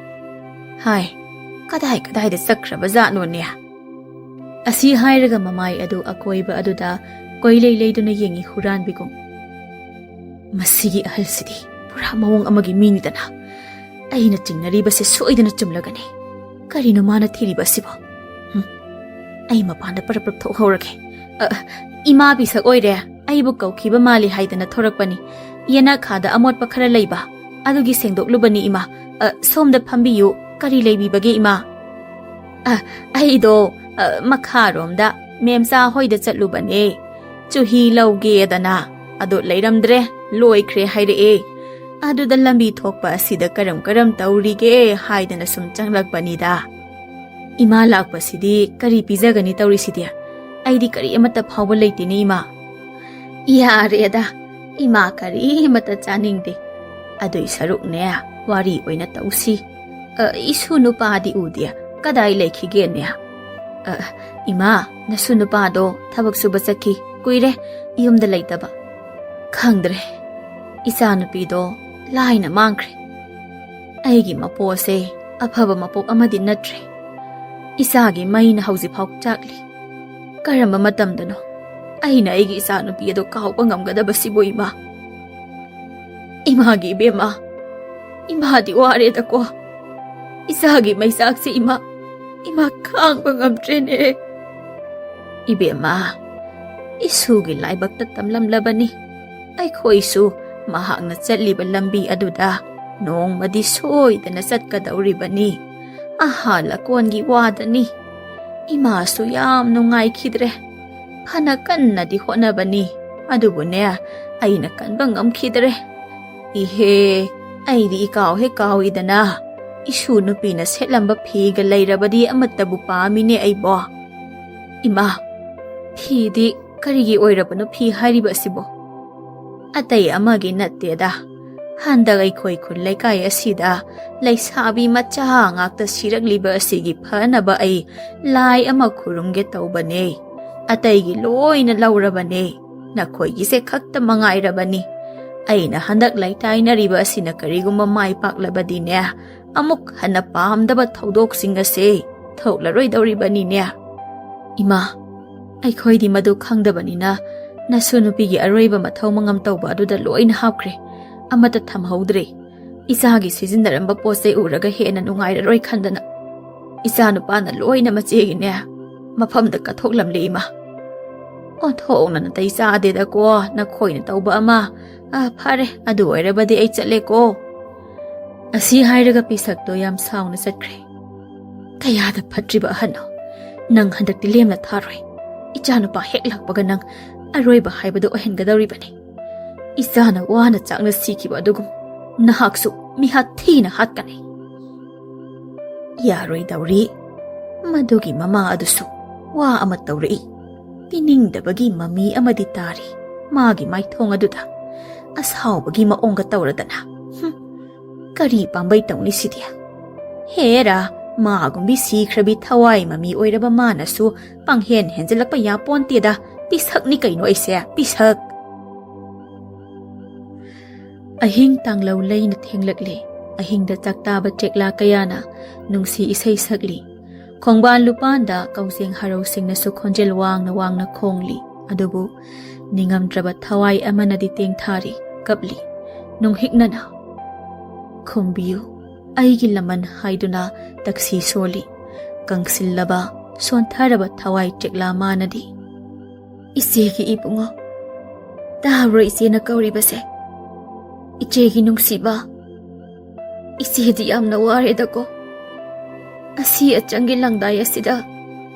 ꯍꯥꯏ, ꯀꯗꯥꯏ ꯀꯗꯥꯏꯗ ꯆꯠꯈ꯭ꯔꯕꯖꯥꯠꯅꯣꯅꯦ?" ꯑꯁꯤ ꯍꯥꯏꯔꯒ ꯃꯃꯥꯏ ꯑꯗꯨ ꯑꯀꯣꯏꯕ ꯑꯗꯨꯗ ꯀꯣꯏꯂꯩ ꯂꯩꯗꯨꯅ ꯌꯦꯡꯉꯤ ꯍꯨꯔꯥꯟꯕꯤꯒꯨꯝ꯫ "ꯃꯁꯤꯒꯤ ꯑꯍꯜꯁꯤꯗꯤ ꯄꯨꯔꯥ ꯃꯑꯣꯡ ꯑꯃꯒꯤ ꯃꯤꯅꯤꯗꯅ꯫ ꯑꯩꯅ ꯆꯤꯡꯅꯔꯤꯕꯁꯦ ꯁꯣꯏꯗꯅ ꯆꯨꯝꯂꯒꯅꯤ꯫ ꯀꯔꯤꯅꯣ ꯃꯥꯅ ꯊꯤꯔꯤꯕ ꯑꯁꯤꯕꯣ? ꯍꯨꯝ, ꯑꯩ ꯃꯄꯥꯟꯗ ꯄꯔꯞ ꯄꯔꯞ ꯊꯣꯛꯍꯧꯔꯒꯦ꯫ ꯑ, ꯏꯃꯥ ꯄꯤꯁꯛ ꯑꯣꯏꯔꯦ, ꯑꯩꯕꯨ ꯀꯧꯈꯤꯕ ꯃꯥꯜꯂꯤ ꯍꯥꯏꯗꯅ ꯊꯣꯔꯛꯄꯅꯤ꯫ ꯌꯦꯅꯈꯥꯗ ꯑꯃꯣꯠꯄ ꯈꯔ ꯂꯩꯕ, ꯑꯗꯨꯒꯤ ꯁꯦꯡꯗꯣꯛꯂꯨꯕꯅꯤ, ꯏꯃꯥ꯫ ꯑ, ꯁꯣꯝꯗ ꯐꯝꯕꯤꯌꯨ, ꯀꯔꯤ ꯂꯩꯕꯤꯕꯒꯦ, ꯏꯃꯥ?" "ꯑ, ꯑꯩꯗꯣ, ꯑ, ꯃꯈꯥꯔꯣꯝꯗ ꯃꯦꯝꯆꯥ ꯍꯣꯏꯗ ꯆꯠꯂꯨꯕꯅꯦ, ꯆꯨꯍꯤ ꯂꯧꯒꯦꯗꯅ꯫ ꯑꯗꯣ ꯂꯩꯔꯝꯗ꯭ꯔꯦ, ꯂꯣꯏꯈ꯭ꯔꯦ ꯍꯥꯏꯔꯛꯑꯦ꯫ ꯑꯗꯨꯗ ꯂꯝꯕꯤ ꯊꯣꯛꯄ ꯑꯁꯤꯗ ꯀꯔꯝ ꯀꯔꯝ ꯇꯧꯔꯤꯒꯦ ꯍꯥꯏꯗꯅ ꯁꯨꯝ ꯆꯪꯂꯛꯄꯅꯤꯗ꯫ ꯏꯃꯥ ꯂꯥꯛꯄꯁꯤꯗꯤ ꯀꯔꯤ ꯄꯤꯖꯒꯅꯤ ꯇꯧꯔꯤꯁꯤꯗꯤ? ꯑꯩꯗꯤ ꯀꯔꯤ ꯑꯃꯠꯇ ꯐꯥꯎꯕ ꯂꯩꯇꯦꯅꯦ, ꯏꯃꯥ꯫" "ꯌꯥꯔꯦꯗ, ꯏꯃꯥ ꯀꯔꯤ ꯑꯃꯠꯇ ꯆꯥꯅꯤꯡꯗꯦ꯫ ꯑꯗꯨꯏ ꯁꯔꯨꯛꯅꯦ, ꯋꯥꯔꯤ ꯑꯣꯏꯅ ꯇꯧꯁꯤ꯫ ꯑ, ꯏꯁꯨ ꯅꯨꯄꯥꯗꯤ ꯎꯗꯦ, ꯀꯗꯥꯏ ꯂꯩꯈꯤꯒꯦꯅꯦ?" "ꯑ, ꯏꯃꯥ, ꯅꯁꯨ ꯅꯨꯄꯥꯗꯣ ꯊꯕꯛ ꯁꯨꯕ ꯆꯠꯈꯤ, ꯀꯨꯏꯔꯦ ꯌꯨꯝꯗ ꯂꯩꯇꯕ꯫ ꯈꯪꯗ꯭ꯔꯦ, ꯏꯆꯥ ꯅꯨꯄꯤꯗꯣ ꯂꯥꯏꯅ ꯃꯥꯡꯈ꯭ꯔꯦ꯫ ꯑꯩꯒꯤ ꯃꯄꯣꯁꯦ ꯑꯐꯕ ꯃꯄꯣꯛ ꯑꯃꯗꯤ ꯅꯠꯇ꯭ꯔꯦ꯫ ꯏꯆꯥꯒꯤ ꯃꯩꯅ ꯍꯧꯖꯤꯛꯐꯥꯎ ꯆꯥꯛꯂꯤ꯫ ꯀꯔꯝꯕ ꯃꯇꯝꯗꯅꯣ ꯑꯩꯅ ꯑꯩꯒꯤ ꯏꯆꯥ ꯅꯨꯄꯤ ꯑꯗꯣ ꯀꯥꯎꯕ ꯉꯝꯒꯗꯕꯁꯤꯕꯨ, ꯏꯃꯥ? ꯏꯃꯥꯒꯤ ꯏꯕꯦꯝꯃ, ꯏꯃꯥꯗꯤ ꯋꯥꯔꯦꯗꯀꯣ꯫ ꯏꯆꯥꯒꯤ ꯃꯩꯆꯥꯛꯁꯦ, ꯏꯃꯥ, ꯏꯃꯥ ꯈꯥꯡꯕ ꯉꯝꯗ꯭ꯔꯦꯅꯦ꯫ ꯏꯕꯦꯝꯃ, ꯏꯁꯨꯒꯤ ꯂꯥꯏꯕꯛꯇ ꯇꯝꯂꯝꯂꯕꯅꯤ꯫ ꯑꯩꯈꯣꯏꯁꯨ ꯃꯍꯥꯛꯅ ꯆꯠꯂꯤꯕ ꯂꯝꯕꯤ ꯑꯗꯨꯗ ꯅꯣꯡꯃꯗꯤ ꯁꯣꯏꯗꯅ ꯆꯠꯀꯗꯧꯔꯤꯕꯅꯤ꯫ ꯑꯍꯥ, ꯂꯀꯣꯟꯒꯤ ꯋꯥꯗꯅꯤ꯫ ꯏꯃꯥꯁꯨ ꯌꯥꯝ ꯅꯨꯡꯉꯥꯏꯈꯤꯗ꯭ꯔꯦ꯫ ꯐꯅ ꯀꯟꯅꯗꯤ ꯍꯣꯠꯅꯕꯅꯤ, ꯑꯗꯨꯕꯨꯅꯦ, ꯑꯩꯅ ꯀꯟꯕ ꯉꯝꯈꯤꯗ꯭ꯔꯦ꯫ ꯏꯍꯦ, ꯑꯩꯗꯤ ꯏꯀꯥꯎ ꯍꯦꯛ ꯀꯥꯎꯏꯗꯅ꯫ ꯏꯁꯨ ꯅꯨꯄꯤꯅ ꯁꯦꯠꯂꯝꯕ ꯐꯤꯒ ꯂꯩꯔꯕꯗꯤ ꯑꯃꯠꯇꯕꯨ ꯄꯥꯝꯃꯤꯅꯦ ꯑꯩꯕꯣ꯫ ꯏꯃꯥ, ꯐꯤꯗꯤ ꯀꯔꯤꯒꯤ ꯑꯣꯏꯔꯕꯅꯣ ꯐꯤ ꯍꯥꯏꯔꯤꯕ ꯑꯁꯤꯕꯣ? ꯑꯇꯩ ꯑꯃꯒꯤ ꯅꯠꯇꯦꯗ꯫ ꯍꯟꯗꯛ ꯑꯩꯈꯣꯏ ꯈꯨꯜ ꯂꯩꯀꯥꯏ ꯑꯁꯤꯗ ꯂꯩꯁꯥꯕꯤ ꯃꯆꯥ ꯉꯥꯛꯇ ꯁꯤꯔꯛꯂꯤꯕ ꯑꯁꯤꯒꯤ ꯐꯅꯕ ꯑꯩ ꯂꯥꯏ ꯑꯃ ꯈꯨꯔꯨꯝꯒꯦ ꯇꯧꯕꯅꯦ꯫ ꯑꯇꯩꯒꯤ ꯂꯣꯏꯅ ꯂꯧꯔꯕꯅꯦ꯫ ꯅꯈꯣꯏꯒꯤꯁꯦ ꯈꯛꯇ ꯃꯉꯥꯏꯔꯕꯅꯤ꯫ ꯑꯩꯅ ꯍꯟꯗꯛ ꯂꯩꯇꯥꯏꯅꯔꯤꯕ ꯑꯁꯤꯅ ꯀꯔꯤꯒꯨꯝꯕ ꯃꯥꯏ ꯄꯥꯛꯂꯕꯗꯤꯅꯦ, ꯑꯃꯨꯛ ꯍꯟꯅ ꯄꯥꯝꯗꯕ ꯊꯧꯗꯣꯛꯁꯤꯡ ꯑꯁꯦ ꯊꯣꯛꯂꯔꯣꯏꯗꯧꯔꯤꯕꯅꯤꯅꯦ꯫ ꯏꯃꯥ, ꯑꯩꯈꯣꯏꯗꯤ ꯃꯗꯨ ꯈꯪꯗꯕꯅꯤꯅ ꯅꯁꯨ ꯅꯨꯄꯤꯒꯤ ꯑꯔꯣꯏꯕ ꯃꯊꯧ ꯃꯉꯝ ꯇꯧꯕ ꯑꯗꯨꯗ ꯂꯣꯏꯅ ꯍꯥꯞꯈ꯭ꯔꯦ꯫ ꯑꯃꯠꯇ ꯊꯝꯍꯧꯗ꯭ꯔꯦ꯫ ꯏꯆꯥꯒꯤ ꯁꯤꯖꯤꯟꯅꯔꯝꯕ ꯄꯣꯠ ꯆꯩ ꯎꯔꯒ ꯍꯦꯟꯅ ꯅꯨꯡꯉꯥꯏꯔꯔꯣꯏ ꯈꯟꯗꯅ ꯏꯆꯥ ꯅꯨꯄꯥꯅ ꯂꯣꯏꯅ ꯃꯆꯦꯒꯤꯅꯦ ꯃꯐꯝꯗ ꯀꯠꯊꯣꯛꯂꯝꯂꯦ ꯏꯃꯥ꯫ ꯑꯣꯟꯊꯣꯛꯅ ꯅꯥꯇꯩ ꯆꯥꯗꯦꯗꯀꯣ ꯅꯈꯣꯏꯅ ꯇꯧꯕ ꯑꯃ꯫ ꯑ, ꯐꯔꯦ, ꯑꯗꯨ ꯑꯣꯏꯔꯕꯗꯤ ꯑꯩ ꯆꯠꯂꯦꯀꯣ꯫ ꯑꯁꯤ ꯍꯥꯏꯔꯒ ꯄꯤꯁꯛꯇꯣ ꯌꯥꯝ ꯁꯥꯎꯅ ꯆꯠꯈ꯭ꯔꯦ꯫ ꯀꯌꯥꯗ ꯐꯠꯇ꯭ꯔꯤꯕ ꯑꯍꯟꯅꯣ! ꯅꯪ ꯍꯟꯗꯛꯇꯤ ꯂꯦꯝꯅ ꯊꯥꯔꯣꯏ꯫ ꯏꯆꯥꯅꯨꯄꯥ ꯍꯦꯛ ꯂꯥꯛꯄꯒ ꯅꯪ ꯑꯔꯣꯏꯕ ꯍꯥꯏꯕꯗꯨ ꯑꯣꯏꯍꯟꯒꯗꯧꯔꯤꯕꯅꯤ꯫ ꯏꯆꯥꯅ ꯋꯥꯅ ꯆꯥꯛꯅ ꯁꯤꯈꯤꯕ ꯑꯗꯨꯒꯨꯝ ꯅꯍꯥꯛꯁꯨ ꯃꯤꯍꯥꯠ ꯊꯤꯅ ꯍꯥꯠꯀꯅꯤ꯫ ꯌꯥꯔꯣꯏꯗꯧꯔꯤ꯫ ꯃꯗꯨꯒꯤ ꯃꯃꯥ ꯑꯗꯨꯁꯨ ꯋꯥ ꯑꯃ ꯇꯧꯔꯛꯏ꯫ ꯄꯤꯅꯤꯡꯗꯕꯒꯤ ꯃꯃꯤ ꯑꯃꯗꯤ ꯇꯥꯔꯤ꯫ ꯃꯥꯒꯤ ꯃꯥꯏꯊꯣꯡ ꯑꯗꯨꯗ ꯑꯁꯥꯎꯕꯒꯤ ꯃꯑꯣꯡꯒ ꯇꯧꯔꯗꯅ꯫ ꯍꯨꯝ, ꯀꯔꯤ ꯄꯥꯝꯕꯩ ꯇꯧꯅꯤ ꯁꯤꯗꯤ? ꯍꯦꯔꯥ, ꯃꯥꯒꯨꯝꯕꯤ ꯁꯤꯈ꯭ꯔꯕꯤ ꯊꯋꯥꯏ ꯃꯃꯤ ꯑꯣꯏꯔꯕ ꯃꯥꯅꯁꯨ ꯄꯪꯍꯦꯟ ꯍꯦꯟꯖꯤꯜꯂꯛꯄ ꯌꯥꯄꯣꯟꯇꯦꯗ꯫ ꯄꯤꯁꯛꯅꯤ ꯀꯩꯅꯣ ꯑꯩꯁꯦ, ꯄꯤꯁꯛ꯫ ꯑꯍꯤꯡ ꯇꯥꯡꯂꯧ ꯂꯩꯅ ꯊꯦꯡꯂꯛꯂꯦ꯫ ꯑꯍꯤꯡꯗ ꯆꯥꯛꯇꯥꯕ ꯆꯦꯛꯂꯥ ꯀꯌꯥꯅ ꯅꯨꯡꯁꯤ ꯏꯁꯩ ꯁꯛꯂꯤ꯫ ꯈꯣꯡꯕꯥꯟ ꯂꯨꯄꯥꯟꯗ ꯀꯧꯖꯦꯡ ꯍꯔꯧꯁꯤꯡꯅꯁꯨ ꯈꯣꯟꯖꯦꯜ ꯋꯥꯡꯅ ꯋꯥꯡꯅ ꯈꯣꯡꯂꯤ꯫ ꯑꯗꯨꯕꯨ ꯅꯤꯡꯉꯝꯗ꯭ꯔꯕ ꯊꯋꯥꯏ ꯑꯃꯅꯗꯤ ꯇꯦꯡꯊꯥꯔꯤ, ꯀꯞꯂꯤ, ꯅꯨꯡꯍꯤꯛꯅꯅ꯫ "ꯈꯨꯝꯕꯤꯌꯨ, ꯑꯩꯒꯤ ꯂꯃꯟ" ꯍꯥꯏꯗꯨꯅ ꯇꯛꯁꯤ ꯁꯣꯜꯂꯤ꯫ ꯀꯪꯁꯤꯜꯂꯕ, ꯁꯣꯟꯊꯔꯕ ꯊꯋꯥꯏ ꯆꯦꯛꯂꯥ ꯃꯥꯅꯗꯤ, "ꯏꯆꯦꯒꯤ ꯏꯕꯨꯡꯉꯣ, ꯇꯥꯕ꯭ꯔꯣ ꯏꯆꯦꯅ ꯀꯧꯔꯤꯕꯁꯦ? ꯏꯆꯦꯒꯤ ꯅꯨꯡꯁꯤꯕ, ꯏꯆꯦꯗꯤ ꯌꯥꯝꯅ ꯋꯥꯔꯦꯗꯀꯣ꯫ ꯑꯁꯤ ꯑꯆꯪꯒꯤ ꯂꯪꯗꯥꯏ ꯑꯁꯤꯗ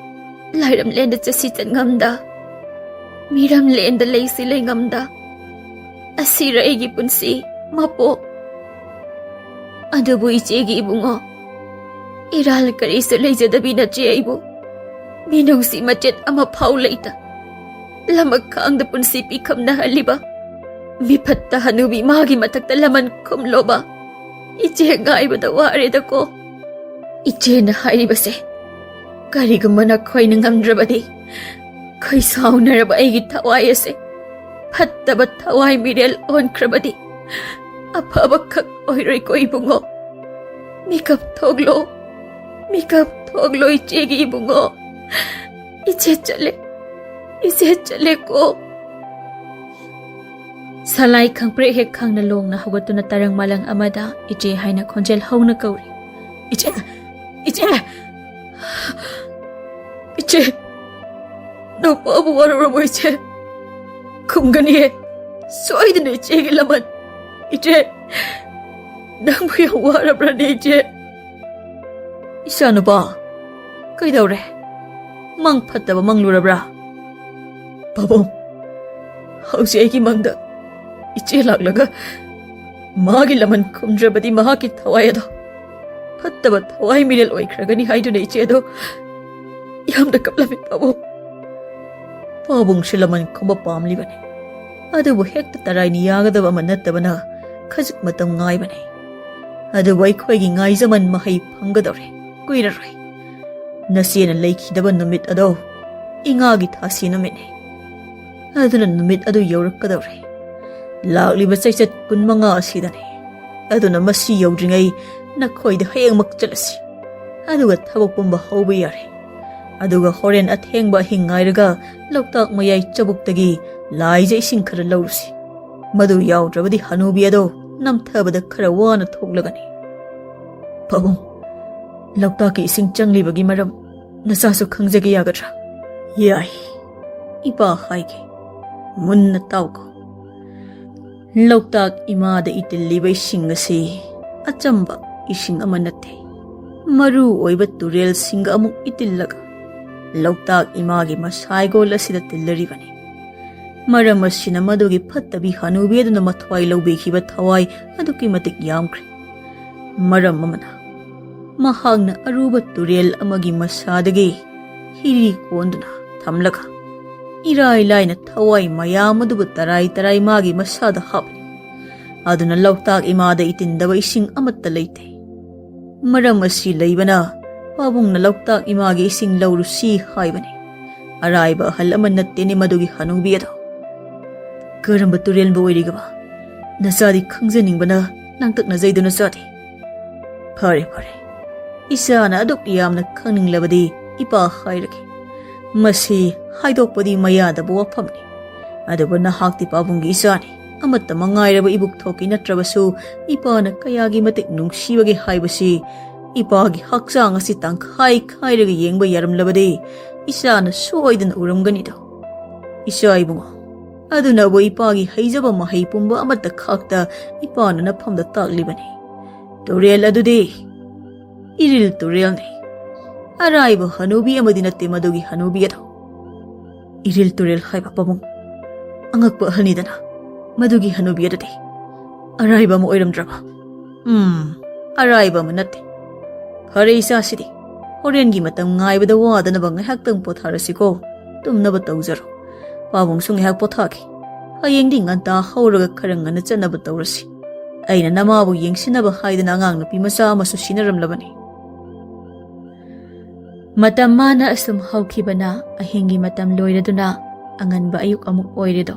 ꯂꯥꯏꯔꯝꯂꯦꯟꯗ ꯆꯠꯁꯤ ꯆꯠꯉꯝꯗ, ꯃꯤꯔꯝꯂꯦꯟꯗ ꯂꯩꯁꯤ ꯂꯩꯉꯝꯗ, ꯑꯁꯤꯔ ꯑꯩꯒꯤ ꯄꯨꯟꯁꯤ ꯃꯄꯣꯛ? ꯑꯗꯨꯕꯨ ꯏꯆꯦꯒꯤ ꯏꯕꯨꯡꯉꯣ, ꯏꯔꯥꯜ ꯀꯔꯤꯁꯨ ꯂꯩꯖꯗꯕꯤ ꯅꯆꯦ ꯑꯩꯕꯨ ꯃꯤꯅꯨꯡꯁꯤ ꯃꯆꯦꯠ ꯑꯃ ꯐꯥꯎ ꯂꯩꯇ ꯂꯃꯛ ꯈꯥꯡꯗ ꯄꯨꯟꯁꯤ ꯄꯤꯈꯝꯅꯍꯜꯂꯤꯕ ꯃꯤꯐꯠꯇ ꯍꯅꯨꯕꯤ ꯃꯥꯒꯤ ꯃꯊꯛꯇ ꯂꯃꯟ ꯈꯨꯝꯂꯣꯕ ꯏꯆꯦ ꯉꯥꯏꯕꯗ ꯋꯥꯔꯦꯗꯀꯣ꯫ ꯏꯆꯦꯅ ꯍꯥꯏꯔꯤꯕꯁꯦ ꯀꯔꯤꯒꯨꯝꯕ ꯅꯈꯣꯏꯅ ꯉꯝꯗ꯭ꯔꯕꯗꯤ, ꯈꯣꯏ ꯁꯥꯎꯅꯔꯕ ꯑꯩꯒꯤ ꯊꯋꯥꯏ ꯑꯁꯦ ꯐꯠꯇꯕ ꯊꯋꯥꯏ ꯃꯤꯔꯦꯜ ꯑꯣꯟꯈ꯭ꯔꯕꯗꯤ ꯑꯐꯕ ꯈꯛ ꯑꯣꯏꯔꯣꯏꯀꯣ ꯏꯕꯨꯡꯉꯣ꯫ ꯃꯤꯀꯞ ꯊꯣꯛꯂꯣ, ꯃꯤꯀꯞ ꯊꯣꯛꯂꯣ ꯏꯆꯦꯒꯤ ꯏꯕꯨꯡꯉꯣ꯫ ꯏꯆꯦ ꯆꯠꯂꯦ, ꯏꯆꯦ ꯆꯠꯂꯦꯀꯣ꯫ ꯁꯂꯥꯏ ꯈꯪꯄ꯭ꯔꯦꯛ ꯍꯦꯛ ꯈꯪꯅ ꯂꯣꯡꯅ ꯍꯧꯒꯠꯇꯨꯅ ꯇꯔꯪ ꯃꯥꯂꯪ ꯑꯃꯗ ꯏꯆꯦ ꯍꯥꯏꯅ ꯈꯣꯟꯖꯦꯜ ꯍꯧꯅ ꯀꯧꯔꯤ꯫ "ꯏꯆꯦ, ꯏꯆꯦ, ꯏꯆꯦ, ꯅꯨꯄꯥꯕꯨ ꯋꯥꯔꯧꯔꯕꯣ ꯏꯆꯦ? ꯈꯨꯝꯒꯅꯤꯌꯦ ꯁꯣꯏꯗꯅ ꯏꯆꯦꯒꯤ ꯂꯃꯟ꯫ ꯏꯆꯦ, ꯅꯪꯕꯨ ꯌꯥꯝ ꯋꯥꯔꯕ꯭ꯔꯅꯦ ꯏꯆꯦ?" "ꯏꯆꯥꯅꯨꯄꯥ, ꯀꯩꯗꯧꯔꯦ? ꯃꯪ ꯐꯠꯇꯕ ꯃꯪꯂꯨꯔꯕ꯭ꯔꯥ?" "ꯄꯥꯕꯨꯡ, ꯍꯧꯖꯤꯛ ꯑꯩꯒꯤ ꯃꯪꯗ ꯏꯆꯦ ꯂꯥꯛꯂꯒ ꯃꯥꯒꯤ ꯂꯃꯟ ꯈꯨꯝꯗ꯭ꯔꯕꯗꯤ ꯃꯍꯥꯛꯀꯤ ꯊꯋꯥꯏ ꯑꯗꯣ ꯐꯠꯇꯕ ꯊꯋꯥꯏ ꯃꯤꯔꯦꯜ ꯑꯣꯏꯈ꯭ꯔꯒꯅꯤ ꯍꯥꯏꯗꯨꯅ ꯏꯆꯦ ꯑꯗꯣ ꯌꯥꯝꯅ ꯀꯞꯂꯝꯃꯤ ꯄꯥꯕꯨꯡ꯫" ꯄꯥꯕꯨꯡꯁꯨ ꯂꯃꯟ ꯈꯨꯝꯕ ꯄꯥꯝꯂꯤꯕꯅꯤ꯫ ꯑꯗꯨꯕꯨ ꯍꯦꯛꯇ ꯇꯔꯥꯏꯅ ꯌꯥꯒꯗꯕ ꯑꯃ ꯅꯠꯇꯕꯅ ꯈꯖꯤꯛ ꯃꯇꯝ ꯉꯥꯏꯕꯅꯤ꯫ ꯑꯗꯨꯕꯨ ꯑꯩꯈꯣꯏꯒꯤ ꯉꯥꯏꯖꯃꯟ ꯃꯍꯩ ꯐꯪꯒꯗꯧꯔꯦ꯫ ꯀꯨꯏꯔꯔꯣꯏ꯫ ꯅꯆꯦꯅ ꯂꯩꯈꯤꯗꯕ ꯅꯨꯃꯤꯠ ꯑꯗꯣ ꯏꯉꯥꯒꯤ ꯊꯥꯁꯤ ꯅꯨꯃꯤꯠꯅꯤ꯫ ꯑꯗꯨꯅ ꯅꯨꯃꯤꯠ ꯑꯗꯨ ꯌꯧꯔꯛꯀꯗꯧꯔꯦ꯫ ꯂꯥꯛꯂꯤꯕ ꯆꯩꯆꯠ ꯀꯨꯟꯃꯉꯥ ꯑꯁꯤꯗꯅꯤ꯫ ꯑꯗꯨꯅ ꯃꯁꯤ ꯌꯧꯗ꯭ꯔꯤꯉꯩ ꯅꯈꯣꯏꯗ ꯍꯌꯦꯡꯃꯛ ꯆꯠꯂꯁꯤ꯫ ꯑꯗꯨꯒ ꯊꯕꯛ ꯄꯨꯝꯕ ꯍꯧꯕ ꯌꯥꯔꯦ꯫ ꯑꯗꯨꯒ ꯍꯣꯔꯦꯟ ꯑꯊꯦꯡꯕ ꯑꯍꯤꯡ ꯉꯥꯏꯔꯒ ꯂꯣꯛꯇꯥꯛ ꯃꯌꯥꯏ ꯆꯕꯨꯛꯇꯒꯤ ꯂꯥꯏꯖ ꯏꯁꯤꯡ ꯈꯔ ꯂꯧꯔꯨꯁꯤ꯫ ꯃꯗꯨ ꯌꯥꯎꯗ꯭ꯔꯕꯗꯤ ꯍꯅꯨꯕꯤ ꯑꯗꯣ ꯅꯝꯊꯕꯗ ꯈꯔ ꯋꯥꯅ ꯊꯣꯛꯂꯒꯅꯤ꯫ ꯄꯥꯕꯨꯡ, ꯂꯣꯛꯇꯥꯛꯀꯤ ꯏꯁꯤꯡ ꯆꯪꯂꯤꯕꯒꯤ ꯃꯔꯝ ꯅꯆꯥꯁꯨ ꯈꯪꯖꯒꯦ ꯌꯥꯒꯗ꯭ꯔꯥ? ꯌꯥꯏ, ꯏꯄꯥ ꯍꯥꯏꯒꯦ, ꯃꯨꯟꯅ ꯇꯥꯎꯀꯣ꯫ ꯂꯣꯛꯇꯥꯛ ꯏꯃꯥꯗ ꯏꯇꯤꯜꯂꯤꯕ ꯏꯁꯤꯡ ꯑꯁꯤ ꯑꯆꯝꯕ ꯏꯁꯤꯡ ꯑꯃ ꯅꯠꯇꯦ, ꯃꯔꯨ ꯑꯣꯏꯕ ꯇꯨꯔꯦꯜꯁꯤꯡꯒ ꯑꯃꯨꯛ ꯏꯇꯤꯜꯂꯒ ꯂꯣꯛꯇꯥꯛ ꯏꯃꯥꯒꯤ ꯃꯁꯥꯏꯒꯣꯜ ꯑꯁꯤꯗ ꯇꯤꯜꯂꯔꯤꯕꯅꯤ꯫ ꯃꯔꯝ ꯑꯁꯤꯅ ꯃꯗꯨꯒꯤ ꯐꯠꯇꯕꯤ ꯍꯅꯨꯕꯤ ꯑꯗꯨꯅ ꯃꯊ꯭ꯋꯥꯏ ꯂꯧꯕꯤꯈꯤꯕ ꯊꯋꯥꯏ ꯑꯗꯨꯛꯀꯤ ꯃꯇꯤꯛ ꯌꯥꯝꯈ꯭ꯔꯦ꯫ ꯃꯔꯝ ꯑꯃꯅ, ꯃꯍꯥꯛꯅ ꯑꯔꯨꯕ ꯇꯨꯔꯦꯜ ꯑꯃꯒꯤ ꯃꯁꯥꯗꯒꯤ ꯍꯤꯔꯤ ꯀꯣꯟꯗꯨꯅ ꯊꯝꯂꯒ ꯏꯔꯥꯏ ꯂꯥꯏꯅ ꯊꯋꯥꯏ ꯃꯌꯥꯝ ꯑꯗꯨꯕꯨ ꯇꯔꯥꯏ ꯇꯔꯥꯏ ꯃꯥꯒꯤ ꯃꯁꯥꯗ ꯍꯥꯞꯂꯤ꯫ ꯑꯗꯨꯅ ꯂꯣꯛꯇꯥꯛ ꯏꯃꯥꯗ ꯏꯇꯤꯟꯗꯕ ꯏꯁꯤꯡ ꯑꯃꯠꯇ ꯂꯩꯇꯦ꯫ ꯃꯔꯝ ꯑꯁꯤ ꯂꯩꯕꯅ ꯄꯥꯕꯨꯡꯅ ꯂꯣꯛꯇꯥꯛ ꯏꯃꯥꯒꯤ ꯏꯁꯤꯡ ꯂꯧꯔꯨꯁꯤ ꯍꯥꯏꯕꯅꯤ꯫ ꯑꯔꯥꯏꯕ ꯑꯍꯜ ꯑꯃ ꯅꯠꯇꯦꯅꯦ ꯃꯗꯨꯒꯤ ꯍꯅꯨꯕꯤ ꯑꯗꯣ꯫ ꯀꯔꯝꯕ ꯇꯨꯔꯦꯜꯕꯨ ꯑꯣꯏꯔꯤꯒꯕ? ꯅꯆꯥꯗꯤ ꯈꯪꯖꯅꯤꯡꯕꯅ ꯂꯥꯡꯇꯛꯅꯖꯩꯗꯨ ꯅꯆꯥꯗꯤ꯫ ꯐꯔꯦ, ꯐꯔꯦ, ꯏꯆꯥꯅ ꯑꯗꯨꯛ ꯌꯥꯝꯅ ꯈꯪꯅꯤꯡꯂꯕꯗꯤ ꯏꯄꯥ ꯍꯥꯏꯔꯒꯦ꯫ ꯃꯁꯤ ꯍꯥꯏꯗꯣꯛꯄꯗꯤ ꯃꯌꯥꯗꯕ ꯋꯥꯐꯝꯅꯤ꯫ ꯑꯗꯨꯕꯨ ꯅꯍꯥꯛꯇꯤ ꯄꯥꯕꯨꯡꯒꯤ ꯏꯆꯥꯅꯤ꯫ ꯑꯃꯠꯇ ꯃꯉꯥꯏꯔꯕ ꯏꯕꯨꯛ ꯊꯣꯛꯀꯤ ꯅꯠꯇ꯭ꯔꯕꯁꯨ ꯏꯄꯥꯅ ꯀꯌꯥꯒꯤ ꯃꯇꯤꯛ ꯅꯨꯡꯁꯤꯕꯒꯦ ꯍꯥꯏꯕꯁꯤ ꯏꯄꯥꯒꯤ ꯍꯛꯆꯥꯡ ꯑꯁꯤ ꯇꯪꯈꯥꯏ ꯈꯥꯏꯔꯒ ꯌꯦꯡꯕ ꯌꯥꯔꯝꯂꯕꯗꯤ ꯏꯆꯥꯅ ꯁꯣꯏꯗꯅ ꯎꯔꯝꯒꯅꯤꯗꯣ꯫ ꯏꯆꯥ ꯏꯕꯨꯡꯉꯣ, ꯑꯗꯨꯅꯕꯨ ꯏꯄꯥꯒꯤ ꯍꯩꯖꯕ ꯃꯍꯩ ꯄꯨꯝꯕ ꯑꯃꯠꯇ ꯈꯥꯛꯇ ꯏꯄꯥꯅ ꯅꯐꯝꯗ ꯇꯥꯛꯂꯤꯕꯅꯤ꯫ ꯇꯨꯔꯦꯜ ꯑꯗꯨꯗꯤ ꯏꯔꯤꯜ ꯇꯨꯔꯦꯜꯅꯤ꯫ ꯑꯔꯥꯏꯕ ꯍꯅꯨꯕꯤ ꯑꯃꯗꯤ ꯅꯠꯇꯦ ꯃꯗꯨꯒꯤ ꯍꯅꯨꯕꯤ ꯑꯗꯣ꯫ ꯏꯔꯤꯜ ꯇꯨꯔꯦꯜ ꯍꯥꯏꯕ ꯄꯥꯕꯨꯡ, ꯑꯉꯛꯄ ꯑꯍꯜꯅꯤꯗꯅ ꯃꯗꯨꯒꯤ ꯍꯅꯨꯕꯤ ꯑꯗꯨꯗꯤ꯫ ꯑꯔꯥꯏꯕ ꯑꯃ ꯑꯣꯏꯔꯝꯗ꯭ꯔꯕ? ꯎꯝ, ꯑꯔꯥꯏꯕ ꯑꯃ ꯅꯠꯇꯦ꯫ ꯐꯔꯦ ꯏꯆꯥꯁꯤꯗꯤ, ꯍꯣꯔꯦꯟꯒꯤ ꯃꯇꯝ ꯉꯥꯏꯕꯗ ꯋꯥꯗꯅꯕ ꯉꯥꯏꯍꯥꯛꯇꯪ ꯄꯣꯊꯥꯔꯁꯤꯀꯣ꯫ ꯇꯨꯝꯅꯕ ꯇꯧꯖꯔꯣ꯫ ꯄꯥꯕꯨꯡꯁꯨ ꯉꯥꯏꯍꯥꯛ ꯄꯣꯊꯥꯈꯤ꯫ ꯍꯌꯦꯡꯗꯤ ꯉꯟꯇꯥ ꯍꯧꯔꯒ ꯈꯔ ꯉꯟꯅ ꯆꯠꯅꯕ ꯇꯧꯔꯁꯤ꯫ ꯑꯩꯅ ꯅꯃꯥꯕꯨ ꯌꯦꯡꯁꯤꯟꯅꯕ ꯍꯥꯏꯗꯅ ꯑꯉꯥꯡ ꯅꯨꯄꯤ ꯃꯆꯥ ꯑꯃꯁꯨ ꯁꯤꯟꯅꯔꯝꯂꯕꯅꯤ꯫ ꯃꯇꯝ ꯃꯥꯅ ꯑꯁꯨꯝ ꯍꯧꯈꯤꯕꯅ ꯑꯍꯤꯡꯒꯤ ꯃꯇꯝ ꯂꯣꯏꯔꯗꯨꯅ ꯑꯉꯟꯕ ꯑꯌꯨꯛ ꯑꯃꯨꯛ ꯑꯣꯏꯔꯦꯗꯣ꯫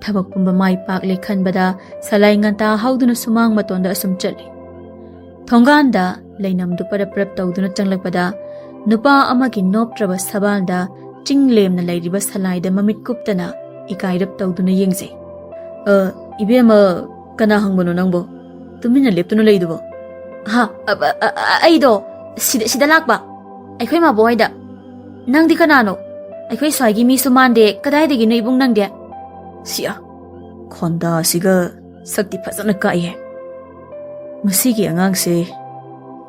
ꯊꯕꯛ ꯄꯨꯝꯕ ꯃꯥꯏ ꯄꯥꯛꯂꯦ ꯈꯟꯕꯗ ꯁꯂꯥꯏ ꯉꯟꯇꯥ ꯍꯧꯗꯨꯅ ꯁꯨꯃꯥꯡ ꯃꯇꯣꯟꯗ ꯑꯁꯨꯝ ꯆꯠꯂꯤ꯫ ꯊꯣꯡꯒꯥꯟꯗ ꯂꯩꯅꯝꯗꯨ ꯄꯔꯞ ꯄꯔꯞ ꯇꯧꯗꯨꯅ ꯆꯪꯂꯛꯄꯗ ꯅꯨꯄꯥ ꯑꯃꯒꯤ ꯅꯣꯞꯇ꯭ꯔꯕ ꯁꯕꯥꯜꯗ ꯆꯤꯡ ꯂꯦꯝꯅ ꯂꯩꯔꯤꯕ ꯁꯂꯥꯏꯗ ꯃꯃꯤꯠ ꯀꯨꯞꯇꯅ ꯏꯀꯥꯏꯔꯞ ꯇꯧꯗꯨꯅ ꯌꯦꯡꯖꯩ꯫ "ꯑ, ꯏꯕꯦꯝꯃ, ꯀꯅꯥ ꯍꯪꯕꯅꯣ ꯅꯪꯕꯣ? ꯇꯨꯃꯤꯟꯅ ꯂꯦꯞꯇꯨꯅ ꯂꯩꯗꯨꯕꯣ?" "ꯍꯥ, ꯑ, ꯑ, ꯑ, ꯑ, ꯑꯩꯗꯣ ꯁꯤꯗ, ꯁꯤꯗ ꯂꯥꯛꯄ꯫ ꯑꯩꯈꯣꯏ ꯃꯥꯕꯣꯛ ꯍꯣꯏꯗ꯫ ꯅꯪꯗꯤ ꯀꯅꯥꯅꯣ? ꯑꯩꯈꯣꯏ ꯁ꯭ꯋꯥꯏꯒꯤ ꯃꯤꯁꯨ ꯃꯥꯟꯗꯦ, ꯀꯗꯥꯏꯗꯒꯤꯅꯣ ꯏꯕꯨꯡ ꯅꯪꯗꯤ?" "ꯁꯤꯌꯥ, ꯈꯣꯟꯗꯥꯁꯤꯒ ꯁꯛꯇꯤ ꯐꯖꯅ ꯀꯥꯛꯏꯍꯦ꯫ "ꯃꯁꯤꯒꯤ ꯑꯉꯥꯡꯁꯦ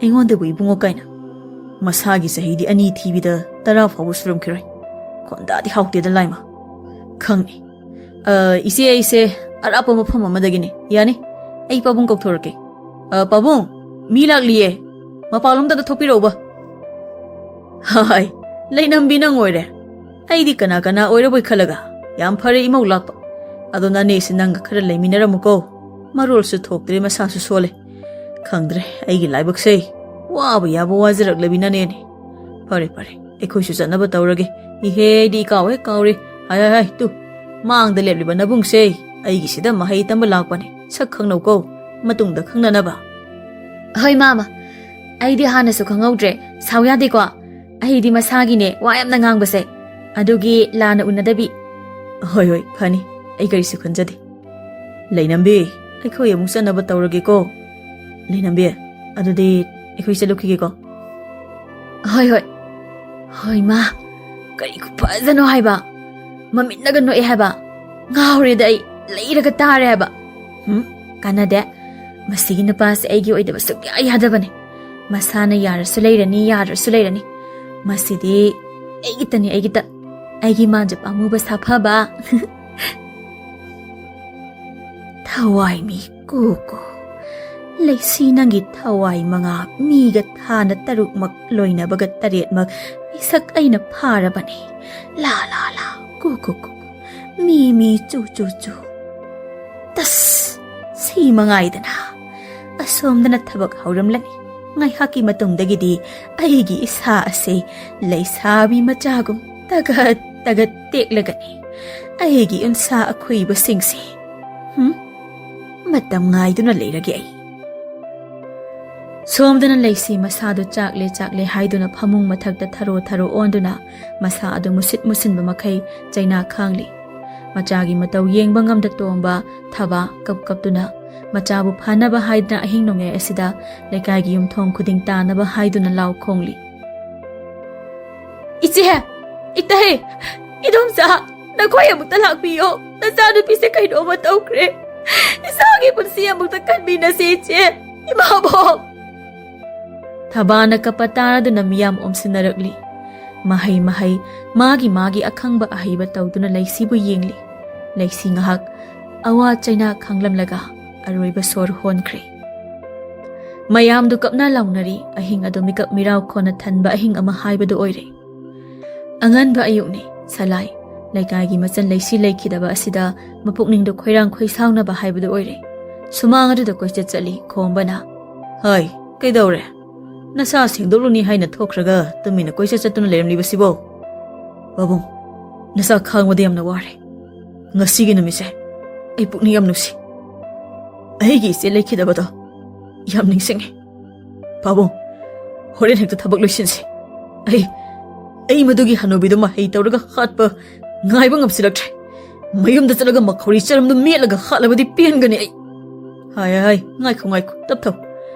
ꯑꯩꯉꯣꯟꯗꯕꯨ ꯏꯕꯨꯡꯉꯣ ꯀꯥꯏꯅ, ꯃꯁꯥꯒꯤ ꯆꯍꯤꯗꯤ ꯑꯅꯤ ꯊꯤꯕꯤꯗ ꯇꯔꯥ ꯐꯥꯎꯕ ꯁꯨꯔꯝꯈꯤꯔꯣꯏ꯫ ꯈꯣꯟꯗꯥꯗꯤ ꯍꯥꯎꯇꯦꯗ ꯂꯥꯏꯃ꯫ ꯈꯪꯅꯤ꯫ ꯑ, ꯏꯆꯦ, ꯑꯩꯁꯦ ꯑꯔꯥꯞꯄ ꯃꯐꯝ ꯑꯃꯗꯒꯤꯅꯤ꯫ ꯌꯥꯅꯤ, ꯑꯩ ꯄꯥꯕꯨꯡ ꯀꯧꯊꯣꯔꯛꯀꯦ꯫ ꯑ, ꯄꯥꯕꯨꯡ, ꯃꯤ ꯂꯥꯛꯂꯤꯌꯦ꯫ ꯃꯄꯥꯟꯂꯣꯝꯗ ꯊꯣꯛꯄꯤꯔꯛꯎꯕ꯫" "ꯍꯥꯏ, ꯂꯩꯅꯝꯕꯤ ꯅꯪ ꯑꯣꯏꯔꯦ꯫ ꯑꯩꯗꯤ ꯀꯅꯥ ꯀꯅꯥ ꯑꯣꯏꯔꯕꯣꯏ ꯈꯜꯂꯒ꯫ ꯌꯥꯝ ꯐꯔꯦ ꯏꯃꯧ ꯂꯥꯛꯄ꯫ ꯑꯗꯣ ꯅꯅꯦꯁꯤ ꯅꯪꯒ ꯈꯔ ꯂꯩꯃꯤꯟꯅꯔꯝꯃꯨꯀꯣ꯫ ꯃꯔꯣꯜꯁꯨ ꯊꯣꯛꯇ꯭ꯔꯦ, ꯃꯁꯥꯁꯨ ꯁꯣꯜꯂꯦ꯫ ꯈꯪꯗ꯭ꯔꯦ, ꯑꯩꯒꯤ ꯂꯥꯏꯕꯛꯁꯦ꯫ ꯋꯥꯕ ꯌꯥꯕ ꯋꯥꯖꯔꯛꯂꯕꯤ ꯅꯅꯦꯅꯦ꯫ ꯐꯔꯦ, ꯐꯔꯦ, ꯑꯩꯈꯣꯏꯁꯨ ꯆꯠꯅꯕ ꯇꯧꯔꯒꯦ꯫ ꯏꯍꯦ, ꯑꯩꯗꯤ ꯏꯀꯥꯎ ꯍꯦꯛ ꯀꯥꯎꯔꯦ꯫ ꯍꯥꯏ, ꯍꯥꯏ, ꯍꯥꯏ, ꯇꯨ, ꯃꯥꯡꯗ ꯂꯦꯞꯂꯤꯕ ꯅꯕꯨꯡꯁꯦ ꯑꯩꯒꯤꯁꯤꯗ ꯃꯍꯩ ꯇꯝꯕ ꯂꯥꯛꯄꯅꯦ꯫ ꯁꯛ ꯈꯪꯅꯧꯀꯣ, ꯃꯇꯨꯡꯗ ꯈꯪꯅꯅꯕ꯫" "ꯍꯣꯏ, ꯃꯥꯃ꯫ ꯑꯩꯗꯤ ꯍꯥꯟꯅꯁꯨ ꯈꯪꯍꯧꯗ꯭ꯔꯦ꯫ ꯁꯥꯎ ꯌꯥꯗꯦꯀꯣ꯫ ꯑꯩꯗꯤ ꯃꯁꯥꯒꯤꯅꯦ ꯋꯥ ꯌꯥꯝꯅ ꯉꯥꯡꯕꯁꯦ꯫ ꯑꯗꯨꯒꯤ ꯂꯥꯟꯅ ꯎꯅꯗꯕꯤ꯫" "ꯍꯣꯏ, ꯍꯣꯏ, ꯐꯅꯤ꯫ ꯑꯩ ꯀꯔꯤꯁꯨ ꯈꯟꯖꯗꯦ꯫ ꯂꯩꯅꯝꯕꯤ, ꯑꯩꯈꯣꯏ ꯑꯃꯨꯛ ꯆꯠꯅꯕ ꯇꯧꯔꯒꯦꯀꯣ꯫" "ꯂꯩꯅꯝꯕꯤ, ꯑꯗꯨꯗꯤ ꯑꯩꯈꯣꯏ ꯆꯠꯂꯨꯈꯤꯒꯦꯀꯣ꯫" "ꯍꯣꯏ, ꯍꯣꯏ꯫" "ꯍꯣꯏ, ꯃꯥ, ꯀꯔꯤ ꯈꯨꯐꯖꯅꯣ ꯍꯥꯏꯕ꯫ ꯃꯃꯤꯠꯅꯒ ꯅꯣꯛꯑꯦ ꯍꯥꯏꯕ꯫ ꯉꯥꯎꯔꯦꯗ ꯑꯩ, ꯂꯩꯔꯒ ꯇꯥꯔꯦ ꯍꯥꯏꯕ꯫ ꯍꯨꯝ, ꯀꯥꯟꯅꯗꯦ꯫ ꯃꯁꯤꯒꯤ ꯅꯨꯄꯥꯁꯦ ꯑꯩꯒꯤ ꯑꯣꯏꯗꯕ ꯁꯨꯛꯌꯥ ꯌꯥꯗꯕꯅꯦ꯫ ꯃꯁꯥꯅ ꯌꯥꯔꯁꯨ ꯂꯩꯔꯅꯤ, ꯌꯥꯗ꯭ꯔꯁꯨ ꯂꯩꯔꯅꯤ꯫ ꯃꯁꯤꯗꯤ ꯑꯩꯒꯤꯇꯅꯤ, ꯑꯩꯒꯤꯇ꯫ ꯑꯩꯒꯤ ꯃꯥꯟꯖ ꯄꯥꯝꯃꯨꯕ ꯁꯥꯐꯕ꯫" "ꯊꯋꯥꯏ ꯃꯤ ꯀꯨꯀꯨ, ꯂꯩꯁꯤ ꯅꯪꯒꯤ ꯊꯋꯥꯏ ꯃꯉꯥ, ꯃꯤꯒ ꯊꯥꯅ ꯇꯔꯨꯛꯃꯛ, ꯂꯣꯏꯅꯕꯒ ꯇꯔꯦꯠꯃꯛ, ꯃꯤꯁꯛ ꯑꯩꯅ ꯐꯥꯔꯕꯅꯤ꯫ ꯂꯥ, ꯂꯥ, ꯂꯥ, ꯀꯨꯀꯨ, ꯀꯨꯀꯨ, ꯃꯤ, ꯃꯤ, ꯆꯨ, ꯆꯨ, ꯆꯨ꯫ ꯇꯁ! ꯁꯤ ꯃꯉꯥꯏꯗꯅ꯫ ꯑꯁꯣꯝꯗꯅ ꯊꯕꯛ ꯍꯧꯔꯝꯂꯅꯤ꯫ ꯉꯥꯏꯍꯥꯛꯀꯤ ꯃꯇꯨꯡꯗꯒꯤꯗꯤ ꯑꯩꯒꯤ ꯏꯁꯥ ꯑꯁꯤ ꯂꯩꯁꯥꯕꯤ ꯃꯆꯥꯒꯨꯝ ꯇꯒꯠ ꯇꯒꯠ ꯇꯦꯛꯂꯒꯅꯤ꯫ ꯑꯩꯒꯤ ꯎꯟꯁꯥ ꯑꯈꯨꯏꯕꯁꯤꯡꯁꯦ꯫ ꯍꯨꯝ? ꯃꯇꯝ ꯉꯥꯏꯗꯨꯅ ꯂꯩꯔꯒꯦ ꯑꯩ꯫" ꯁꯣꯝꯗꯅ ꯂꯩꯁꯤ ꯃꯁꯥꯗꯨ ꯆꯥꯛꯂꯦ ꯆꯥꯛꯂꯦ ꯍꯥꯏꯗꯨꯅ ꯐꯃꯨꯡ ꯃꯊꯛꯇ ꯊꯔꯣ ꯊꯔꯣ ꯑꯣꯟꯗꯨꯅ ꯃꯁꯥ ꯑꯗꯨ ꯃꯨꯁꯤꯠ ꯃꯨꯁꯤꯟꯕ ꯃꯈꯩ ꯆꯩꯅꯥ ꯈꯥꯡꯂꯤ꯫ ꯃꯆꯥꯒꯤ ꯃꯇꯧ ꯌꯦꯡꯕ ꯉꯝꯗ ꯇꯣꯝꯕ ꯊꯕꯥ ꯀꯞ ꯀꯞꯇꯨꯅ ꯃꯆꯥꯕꯨ ꯐꯥꯅꯕ ꯍꯥꯏꯗꯨꯅ ꯑꯍꯤꯡ ꯅꯣꯡꯌꯥꯏ ꯑꯁꯤꯗ ꯂꯩꯀꯥꯏꯒꯤ ꯌꯨꯝꯊꯣꯡ ꯈꯨꯗꯤꯡ ꯇꯥꯅꯕ ꯍꯥꯏꯗꯨꯅ ꯂꯥꯎ ꯈꯣꯡꯂꯤ꯫ "ꯏꯆꯦ! ꯏꯇꯩ! ꯏꯗꯣꯝꯆꯥ! ꯅꯈꯣꯏ ꯑꯃꯨꯛꯇ ꯂꯥꯛꯄꯤꯌꯣ꯫ ꯅꯆꯥꯅꯨꯄꯤꯁꯦ ꯀꯩꯅꯣꯝꯃ ꯇꯧꯈ꯭ꯔꯦ꯫ ꯏꯆꯥꯒꯤ ꯄꯨꯟꯁꯤ ꯑꯃꯨꯛꯇ ꯀꯟꯕꯤꯅꯁꯤ, ꯏꯆꯦ꯫ ꯃꯥꯕꯣꯛ! ꯊꯕꯥꯅ ꯀꯞꯄ ꯇꯥꯔꯗꯨꯅ ꯃꯤꯌꯥꯝ ꯑꯣꯝꯁꯤꯟꯅꯔꯛꯂꯤ꯫ ꯃꯍꯩ ꯃꯍꯩ, ꯃꯥꯒꯤ ꯃꯥꯒꯤ ꯑꯈꯪꯕ ꯑꯍꯩꯕ ꯇꯧꯗꯨꯅ ꯂꯩꯁꯤꯕꯨ ꯌꯦꯡꯂꯤ꯫ ꯂꯩꯁꯤ ꯉꯥꯏꯍꯥꯛ ꯑꯋꯥ ꯆꯩꯅꯥ ꯈꯥꯡꯂꯝꯂꯒ ꯑꯔꯣꯏꯕ ꯁꯣꯔ ꯍꯣꯟꯈ꯭ꯔꯦ꯫ ꯃꯌꯥꯝꯗꯨ ꯀꯞꯅ ꯂꯥꯎꯅꯔꯤ꯫ ꯑꯍꯤꯡ ꯑꯗꯨ ꯃꯤꯀꯞ ꯃꯤꯔꯥꯎ ꯈꯣꯟꯅ ꯊꯟꯕ ꯑꯍꯤꯡ ꯑꯃ ꯍꯥꯏꯕꯗꯨ ꯑꯣꯏꯔꯦ꯫ ꯑꯉꯟꯕ ꯑꯌꯨꯛꯅꯤ꯫ ꯁꯂꯥꯏ, ꯂꯩꯀꯥꯏꯒꯤ ꯃꯆꯟ ꯂꯩꯁꯤ ꯂꯩꯈꯤꯗꯕ ꯑꯁꯤꯗ ꯃꯄꯨꯛꯅꯤꯡꯗ ꯈꯣꯏꯔꯥꯡ ꯈꯣꯏꯁꯥꯎꯅꯕ ꯍꯥꯏꯕꯗꯨ ꯑꯣꯏꯔꯦ꯫ ꯁꯨꯃꯥꯡ ꯑꯗꯨꯗ ꯀꯣꯏꯆꯠ ꯆꯠꯂꯤ ꯈꯣꯝꯕꯅ꯫ "ꯍꯥꯏ, ꯀꯩꯗꯧꯔꯦ? ꯅꯁꯥ ꯁꯦꯡꯗꯣꯛꯂꯨꯅꯤ ꯍꯥꯏꯅ ꯊꯣꯛꯈ꯭ꯔꯒ ꯇꯨꯃꯤꯟꯅ ꯀꯣꯏꯆꯠ ꯆꯠꯇꯨꯅ ꯂꯩꯔꯝꯂꯤꯕꯁꯤꯕꯣ?" "ꯄꯥꯕꯨꯡ, ꯅꯁꯥ ꯈꯥꯡꯕꯗ ꯌꯥꯝꯅ ꯋꯥꯔꯦ꯫ ꯉꯁꯤꯒꯤ ꯅꯨꯃꯤꯠꯁꯦ ꯑꯩ ꯄꯨꯛꯅꯤꯡ ꯌꯥꯝ ꯅꯨꯡꯁꯤ꯫ ꯑꯩꯒꯤ ꯏꯆꯦ ꯂꯩꯈꯤꯗꯕꯗꯣ ꯌꯥꯝ ꯅꯤꯡꯁꯤꯡꯉꯤ꯫ ꯄꯥꯕꯨꯡ, ꯍꯣꯔꯦꯟ ꯍꯦꯛꯇ ꯊꯕꯛ ꯂꯣꯏꯁꯤꯟꯁꯤ꯫ ꯑꯩ, ꯑꯩ ꯃꯗꯨꯒꯤ ꯍꯅꯨꯕꯤꯗꯨ ꯃꯍꯩ ꯇꯧꯔꯒ ꯍꯥꯠꯄ ꯉꯥꯏꯕ ꯉꯝꯁꯤꯜꯂꯛꯇ꯭ꯔꯦ꯫ ꯃꯌꯨꯝꯗ ꯆꯠꯂꯒ ꯃꯈꯧꯔꯤ ꯆꯔꯝꯗꯨ ꯃꯦꯠꯂꯒ ꯍꯥꯠꯂꯕꯗꯤ ꯄꯦꯟꯒꯅꯤ ꯑꯩ꯫ ꯍꯥꯏ, ꯍꯥꯏ, ꯍꯥꯏ, ꯉꯥꯏꯈꯣ, ꯉꯥꯏꯈꯣ, ꯇꯞꯊꯧ꯫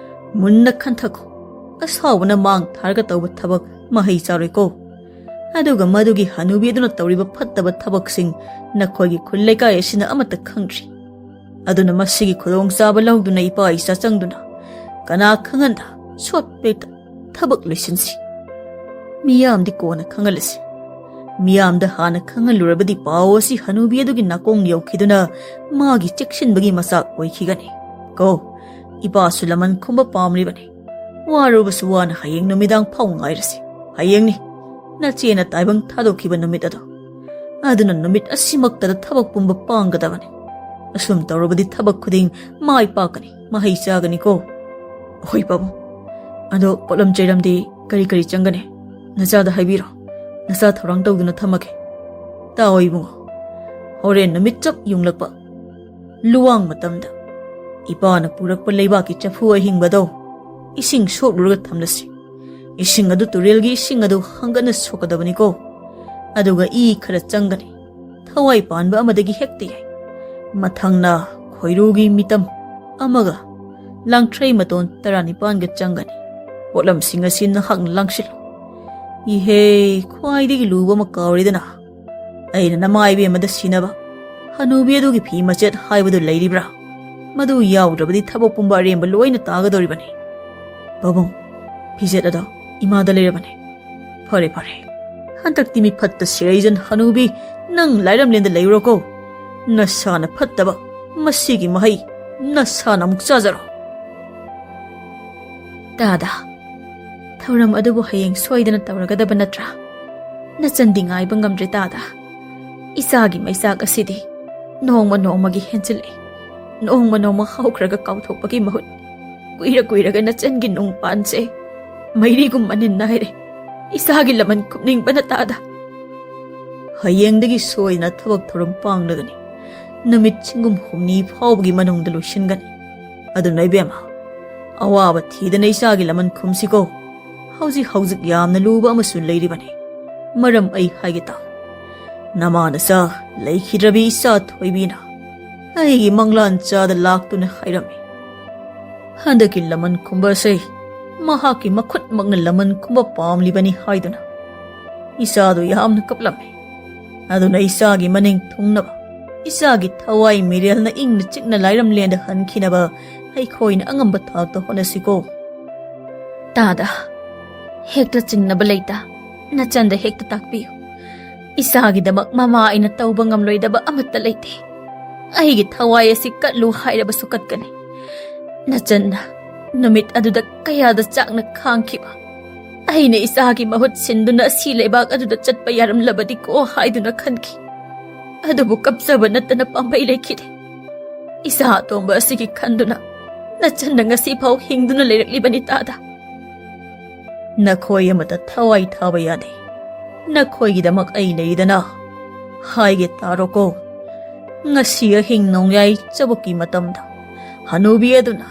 ꯃꯨꯟꯅ ꯈꯟꯊꯈꯣ꯫ ꯑꯁꯥꯎꯕꯅ ꯃꯥꯡ ꯊꯥꯔꯒ ꯇꯧꯕ ꯊꯕꯛ ꯃꯍꯩ ꯆꯥꯔꯣꯏꯀꯣ꯫ ꯑꯗꯨꯒ ꯃꯗꯨꯒꯤ ꯍꯅꯨꯕꯤ ꯑꯗꯨꯅ ꯇꯧꯔꯤꯕ ꯐꯠꯇꯕ ꯊꯕꯛꯁꯤꯡ ꯅꯈꯣꯏꯒꯤ ꯈꯨꯜ ꯂꯩꯀꯥꯏ ꯑꯁꯤꯅ ꯑꯃꯠꯇ ꯈꯪꯗ꯭ꯔꯤ꯫ ꯑꯗꯨꯅ ꯃꯁꯤꯒꯤ ꯈꯨꯗꯣꯡꯆꯥꯕ ꯂꯧꯗꯨꯅ ꯏꯄꯥ ꯏꯆꯥ ꯆꯪꯗꯨꯅ ꯀꯅꯥ ꯈꯪꯍꯟꯗ ꯁꯣꯠ ꯄꯦꯠꯇ ꯊꯕꯛ ꯂꯣꯏꯁꯤꯟꯁꯤ꯫ ꯃꯤꯌꯥꯝꯗꯤ ꯀꯣꯟꯅ ꯈꯪꯍꯜꯂꯁꯤ꯫ ꯃꯤꯌꯥꯝꯗ ꯍꯥꯟꯅ ꯈꯪꯍꯜꯂꯨꯔꯕꯗꯤ ꯄꯥꯎ ꯑꯁꯤ ꯍꯅꯨꯕꯤ ꯑꯗꯨꯒꯤ ꯅꯥꯀꯣꯡ ꯌꯧꯈꯤꯗꯨꯅ ꯃꯥꯒꯤ ꯆꯦꯛꯁꯤꯟꯕꯒꯤ ꯃꯆꯥꯛ ꯑꯣꯏꯈꯤꯒꯅꯤ꯫ ꯀꯣ, ꯏꯄꯥꯁꯨ ꯂꯃꯟ ꯈꯨꯝꯕ ꯄꯥꯝꯂꯤꯕꯅꯤ꯫ ꯋꯥꯔꯨꯕꯁꯨ ꯋꯥꯅ ꯍꯌꯦꯡ ꯅꯨꯃꯤꯗꯥꯡ ꯐꯥꯎ ꯉꯥꯏꯔꯁꯤ꯫ ꯍꯌꯦꯡꯅꯤ ꯅꯆꯦꯅ ꯇꯥꯏꯕꯪ ꯊꯥꯗꯣꯛꯈꯤꯕ ꯅꯨꯃꯤꯠ ꯑꯗꯣ꯫ ꯑꯗꯨꯅ ꯅꯨꯃꯤꯠ ꯑꯁꯤꯃꯛꯇꯗ ꯊꯕꯛ ꯄꯨꯝꯕ ꯄꯥꯡꯒꯗꯕꯅꯤ꯫ ꯑꯁꯨꯝ ꯇꯧꯔꯕꯗꯤ ꯊꯕꯛ ꯈꯨꯗꯤꯡ ꯃꯥꯏ ꯄꯥꯛꯀꯅꯤ, ꯃꯍꯩ ꯆꯥꯒꯅꯤꯀꯣ꯫ ꯍꯣꯏ ꯄꯥꯕꯨꯡ꯫ ꯑꯗꯣ ꯄꯣꯠꯂꯝ ꯆꯩꯔꯝꯗꯤ ꯀꯔꯤ ꯀꯔꯤ ꯆꯪꯒꯅꯤ? ꯅꯆꯥꯗ ꯍꯥꯏꯕꯤꯔꯣ꯫ ꯅꯆꯥ ꯊꯧꯔꯥꯡ ꯇꯧꯗꯨꯅ ꯊꯝꯃꯒꯦ꯫ ꯇꯥꯎ ꯏꯕꯨꯡꯉꯣ, ꯍꯣꯔꯦꯟ ꯅꯨꯃꯤꯠ ꯆꯞ ꯌꯨꯡꯂꯛꯄ ꯂꯨꯋꯥꯡ ꯃꯇꯝꯗ ꯏꯄꯥꯅ ꯄꯨꯔꯛꯄ ꯂꯩꯕꯥꯛꯀꯤ ꯆꯐꯨ ꯑꯍꯤꯡꯕꯗꯣ ꯏꯁꯤꯡ ꯁꯣꯛꯂꯨꯔꯒ ꯊꯝꯂꯁꯤ꯫ ꯏꯁꯤꯡ ꯑꯗꯨ ꯇꯨꯔꯦꯜꯒꯤ ꯏꯁꯤꯡ ꯑꯗꯨ ꯍꯪꯒꯠꯅ ꯁꯣꯛꯀꯗꯕꯅꯤꯀꯣ꯫ ꯑꯗꯨꯒ ꯏ ꯈꯔ ꯆꯪꯒꯅꯤ꯫ ꯊꯋꯥꯏ ꯄꯥꯟꯕ ꯑꯃꯗꯒꯤ ꯍꯦꯛꯇ ꯌꯥꯏ꯫ ꯃꯊꯪꯅ ꯈꯣꯏꯔꯨꯒꯤ ꯃꯤꯇꯝ ꯑꯃꯒ ꯂꯥꯡꯊ꯭ꯔꯩ ꯃꯇꯣꯟ ꯇꯔꯥꯅꯤꯄꯥꯟꯒ ꯆꯪꯒꯅꯤ꯫ ꯄꯣꯠꯂꯝꯁꯤꯡ ꯑꯁꯤ ꯅꯍꯥꯛꯅ ꯂꯥꯡꯁꯤꯜꯂꯨ꯫ ꯏꯍꯦ, ꯈ꯭ꯋꯥꯏꯗꯒꯤ ꯂꯨꯕ ꯑꯃ ꯀꯥꯎꯔꯦꯗꯅ꯫ ꯑꯩꯅ ꯅꯃꯥ ꯏꯕꯦꯝꯃꯗ ꯁꯤꯅꯕ ꯍꯅꯨꯕꯤ ꯑꯗꯨꯒꯤ ꯐꯤ ꯃꯆꯦꯠ ꯍꯥꯏꯕꯗꯨ ꯂꯩꯔꯤꯕ꯭ꯔꯥ? ꯃꯗꯨ ꯌꯥꯎꯗ꯭ꯔꯕꯗꯤ ꯊꯕꯛ ꯄꯨꯝꯕ ꯑꯔꯦꯝꯕ ꯂꯣꯏꯅ ꯇꯥꯒꯗꯧꯔꯤꯕꯅꯤ꯫ ꯄꯥꯕꯨꯡ, ꯐꯤꯖꯦꯠ ꯑꯗꯣ ꯏꯃꯥꯗ ꯂꯩꯔꯕꯅꯤ꯫ ꯐꯔꯦ, ꯐꯔꯦ꯫ ꯍꯟꯗꯛꯇꯤ ꯃꯤꯐꯠꯇ ꯁꯤꯔꯩꯖꯟ ꯍꯅꯨꯕꯤ, ꯅꯪ ꯂꯥꯏꯔꯝꯂꯦꯟꯗ ꯂꯩꯔꯨꯔꯣꯀꯣ꯫ ꯅꯁꯥꯅ ꯐꯠꯇꯕ, ꯃꯁꯤꯒꯤ ꯃꯍꯩ ꯅꯁꯥꯅ ꯑꯃꯨꯛ ꯆꯥꯖꯔꯣ꯫ ꯇꯥꯗ, ꯊꯧꯔꯝ ꯑꯗꯨꯕꯨ ꯍꯌꯦꯡ ꯁꯣꯏꯗꯅ ꯇꯧꯔꯒꯗꯕ ꯅꯠꯇ꯭ꯔꯥ? ꯅꯆꯟꯗꯤ ꯉꯥꯏꯕ ꯉꯝꯗ꯭ꯔꯦ ꯇꯥꯗ꯫ ꯏꯆꯥꯒꯤ ꯃꯩꯆꯥꯛ ꯑꯁꯤꯗꯤ ꯅꯣꯡꯃ ꯅꯣꯡꯃꯒꯤ ꯍꯦꯟꯖꯤꯜꯂꯛꯏ꯫ ꯅꯣꯡꯃ ꯅꯣꯡꯃ ꯍꯧꯈ꯭ꯔꯒ ꯀꯥꯎꯊꯣꯛꯄꯒꯤ ꯃꯍꯨꯠ, ꯀꯨꯏꯔ ꯀꯨꯏꯔꯒ ꯅꯆꯟꯒꯤ ꯅꯨꯡ ꯄꯥꯟꯁꯦ ꯃꯩꯔꯤꯒꯨꯝ ꯃꯅꯤꯟ ꯅꯥꯏꯔꯦ꯫ ꯏꯆꯥꯒꯤ ꯂꯃꯟ ꯈꯨꯝꯅꯤꯡꯕꯅ ꯇꯥꯗ꯫ ꯍꯌꯦꯡꯗꯒꯤ ꯁꯣꯏꯗꯅ ꯊꯕꯛ ꯊꯧꯔꯝ ꯄꯥꯡꯂꯒꯅꯤ꯫ ꯅꯨꯃꯤꯠ ꯆꯤꯡꯒꯨꯝ ꯍꯨꯝꯅꯤ ꯐꯥꯎꯕꯒꯤ ꯃꯅꯨꯡꯗ ꯂꯣꯏꯁꯤꯟꯒꯅꯤ꯫ ꯑꯗꯨꯅ ꯏꯕꯦꯝꯃ, ꯑꯋꯥꯕ ꯊꯤꯗꯅ ꯏꯆꯥꯒꯤ ꯂꯃꯟ ꯈꯨꯝꯁꯤꯀꯣ꯫ ꯍꯧꯖꯤꯛ ꯍꯧꯖꯤꯛ ꯌꯥꯝꯅ ꯂꯨꯕ ꯑꯃꯁꯨ ꯂꯩꯔꯤꯕꯅꯤ꯫ ꯃꯔꯝ ꯑꯩ ꯍꯥꯏꯒꯦ ꯇꯥꯎ꯫ ꯅꯃꯥ ꯅꯆꯥ ꯂꯩꯈꯤꯗ꯭ꯔꯕꯤ ꯏꯆꯥ ꯊꯣꯏꯕꯤꯅ ꯑꯩꯒꯤ ꯃꯪꯂꯥꯟ ꯆꯥꯗ ꯂꯥꯛꯇꯨꯅ ꯍꯥꯏꯔꯝꯃꯤ, ꯍꯟꯗꯛꯀꯤ ꯂꯃꯟ ꯈꯨꯝꯕ ꯑꯁꯤ ꯃꯍꯥꯛꯀꯤ ꯃꯈꯨꯠꯃꯛꯅ ꯂꯃꯟ ꯈꯨꯝꯕ ꯄꯥꯝꯂꯤꯕꯅꯤ ꯍꯥꯏꯗꯨꯅ꯫ ꯏꯆꯥꯗꯨ ꯌꯥꯝꯅ ꯀꯞꯂꯝꯃꯤ꯫ ꯑꯗꯨꯅ ꯏꯆꯥꯒꯤ ꯃꯅꯤꯡ ꯊꯨꯡꯅꯕ, ꯏꯆꯥꯒꯤ ꯊꯋꯥꯏ ꯃꯤꯔꯦꯜꯅ ꯏꯪꯅ ꯆꯤꯛꯅ ꯂꯥꯏꯔꯝꯂꯦꯟꯗ ꯍꯟꯈꯤꯅꯕ ꯑꯩꯈꯣꯏꯅ ꯑꯉꯝꯕ ꯊꯥꯛꯇ ꯍꯣꯠꯅꯁꯤꯀꯣ꯫ ꯇꯥꯗ, ꯍꯦꯛꯇ ꯆꯤꯡꯅꯕ ꯂꯩꯇ, ꯅꯆꯟꯗ ꯍꯦꯛꯇ ꯇꯥꯛꯄꯤꯌꯨ꯫ ꯏꯆꯥꯒꯤꯗꯃꯛ ꯃꯃꯥ ꯑꯩꯅ ꯇꯧꯕ ꯉꯝꯂꯣꯏꯗꯕ ꯑꯃꯠꯇ ꯂꯩꯇꯦ꯫ ꯑꯩꯒꯤ ꯊꯋꯥꯏ ꯑꯁꯤ ꯀꯠꯂꯨ ꯍꯥꯏꯔꯕꯁꯨ ꯀꯠꯀꯅꯤ꯫ ꯅꯆꯟꯅ ꯅꯨꯃꯤꯠ ꯑꯗꯨꯗ ꯀꯌꯥꯗ ꯆꯥꯛꯅ ꯈꯥꯡꯈꯤꯕ꯫ ꯑꯩꯅ ꯏꯆꯥꯒꯤ ꯃꯍꯨꯠ ꯁꯤꯟꯗꯨꯅ ꯑꯁꯤ ꯂꯩꯕꯥꯛ ꯑꯗꯨꯗ ꯆꯠꯄ ꯌꯥꯔꯝꯂꯕꯗꯤꯀꯣ ꯍꯥꯏꯗꯨꯅ ꯈꯟꯈꯤ꯫ ꯑꯗꯨꯕꯨ ꯀꯞꯆꯕ ꯅꯠꯇꯅ ꯄꯥꯝꯕꯩ ꯂꯩꯈꯤꯗꯦ꯫ ꯏꯆꯥ ꯑꯇꯣꯝꯕ ꯑꯁꯤꯒꯤ ꯈꯟꯗꯨꯅ ꯅꯆꯟꯅ ꯉꯁꯤ ꯐꯥꯎ ꯍꯤꯡꯗꯨꯅ ꯂꯩꯔꯛꯂꯤꯕꯅꯤ ꯇꯥꯗ꯫ ꯅꯈꯣꯏ ꯑꯃꯠꯇ ꯊꯋꯥꯏ ꯊꯥꯕ ꯌꯥꯗꯦ꯫ ꯅꯈꯣꯏꯒꯤꯗꯃꯛ ꯑꯩ ꯂꯩꯗꯅ꯫ ꯍꯥꯏꯒꯦ ꯇꯥꯔꯣꯀꯣ꯫ ꯉꯁꯤ ꯑꯍꯤꯡ ꯅꯣꯡꯌꯥꯏ ꯆꯕꯨꯛꯀꯤ ꯃꯇꯝꯗ ꯍꯅꯨꯕꯤ ꯑꯗꯨꯅ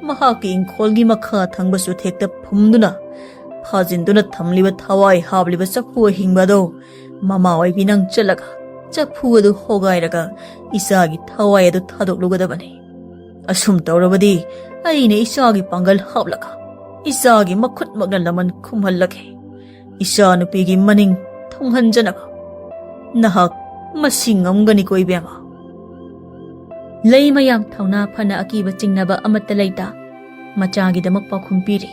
ꯃꯍꯥꯛꯀꯤ ꯏꯪꯈꯣꯜꯒꯤ ꯃꯈꯥ ꯊꯪꯕ ꯆꯨꯊꯦꯛꯇ ꯐꯨꯝꯗꯨꯅ ꯐꯥꯖꯤꯟꯗꯨꯅ ꯊꯝꯂꯤꯕ ꯊꯋꯥꯏ ꯍꯥꯞꯂꯤꯕ ꯆꯐꯨ ꯑꯍꯤꯡꯕ ꯑꯗꯨ ꯃꯃꯥ ꯑꯣꯏꯕꯤ ꯅꯪ ꯆꯠꯂꯒ ꯆꯐꯨ ꯑꯗꯨ ꯍꯣꯒꯥꯏꯔꯒ ꯏꯆꯥꯒꯤ ꯊꯋꯥꯏ ꯑꯗꯨ ꯊꯥꯗꯣꯛꯂꯨꯒꯗꯕꯅꯤ꯫ ꯑꯁꯨꯝ ꯇꯧꯔꯕꯗꯤ ꯑꯩꯅ ꯏꯆꯥꯒꯤ ꯄꯥꯡꯒꯜ ꯍꯥꯞꯂꯒ ꯏꯆꯥꯒꯤ ꯃꯈꯨꯠꯃꯛꯅ ꯂꯃꯟ ꯈꯨꯝꯍꯜꯂꯒꯦ꯫ ꯏꯆꯥꯅꯨꯄꯤꯒꯤ ꯃꯅꯤꯡ ꯊꯨꯡꯍꯟꯖꯅꯕ꯫ ꯅꯍꯥꯛ ꯃꯁꯤ ꯉꯝꯒꯅꯤꯀꯣ ꯏꯕꯦꯝꯃ? ꯂꯩꯃ ꯌꯥꯝ ꯊꯧꯅꯥ ꯐꯅ ꯑꯀꯤꯕ ꯆꯤꯡꯅꯕ ꯑꯃꯠꯇ ꯂꯩꯇ ꯃꯆꯥꯒꯤꯗꯃꯛ ꯄꯥꯎꯈꯨꯝ ꯄꯤꯔꯤ꯫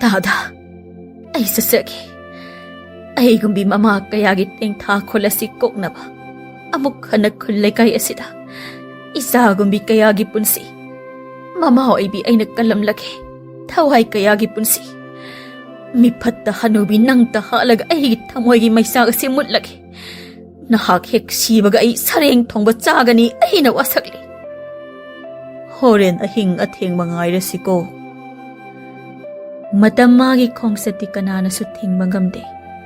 "ꯇꯥꯗ, ꯑꯩ ꯆꯠꯆꯒꯦ꯫ ꯑꯩꯒꯨꯝꯕꯤ ꯃꯃꯥ ꯀꯌꯥꯒꯤ ꯇꯦꯡꯊꯥ ꯈꯨꯜ ꯑꯁꯤ ꯀꯣꯛꯅꯕ ꯑꯃꯨꯛ ꯍꯟꯅ ꯈꯨꯜ ꯂꯩꯀꯥꯏ ꯑꯁꯤꯗ ꯏꯆꯥꯒꯨꯝꯕꯤ ꯀꯌꯥꯒꯤ ꯄꯨꯟꯁꯤ ꯃꯃꯥ ꯑꯣꯏꯕꯤ ꯑꯩꯅ ꯀꯜꯂꯝꯂꯒꯦ꯫ ꯊꯋꯥꯏ ꯀꯌꯥꯒꯤ ꯄꯨꯟꯁꯤ ꯃꯤꯐꯠꯇ ꯍꯅꯨꯕꯤ ꯅꯪꯇ ꯍꯥꯠꯂꯒ ꯑꯩꯒꯤ ꯊꯃꯣꯏꯒꯤ ꯃꯩꯆꯥꯛ ꯑꯁꯤ ꯃꯨꯠꯂꯒꯦ꯫ ꯅꯍꯥꯛ ꯍꯦꯛ ꯁꯤꯕꯒ ꯑꯩ ꯁꯔꯦꯡ ꯊꯣꯡꯕ ꯆꯥꯒꯅꯤ ꯑꯩꯅ ꯋꯥꯁꯛꯂꯤ꯫ ꯍꯣꯔꯦꯟ ꯑꯍꯤꯡ ꯑꯊꯦꯡꯕ ꯉꯥꯏꯔꯁꯤꯀꯣ꯫" ꯃꯇꯝ ꯃꯥꯒꯤ ꯈꯣꯡꯆꯠꯇꯤ ꯀꯅꯥꯅꯁꯨ ꯊꯤꯡꯕ ꯉꯝꯗꯦ꯫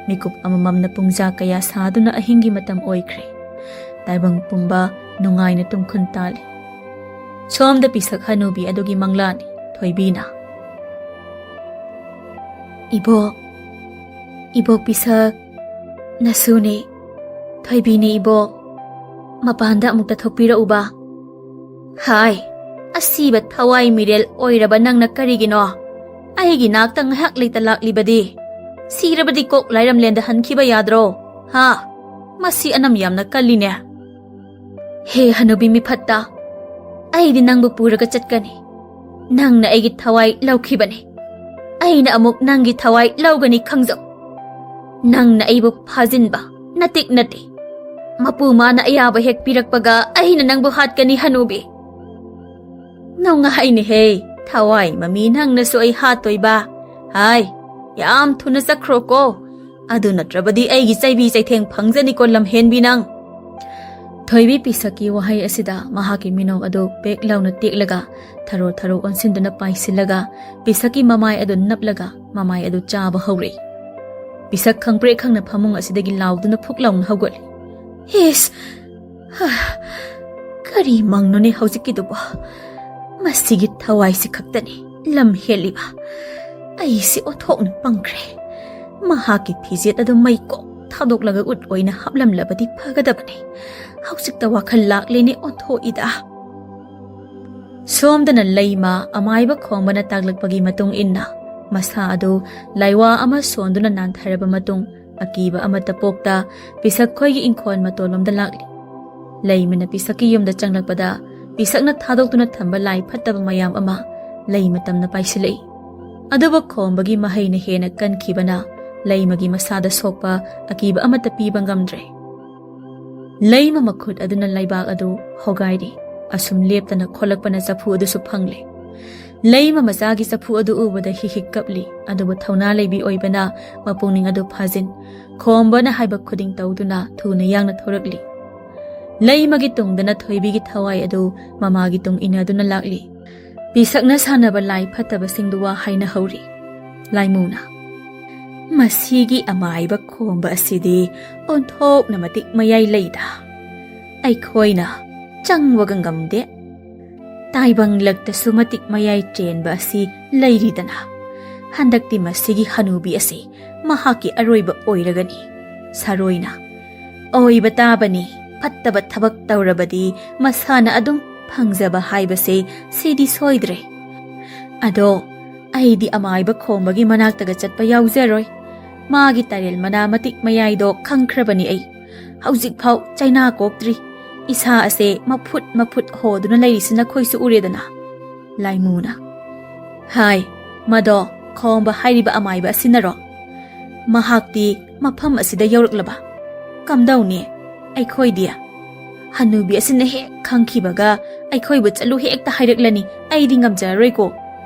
ꯃꯤꯀꯨꯞ ꯑꯃꯃꯝꯅ ꯄꯨꯡꯖꯥ ꯀꯌꯥ ꯁꯥꯗꯨꯅ ꯑꯍꯤꯡꯒꯤ ꯃꯇꯝ ꯑꯣꯏꯈ꯭ꯔꯦ꯫ ꯇꯥꯏꯕꯪ ꯄꯨꯝꯕ ꯅꯨꯡꯉꯥꯏꯅ ꯇꯨꯝꯈꯨꯟ ꯇꯥꯜꯂꯤ꯫ ꯁꯣꯝꯗ ꯄꯤꯁꯛ ꯍꯅꯨꯕꯤ ꯑꯗꯨꯒꯤ ꯃꯪꯂꯥꯟꯅꯤ꯫ ꯊꯣꯏꯕꯤꯅ, "ꯏꯕꯣꯛ, ꯏꯕꯣꯛ ꯄꯤꯁꯛ, ꯅꯁꯨꯅꯦ꯫ ꯊꯣꯏꯕꯤꯅꯦ ꯏꯕꯣꯛ꯫ ꯃꯄꯥꯟꯗ ꯑꯃꯨꯛꯇ ꯊꯣꯛꯄꯤꯔꯛꯎꯕ꯫" "ꯍꯥꯏ, ꯑꯁꯤꯕ ꯊꯋꯥꯏ ꯃꯤꯔꯦꯜ ꯑꯣꯏꯔꯕ ꯅꯪꯅ ꯀꯔꯤꯒꯤꯅꯣ ꯑꯩꯒꯤ ꯅꯥꯛꯇ ꯉꯥꯏꯍꯥꯛ ꯂꯩꯇ ꯂꯥꯛꯂꯤꯕꯗꯤ? ꯁꯤꯔꯕꯗꯤ ꯀꯣꯛ ꯂꯥꯏꯔꯝꯂꯦꯟꯗ ꯍꯟꯈꯤꯕ ꯌꯥꯗ꯭ꯔꯣ? ꯍꯥ? ꯃꯁꯤ ꯑꯅꯝ ꯌꯥꯝꯅ ꯀꯜꯂꯤꯅꯦ꯫" "ꯍꯦ ꯍꯅꯨꯕꯤ ꯃꯤꯐꯠꯇ, ꯑꯩꯗꯤ ꯅꯪꯕꯨ ꯄꯨꯔꯒ ꯆꯠꯀꯅꯤ꯫ ꯅꯪꯅ ꯑꯩꯒꯤ ꯊꯋꯥꯏ ꯂꯧꯈꯤꯕꯅꯤ꯫ ꯑꯩꯅ ꯑꯃꯨꯛ ꯅꯪꯒꯤ ꯊꯋꯥꯏ ꯂꯧꯒꯅꯤ ꯈꯪꯖꯧ꯫ ꯅꯪꯅ ꯑꯩꯕꯨ ꯐꯥꯖꯤꯟꯕ ꯅꯇꯤꯛ ꯅꯠꯇꯦ꯫ ꯃꯄꯨ ꯃꯥꯅ ꯑꯌꯥꯕ ꯍꯦꯛ ꯄꯤꯔꯛꯄꯒ ꯑꯩꯅ ꯅꯪꯕꯨ ꯍꯥꯠꯀꯅꯤ ꯍꯅꯨꯕꯤ꯫" "ꯅꯨꯡꯉꯥꯏꯅꯦꯍꯦ, ꯊꯋꯥꯏ ꯃꯃꯤ ꯅꯪꯅꯁꯨ ꯑꯩ ꯍꯥꯠꯇꯣꯏꯕ? ꯍꯥꯏ, ꯌꯥꯝ ꯊꯨꯅ ꯆꯠꯈ꯭ꯔꯣꯀꯣ꯫ ꯑꯗꯨ ꯅꯠꯇ꯭ꯔꯕꯗꯤ ꯑꯩꯒꯤ ꯆꯩꯕꯤ ꯆꯩꯊꯦꯡ ꯐꯪꯖꯅꯤꯀꯣ ꯂꯝꯍꯦꯟꯕꯤ ꯅꯪ꯫" ꯊꯣꯏꯕꯤ ꯄꯤꯁꯛꯀꯤ ꯋꯥꯍꯩ ꯑꯁꯤꯗ ꯃꯍꯥꯛꯀꯤ ꯃꯤꯅꯣꯛ ꯑꯗꯨ ꯄꯦꯛ ꯂꯥꯎꯅ ꯇꯦꯛꯂꯒ ꯊꯔꯣ ꯊꯔꯣ ꯑꯣꯟꯁꯤꯟꯗꯨꯅ ꯄꯥꯏꯁꯤꯜꯂꯒ ꯄꯤꯁꯛꯀꯤ ꯃꯃꯥꯏ ꯑꯗꯨ ꯅꯞꯂꯒ ꯃꯃꯥꯏ ꯑꯗꯨ ꯆꯥꯕ ꯍꯧꯔꯛꯏ꯫ ꯄꯤꯁꯛ ꯈꯪꯄ꯭ꯔꯦꯛ ꯈꯪꯅ ꯐꯃꯨꯡ ꯑꯁꯤꯗꯒꯤ ꯂꯥꯎꯗꯨꯅ ꯐꯨꯛ ꯂꯥꯎꯅ ꯍꯧꯒꯠꯂꯤ꯫ "ꯏꯁ! ꯍꯥ! ꯀꯔꯤ ꯃꯪꯅꯣꯅꯦ ꯍꯧꯖꯤꯛꯀꯤꯗꯨꯕꯣ? ꯃꯁꯤꯒꯤ ꯊꯋꯥꯏꯁꯤ ꯈꯛꯇꯅꯤ ꯂꯝ ꯍꯦꯜꯂꯤꯕ꯫ ꯑꯩꯁꯤ ꯑꯣꯟꯊꯣꯛꯅ ꯄꯪꯈ꯭ꯔꯦ꯫ ꯃꯍꯥꯛꯀꯤ ꯐꯤꯖꯦꯠ ꯑꯗꯨ ꯃꯩ ꯀꯣꯛ ꯊꯥꯗꯣꯛꯂꯒ ꯎꯠ ꯑꯣꯏꯅ ꯍꯥꯞꯂꯝꯂꯕꯗꯤ ꯐꯒꯗꯕꯅꯤ꯫ ꯍꯧꯖꯤꯛꯇ ꯋꯥꯈꯜ ꯂꯥꯛꯂꯦꯅꯦ ꯑꯣꯟꯊꯣꯛꯏꯗ꯫" ꯁꯣꯝꯗꯅ ꯂꯩꯃ ꯑꯃꯥꯏꯕ ꯈꯣꯡꯕꯅ ꯇꯥꯛꯂꯛꯄꯒꯤ ꯃꯇꯨꯡ ꯏꯟꯅ ꯃꯁꯥ ꯑꯗꯨ ꯂꯥꯏꯋꯥ ꯑꯃ ꯁꯣꯟꯗꯨꯅ ꯅꯥꯟꯊꯔꯕ ꯃꯇꯨꯡ ꯑꯀꯤꯕ ꯑꯃꯠꯇ ꯄꯣꯛꯇ ꯄꯤꯁꯛꯈꯣꯏꯒꯤ ꯏꯪꯈꯣꯜ ꯃꯇꯣꯟꯂꯣꯝꯗ ꯂꯥꯛꯂꯤ꯫ ꯂꯩꯃꯅ ꯄꯤꯁꯛꯀꯤ ꯌꯨꯝꯗ ꯆꯪꯂꯛꯄꯗ, ꯄꯤꯁꯛꯅ ꯊꯥꯗꯣꯛꯇꯨꯅ ꯊꯝꯕ ꯂꯥꯏ ꯐꯠꯇꯕ ꯃꯌꯥꯝ ꯑꯃ ꯂꯩꯃ ꯇꯝꯅ ꯄꯥꯏꯁꯤꯜꯂꯛꯏ꯫ ꯑꯗꯨꯕꯨ ꯈꯣꯝꯕꯒꯤ ꯃꯍꯩꯅ ꯍꯦꯟꯅ ꯀꯟꯈꯤꯕꯅ ꯂꯩꯃꯒꯤ ꯃꯁꯥꯗ ꯁꯣꯛꯄ ꯑꯀꯤꯕ ꯑꯃꯠꯇ ꯄꯤꯕ ꯉꯝꯗ꯭ꯔꯦ꯫ ꯂꯩꯃ ꯃꯈꯨꯠ ꯑꯗꯨꯅ ꯂꯩꯕꯥꯛ ꯑꯗꯨ ꯍꯣꯒꯥꯏꯔꯤ꯫ ꯑꯁꯨꯝ ꯂꯦꯞꯇꯅ ꯈꯣꯠꯂꯛꯄꯅ ꯆꯐꯨ ꯑꯗꯨꯁꯨ ꯐꯪꯂꯦ꯫ ꯂꯩꯃ ꯃꯆꯥꯒꯤ ꯆꯐꯨ ꯑꯗꯨ ꯎꯕꯗ ꯍꯤꯛ ꯍꯤꯛ ꯀꯞꯂꯤ꯫ ꯑꯗꯨꯕꯨ ꯊꯧꯅꯥ ꯂꯩꯕꯤ ꯑꯣꯏꯕꯅ ꯃꯄꯨꯛꯅꯤꯡ ꯑꯗꯨ ꯐꯥꯖꯤꯟ, ꯈꯣꯝꯕꯅ ꯍꯥꯏꯕ ꯈꯨꯗꯤꯡ ꯇꯧꯗꯨꯅ ꯊꯨꯅ ꯌꯥꯡꯅ ꯊꯧꯔꯛꯂꯤ꯫ ꯂꯩꯃꯒꯤ ꯇꯨꯡꯗꯅ ꯊꯣꯏꯕꯤꯒꯤ ꯊꯋꯥꯏ ꯑꯗꯨ ꯃꯃꯥꯒꯤ ꯇꯨꯡ ꯏꯟꯅꯗꯨꯅ ꯂꯥꯛꯂꯤ꯫ ꯄꯤꯁꯛꯅ ꯁꯥꯟꯅꯕ ꯂꯥꯏ ꯐꯠꯇꯕꯁꯤꯡꯗꯨ ꯋꯥ ꯍꯥꯏꯅꯍꯧꯔꯤ꯫ ꯂꯥꯏꯃꯨꯅ, "ꯃꯁꯤꯒꯤ ꯑꯃꯥꯏꯕ ꯈꯣꯝꯕ ꯑꯁꯤꯗꯤ ꯑꯣꯟꯊꯣꯛꯅ ꯃꯇꯤꯛ ꯃꯌꯥꯏ ꯂꯩꯗ꯫ ꯑꯩꯈꯣꯏꯅ ꯆꯪꯕꯒ ꯉꯝꯗꯦ꯫ ꯇꯥꯏꯕꯪꯂꯛꯇꯁꯨ ꯃꯇꯤꯛ ꯃꯌꯥꯏ ꯆꯦꯟꯕ ꯑꯁꯤ ꯂꯩꯔꯤꯗꯅ꯫ ꯍꯟꯗꯛꯇꯤ ꯃꯁꯤꯒꯤ ꯍꯅꯨꯕꯤ ꯑꯁꯤ ꯃꯍꯥꯛꯀꯤ ꯑꯔꯣꯏꯕ ꯑꯣꯏꯔꯒꯅꯤ꯫ ꯁꯥꯔꯣꯏꯅ, ꯑꯣꯏꯕ ꯇꯥꯕꯅꯤ, ꯐꯠꯇꯕ ꯊꯕꯛ ꯇꯧꯔꯕꯗꯤ ꯃꯁꯥꯅ ꯑꯗꯨꯝ ꯐꯪꯖꯕ ꯍꯥꯏꯕꯁꯦ ꯁꯤꯗꯤ ꯁꯣꯏꯗ꯭ꯔꯦ꯫ ꯑꯗꯣ ꯑꯩꯗꯤ ꯑꯃꯥꯏꯕ ꯈꯣꯝꯕꯒꯤ ꯃꯅꯥꯛꯇꯒ ꯆꯠꯄ ꯌꯥꯎꯖꯔꯣꯏ꯫ ꯃꯥꯒꯤ ꯇꯔꯦꯜ ꯃꯅꯥ ꯃꯇꯤꯛ ꯃꯌꯥꯏꯗꯣ ꯈꯪꯈ꯭ꯔꯕꯅꯤ ꯑꯩ꯫ ꯍꯧꯖꯤꯛꯐꯥꯎ ꯆꯩꯅꯥ ꯀꯣꯛꯇ꯭ꯔꯤ꯫ ꯏꯁꯥ ꯑꯁꯦ ꯃꯐꯨꯠ ꯃꯐꯨꯠ ꯍꯣꯗꯨꯅ ꯂꯩꯔꯤꯁꯤ ꯅꯈꯣꯏꯁꯨ ꯎꯔꯦꯗꯅ꯫" ꯂꯥꯏꯃꯨꯅ, "ꯍꯥꯏ, ꯃꯗꯣ ꯈꯣꯝꯕ ꯍꯥꯏꯔꯤꯕ ꯑꯃꯥꯏꯕ ꯑꯁꯤꯅꯔꯣ? ꯃꯍꯥꯛꯇꯤ ꯃꯐꯝ ꯑꯁꯤꯗ ꯌꯧꯔꯛꯂꯕ? ꯀꯝꯗꯧꯅꯤ? ꯑꯩꯈꯣꯏꯗꯤ ꯍꯅꯨꯕꯤ ꯑꯁꯤꯅ ꯍꯦꯛ ꯈꯪꯈꯤꯕꯒ ꯑꯩꯈꯣꯏꯕꯨ ꯆꯠꯂꯨ ꯍꯦꯛꯇ ꯍꯥꯏꯔꯛꯂꯅꯤ꯫ ꯑꯩꯗꯤ ꯉꯝꯖꯔꯔꯣꯏꯀꯣ꯫"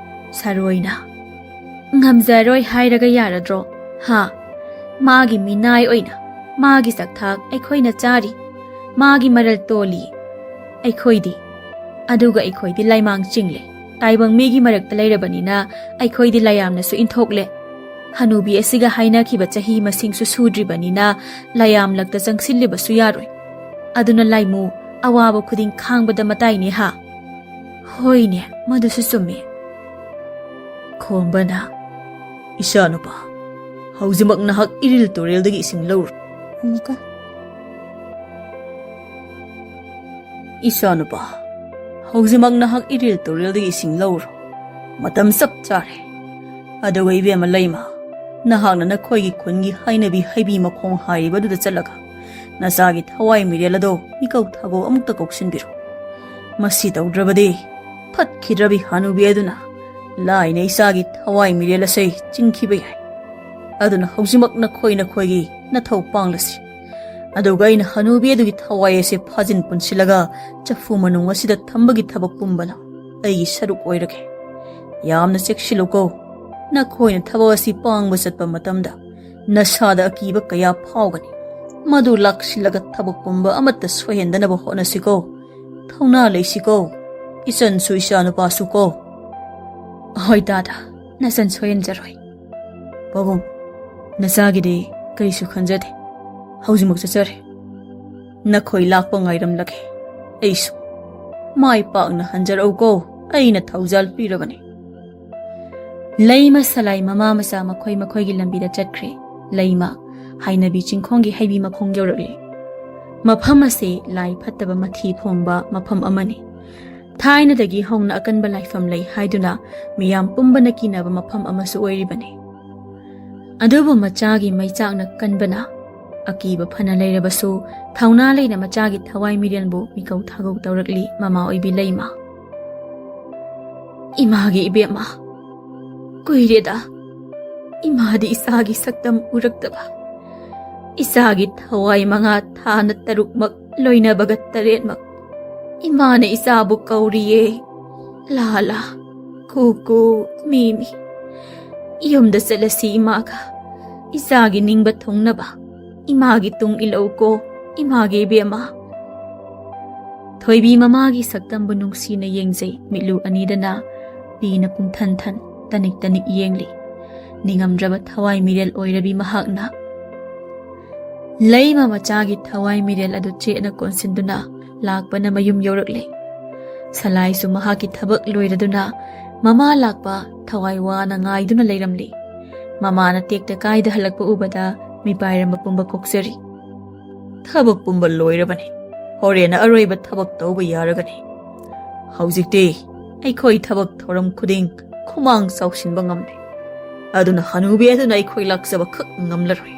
ꯁꯥꯔꯣꯏꯅ, "ꯉꯝꯖꯔꯣꯏ ꯍꯥꯏꯔꯒ ꯌꯥꯔꯗ꯭ꯔꯣ? ꯍꯥ? ꯃꯥꯒꯤ ꯃꯤꯅꯥꯏ ꯑꯣꯏꯅ ꯃꯥꯒꯤ ꯆꯥꯛꯊꯥꯛ ꯑꯩꯈꯣꯏꯅ ꯆꯥꯔꯤ, ꯃꯥꯒꯤ ꯃꯔꯜ ꯇꯣꯜꯂꯤ꯫ ꯑꯩꯈꯣꯏꯗꯤ, ꯑꯗꯨꯒ ꯑꯩꯈꯣꯏꯗꯤ ꯂꯥꯏꯃꯥꯡ ꯆꯤꯡꯂꯦ꯫ ꯇꯥꯏꯕꯪ ꯃꯤꯒꯤ ꯃꯔꯛꯇ ꯂꯩꯔꯕꯅꯤꯅ ꯑꯩꯈꯣꯏꯗꯤ ꯂꯥꯏꯌꯥꯝꯅꯁꯨ ꯏꯟꯊꯣꯛꯂꯦ꯫ ꯍꯅꯨꯕꯤ ꯑꯁꯤꯒ ꯍꯥꯏꯅꯈꯤꯕ ꯆꯍꯤ ꯃꯁꯤꯡꯁꯨ ꯁꯨꯗ꯭ꯔꯤꯕꯅꯤꯅ ꯂꯥꯏꯌꯥꯝꯂꯛꯇ ꯆꯪꯁꯤꯜꯂꯤꯕꯁꯨ ꯌꯥꯔꯣꯏ꯫ ꯑꯗꯨꯅ ꯂꯥꯏꯃꯨ, ꯑꯋꯥꯕ ꯈꯨꯗꯤꯡ ꯈꯥꯡꯕꯗ ꯃꯇꯥꯏꯅꯦ ꯍꯥ?" "ꯍꯣꯏꯅꯦ, ꯃꯗꯨꯁꯨ ꯆꯨꯝꯃꯤ꯫" ꯈꯣꯝꯕꯅ, "ꯏꯆꯥꯅꯨꯄꯥ, ꯍꯧꯖꯤꯛꯃꯛ ꯅꯍꯥꯛ ꯏꯔꯤꯜ ꯇꯨꯔꯦꯜꯗꯒꯤ ꯏꯁꯤꯡ ꯂꯧꯔꯨ꯫" ꯑꯃꯨꯛꯀ, "ꯏꯆꯥꯅꯨꯄꯥ, ꯍꯧꯖꯤꯛꯃꯛ ꯅꯍꯥꯛ ꯏꯔꯤꯜ ꯇꯨꯔꯦꯜꯗꯒꯤ ꯏꯁꯤꯡ ꯂꯧꯔꯨ꯫ ꯃꯇꯝ ꯆꯞ ꯆꯥꯔꯦ꯫ ꯑꯗꯨꯒ ꯏꯕꯦꯝꯃ ꯂꯩꯃ, ꯅꯍꯥꯛꯅ ꯅꯈꯣꯏꯒꯤ ꯈꯨꯟꯒꯤ ꯍꯩꯅꯕꯤ ꯍꯩꯕꯤ ꯃꯈꯣꯡ ꯍꯥꯏꯔꯤꯕꯗꯨꯗ ꯆꯠꯂꯒ ꯅꯆꯥꯒꯤ ꯊꯋꯥꯏ ꯃꯤꯔꯦꯜ ꯑꯗꯣ ꯃꯤꯀꯧ ꯊꯥꯒꯧ ꯑꯃꯨꯛꯇ ꯀꯧꯁꯤꯟꯕꯤꯔꯣ꯫ ꯃꯁꯤ ꯇꯧꯗ꯭ꯔꯕꯗꯤ ꯐꯠꯈꯤꯗ꯭ꯔꯕꯤ ꯍꯅꯨꯕꯤ ꯑꯗꯨꯅ ꯂꯥꯏꯅ ꯏꯆꯥꯒꯤ ꯊꯋꯥꯏ ꯃꯤꯔꯦꯜ ꯑꯁꯦ ꯆꯤꯡꯈꯤꯕ ꯌꯥꯏ꯫ ꯑꯗꯨꯅ ꯍꯧꯖꯤꯛꯃꯛ ꯅꯈꯣꯏ ꯅꯈꯣꯏꯒꯤ ꯅꯊꯧ ꯄꯥꯡꯂꯁꯤ꯫ ꯑꯗꯨꯒ ꯑꯩꯅ ꯍꯅꯨꯕꯤ ꯑꯗꯨꯒꯤ ꯊꯋꯥꯏ ꯑꯁꯦ ꯐꯥꯖꯤꯟ ꯄꯨꯟꯁꯤꯜꯂꯒ ꯆꯐꯨ ꯃꯅꯨꯡ ꯑꯁꯤꯗ ꯊꯝꯕꯒꯤ ꯊꯕꯛ ꯄꯨꯝꯕꯅ ꯑꯩꯒꯤ ꯁꯔꯨꯛ ꯑꯣꯏꯔꯒꯦ꯫ ꯌꯥꯝꯅ ꯆꯦꯛꯁꯤꯜꯂꯨꯀꯣ꯫ ꯅꯈꯣꯏꯅ ꯊꯕꯛ ꯑꯁꯤ ꯄꯥꯡꯕ ꯆꯠꯄ ꯃꯇꯝꯗ ꯅꯁꯥꯗ ꯑꯀꯤꯕ ꯀꯌꯥ ꯐꯥꯎꯒꯅꯤ꯫ ꯃꯗꯨ ꯂꯥꯛꯁꯤꯜꯂꯒ ꯊꯕꯛ ꯄꯨꯝꯕ ꯑꯃꯠꯇ ꯁꯣꯏꯍꯟꯗꯅꯕ ꯍꯣꯠꯅꯁꯤꯀꯣ꯫ ꯊꯧꯅꯥ ꯂꯩꯁꯤꯀꯣ꯫ ꯏꯆꯟꯁꯨ ꯏꯆꯥꯅꯨꯄꯥꯁꯨ ꯀꯣ꯫ ꯍꯣꯏ ꯗꯥꯗꯥ, ꯅꯆꯟ ꯁꯣꯏꯍꯟꯖꯔꯣꯏ꯫ ꯄꯥꯕꯨꯡ, ꯅꯆꯥꯒꯤꯗꯤ ꯀꯔꯤꯁꯨ ꯈꯟꯖꯗꯦ꯫ ꯍꯧꯖꯤꯛꯃꯛ ꯆꯠꯆꯔꯦ꯫ ꯅꯈꯣꯏ ꯂꯥꯛꯄ ꯉꯥꯏꯔꯝꯂꯒꯦ꯫ ꯑꯩꯁꯨ ꯃꯥꯏ ꯄꯥꯛꯅ ꯍꯟꯖꯔꯛꯎꯀꯣ꯫ ꯑꯩꯅ ꯊꯧꯖꯥꯜ ꯄꯤꯔꯕꯅꯤ꯫ ꯂꯩꯃ ꯁꯂꯥꯏ ꯃꯃꯥ ꯃꯆꯥ ꯃꯈꯣꯏ ꯃꯈꯣꯏꯒꯤ ꯂꯝꯕꯤꯗ ꯆꯠꯈ꯭ꯔꯦ꯫ ꯂꯩꯃ ꯍꯩꯅꯕꯤ ꯆꯤꯡꯈꯣꯡꯒꯤ ꯍꯩꯕꯤ ꯃꯈꯣꯡ ꯌꯧꯔꯛꯂꯦ꯫ ꯃꯐꯝ ꯑꯁꯤ ꯂꯥꯏ ꯐꯠꯇꯕ ꯃꯊꯤ ꯐꯣꯡꯕ ꯃꯐꯝ ꯑꯃꯅꯤ꯫ ꯊꯥꯏꯅꯗꯒꯤ ꯍꯧꯅ ꯑꯀꯟꯕ ꯂꯥꯏꯐꯝ ꯂꯩ ꯍꯥꯏꯗꯨꯅ ꯃꯤꯌꯥꯝ ꯄꯨꯝꯕꯅ ꯀꯤꯅꯕ ꯃꯐꯝ ꯑꯃꯁꯨ ꯑꯣꯏꯔꯤꯕꯅꯤ꯫ ꯑꯗꯨꯕꯨ ꯃꯆꯥꯒꯤ ꯃꯩꯆꯥꯛꯅ ꯀꯟꯕꯅ ꯑꯀꯤꯕ ꯐꯅ ꯂꯩꯔꯕꯁꯨ ꯊꯧꯅꯥ ꯂꯩꯅ ꯃꯆꯥꯒꯤ ꯊꯋꯥꯏ ꯃꯤꯔꯦꯜꯕꯨ ꯃꯤꯀꯧ ꯊꯥꯒꯧ ꯇꯧꯔꯛꯂꯤ ꯃꯃꯥ ꯑꯣꯏꯕꯤ ꯂꯩꯃ꯫ ꯏꯃꯥꯒꯤ ꯏꯕꯦꯝꯃ, ꯀꯨꯏꯔꯦꯗ ꯏꯃꯥꯗꯤ ꯏꯆꯥꯒꯤ ꯁꯛꯇꯝ ꯎꯔꯛꯇꯕ꯫ ꯏꯆꯥꯒꯤ ꯊꯋꯥꯏ ꯃꯉꯥ ꯊꯥꯅ ꯇꯔꯨꯛꯃꯛ ꯂꯣꯏꯅꯕꯒ ꯇꯔꯦꯠꯃꯛ ꯏꯃꯥꯅ ꯏꯆꯥꯕꯨ ꯀꯧꯔꯤꯌꯦ꯫ ꯂꯥ ꯂꯥ, ꯀꯨ ꯀꯨ, ꯃꯤ ꯃꯤ꯫ ꯌꯨꯝꯗ ꯆꯠꯂꯁꯤ ꯏꯃꯥꯒ꯫ ꯏꯆꯥꯒꯤ ꯅꯤꯡꯕ ꯊꯨꯡꯅꯕ ꯏꯃꯥꯒꯤ ꯇꯨꯡ ꯏꯜꯂꯛꯎꯀꯣ, ꯏꯃꯥꯒꯤ ꯏꯕꯦꯝꯃ꯫ ꯊꯣꯏꯕꯤ ꯃꯃꯥꯒꯤ ꯁꯛꯇꯝꯕꯨ ꯅꯨꯡꯁꯤꯅ ꯌꯦꯡꯖꯩ ꯃꯤꯠꯂꯨ ꯑꯅꯤꯗꯅ꯫ ꯄꯤꯅ ꯄꯨꯡꯊꯟ ꯊꯟ, ꯇꯅꯤꯛ ꯇꯅꯤꯛ ꯌꯦꯡꯂꯤ꯫ ꯅꯤꯡꯉꯝꯗ꯭ꯔꯕ ꯊꯋꯥꯏ ꯃꯤꯔꯦꯜ ꯑꯣꯏꯔꯕꯤ ꯃꯍꯥꯛꯅ꯫ ꯂꯩꯃ ꯃꯆꯥꯒꯤ ꯊꯋꯥꯏ ꯃꯤꯔꯦꯜ ꯑꯗꯨ ꯆꯦꯠꯅ ꯀꯣꯟꯁꯤꯟꯗꯨꯅ ꯂꯥꯛꯄꯅ ꯃꯌꯨꯝ ꯌꯧꯔꯛꯂꯦ꯫ ꯁꯂꯥꯏꯁꯨ ꯃꯍꯥꯛꯀꯤ ꯊꯕꯛ ꯂꯣꯏꯔꯗꯨꯅ ꯃꯃꯥ ꯂꯥꯛꯄ ꯊꯋꯥꯏ ꯋꯥꯅ ꯉꯥꯏꯗꯨꯅ ꯂꯩꯔꯝꯂꯤ꯫ ꯃꯃꯥꯅ ꯇꯦꯛꯇ ꯀꯥꯏꯗ ꯍꯜꯂꯛꯄ ꯎꯕꯗ ꯃꯤꯄꯥꯏꯔꯝꯕ ꯄꯨꯝꯕ ꯀꯣꯛꯆꯔꯤ꯫ ꯊꯕꯛ ꯄꯨꯝꯕ ꯂꯣꯏꯔꯕꯅꯤ꯫ ꯍꯣꯔꯦꯟ ꯑꯔꯣꯏꯕ ꯊꯕꯛ ꯇꯧꯕ ꯌꯥꯔꯒꯅꯤ꯫ ꯍꯧꯖꯤꯛꯇꯤ ꯑꯩꯈꯣꯏ ꯊꯕꯛ ꯊꯧꯔꯝ ꯈꯨꯗꯤꯡ ꯈꯨꯃꯥꯡ ꯆꯥꯎꯁꯤꯟꯕ ꯉꯝꯂꯦ꯫ ꯑꯗꯨꯅ ꯍꯅꯨꯕꯤ ꯑꯗꯨꯅ ꯑꯩꯈꯣꯏ ꯂꯥꯛꯆꯕ ꯈꯛ ꯉꯝꯂꯔꯣꯏ꯫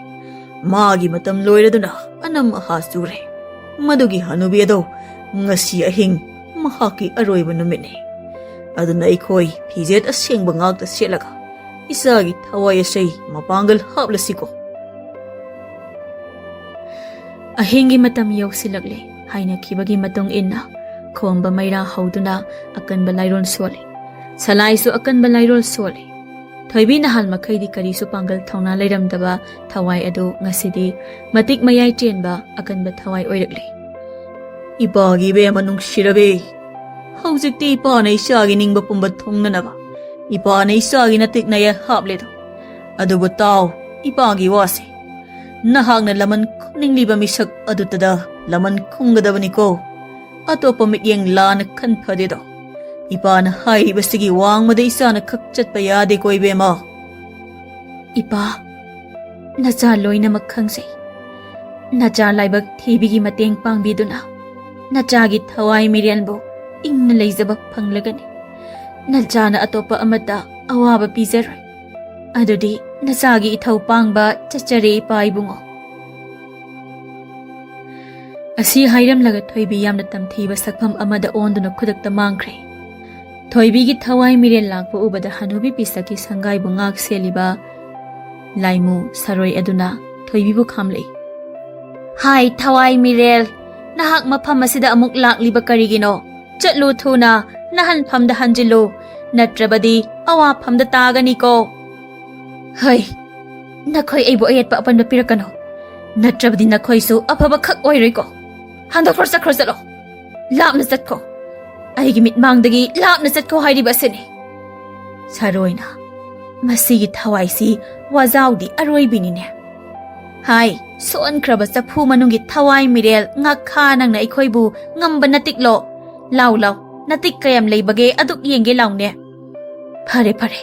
ꯃꯥꯒꯤ ꯃꯇꯝ ꯂꯣꯏꯔꯗꯨꯅ ꯅꯝ ꯑꯍꯥ ꯆꯨꯔꯦ꯫ ꯃꯗꯨꯒꯤ ꯍꯅꯨꯕꯤ ꯑꯗꯣ ꯉꯁꯤ ꯑꯍꯤꯡ ꯃꯍꯥꯛꯀꯤ ꯑꯔꯣꯏꯕ ꯅꯨꯃꯤꯠꯅꯤ꯫ ꯑꯗꯨꯅ ꯑꯩꯈꯣꯏ ꯐꯤꯖꯦꯠ ꯑꯁꯦꯡꯕ ꯉꯥꯛꯇ ꯁꯦꯠꯂꯒ ꯏꯆꯥꯒꯤ ꯊꯋꯥꯏ ꯑꯁꯤ ꯃꯄꯥꯡꯒꯜ ꯍꯥꯞꯂꯁꯤꯀꯣ꯫ ꯑꯍꯤꯡꯒꯤ ꯃꯇꯝ ꯌꯧꯁꯤꯜꯂꯛꯂꯦ꯫ ꯍꯥꯏꯅꯈꯤꯕꯒꯤ ꯃꯇꯨꯡ ꯏꯟꯅ ꯈꯣꯝꯕ ꯃꯩꯔꯥ ꯍꯧꯗꯨꯅ ꯑꯀꯟꯕ ꯂꯥꯏꯔꯣꯟ ꯁꯣꯜꯂꯤ꯫ ꯁꯂꯥꯏꯁꯨ ꯑꯀꯟꯕ ꯂꯥꯏꯔꯣꯟ ꯁꯣꯜꯂꯤ꯫ ꯊꯣꯏꯕꯤ ꯅꯍꯥꯟ ꯃꯈꯩꯗꯤ ꯀꯔꯤꯁꯨ ꯄꯥꯡꯒꯜ ꯊꯧꯅꯥ ꯂꯩꯔꯝꯗꯕ ꯊꯋꯥꯏ ꯑꯗꯨ ꯉꯁꯤꯗꯤ ꯃꯇꯤꯛ ꯃꯌꯥꯏ ꯆꯦꯟꯕ ꯑꯀꯟꯕ ꯊꯋꯥꯏ ꯑꯣꯏꯔꯛꯂꯦ꯫ ꯏꯄꯥꯒꯤ ꯏꯕꯦꯝꯃ ꯅꯨꯡꯁꯤꯔꯕꯤ, ꯍꯧꯖꯤꯛꯇꯤ ꯏꯄꯥꯅ ꯏꯆꯥꯒꯤ ꯅꯤꯡꯕ ꯄꯨꯝꯕ ꯊꯨꯡꯅꯅꯕ ꯏꯄꯥꯅ ꯏꯆꯥꯒꯤ ꯅꯇꯤꯛ ꯅꯌꯥ ꯍꯥꯞꯂꯦꯗꯣ꯫ ꯑꯗꯨꯕꯨ ꯇꯥꯎ, ꯏꯄꯥꯒꯤ ꯋꯥꯁꯦ꯫ ꯅꯍꯥꯛꯅ ꯂꯃꯟ ꯈꯨꯝꯅꯤꯡꯂꯤꯕ ꯃꯤꯁꯛ ꯑꯗꯨꯇꯗ ꯂꯃꯟ ꯈꯨꯝꯒꯗꯕꯅꯤꯀꯣ꯫ ꯑꯇꯣꯞꯄ ꯃꯤꯠꯌꯦꯡ ꯂꯥꯟꯅ ꯈꯟ ꯐꯗꯦꯗꯣ꯫ ꯏꯄꯥꯅ ꯍꯥꯏꯔꯤꯕꯁꯤꯒꯤ ꯋꯥꯡꯃꯗ ꯏꯆꯥꯅ ꯈꯛ ꯆꯠꯄ ꯌꯥꯗꯦꯀꯣ ꯏꯕꯦꯝꯃ꯫ ꯏꯄꯥ, ꯅꯆꯥ ꯂꯣꯏꯅꯃꯛ ꯈꯪꯖꯩ꯫ ꯅꯆꯥ ꯂꯥꯏꯕꯛ ꯊꯤꯕꯤꯒꯤ ꯃꯇꯦꯡ ꯄꯥꯡꯕꯤꯗꯨꯅ ꯅꯆꯥꯒꯤ ꯊꯋꯥꯏ ꯃꯤꯔꯦꯜꯕꯨ ꯏꯪꯅ ꯂꯩꯖꯕ ꯐꯪꯂꯒꯅꯤ꯫ ꯅꯆꯥꯅ ꯑꯇꯣꯞꯄ ꯑꯃꯠꯇ ꯑꯋꯥꯕ ꯄꯤꯖꯔꯣꯏ꯫ ꯑꯗꯨꯗꯤ ꯅꯆꯥꯒꯤ ꯏꯊꯧ ꯄꯥꯡꯕ ꯆꯠꯆꯔꯦ ꯏꯄꯥ ꯏꯕꯨꯡꯉꯣ꯫ ꯑꯁꯤ ꯍꯥꯏꯔꯝꯂꯒ ꯊꯣꯏꯕꯤ ꯌꯥꯝꯅ ꯇꯝꯊꯤꯕ ꯁꯛꯐꯝ ꯑꯃꯗ ꯑꯣꯟꯗꯨꯅ ꯈꯨꯗꯛꯇ ꯃꯥꯡꯈ꯭ꯔꯦ꯫ ꯊꯣꯏꯕꯤꯒꯤ ꯊꯋꯥꯏ ꯃꯤꯔꯦꯜ ꯂꯥꯛꯄ ꯎꯕꯗ ꯍꯅꯨꯕꯤ ꯄꯤꯁꯛꯀꯤ ꯁꯪꯒꯥꯏꯕꯨ ꯉꯥꯛ ꯁꯦꯜꯂꯤꯕ ꯂꯥꯏꯃꯨ ꯁꯔꯣꯏ ꯑꯗꯨꯅ ꯊꯣꯏꯕꯤꯕꯨ ꯈꯥꯝꯂꯛꯏ꯫ ꯍꯥꯏ ꯊꯋꯥꯏ ꯃꯤꯔꯦꯜ, ꯅꯍꯥꯛ ꯃꯐꯝ ꯑꯁꯤꯗ ꯑꯃꯨꯛ ꯂꯥꯛꯂꯤꯕ ꯀꯔꯤꯒꯤꯅꯣ? ꯆꯠꯂꯨ ꯊꯨꯅ, ꯅꯍꯟꯐꯝꯗ ꯍꯟꯖꯤꯜꯂꯨ, ꯅꯠꯇ꯭ꯔꯕꯗꯤ ꯑꯋꯥꯐꯝꯗ ꯇꯥꯒꯅꯤꯀꯣ꯫ ꯍꯩ, ꯅꯈꯣꯏ ꯑꯩꯕꯨ ꯑꯌꯦꯠꯄ ꯑꯄꯟꯕ ꯄꯤꯔꯛꯀꯅꯨ, ꯅꯠꯇ꯭ꯔꯕꯗꯤ ꯅꯈꯣꯏꯁꯨ ꯑꯐꯕ ꯈꯛ ꯑꯣꯏꯔꯣꯏꯀꯣ꯫ ꯍꯟꯗꯣꯛꯈ꯭ꯔꯣ, ꯆꯠꯈ꯭ꯔꯣ, ꯆꯠꯂꯣ, ꯂꯥꯞꯅ ꯆꯠꯈꯣ꯫ ꯑꯩꯒꯤ ꯃꯤꯠꯃꯥꯡꯗꯒꯤ ꯂꯥꯞꯅ ꯆꯠꯈꯣ ꯍꯥꯏꯔꯤꯕ ꯑꯁꯤꯅꯤ꯫ ꯁꯔꯣꯏꯅ, ꯃꯁꯤꯒꯤ ꯊꯋꯥꯏꯁꯤ ꯋꯥꯖꯥꯎꯗꯤ ꯑꯔꯣꯏꯕꯤꯅꯤꯅꯦ꯫ ꯍꯥꯏ, ꯁꯣꯟꯈ꯭ꯔꯕ ꯆꯐꯨ ꯃꯅꯨꯡꯒꯤ ꯊꯋꯥꯏ ꯃꯤꯔꯦꯜ ꯉꯥꯈꯥ, ꯅꯪꯅ ꯑꯩꯈꯣꯏꯕꯨ ꯉꯝꯕ ꯅꯇꯤꯛꯂꯣ? ꯂꯥꯎ, ꯂꯥꯎ, ꯅꯇꯤꯛ ꯀꯌꯥꯝ ꯂꯩꯕꯒꯦ ꯑꯗꯨꯛ ꯌꯦꯡꯒꯦ ꯂꯥꯎꯅꯦ꯫ ꯐꯔꯦ, ꯐꯔꯦ,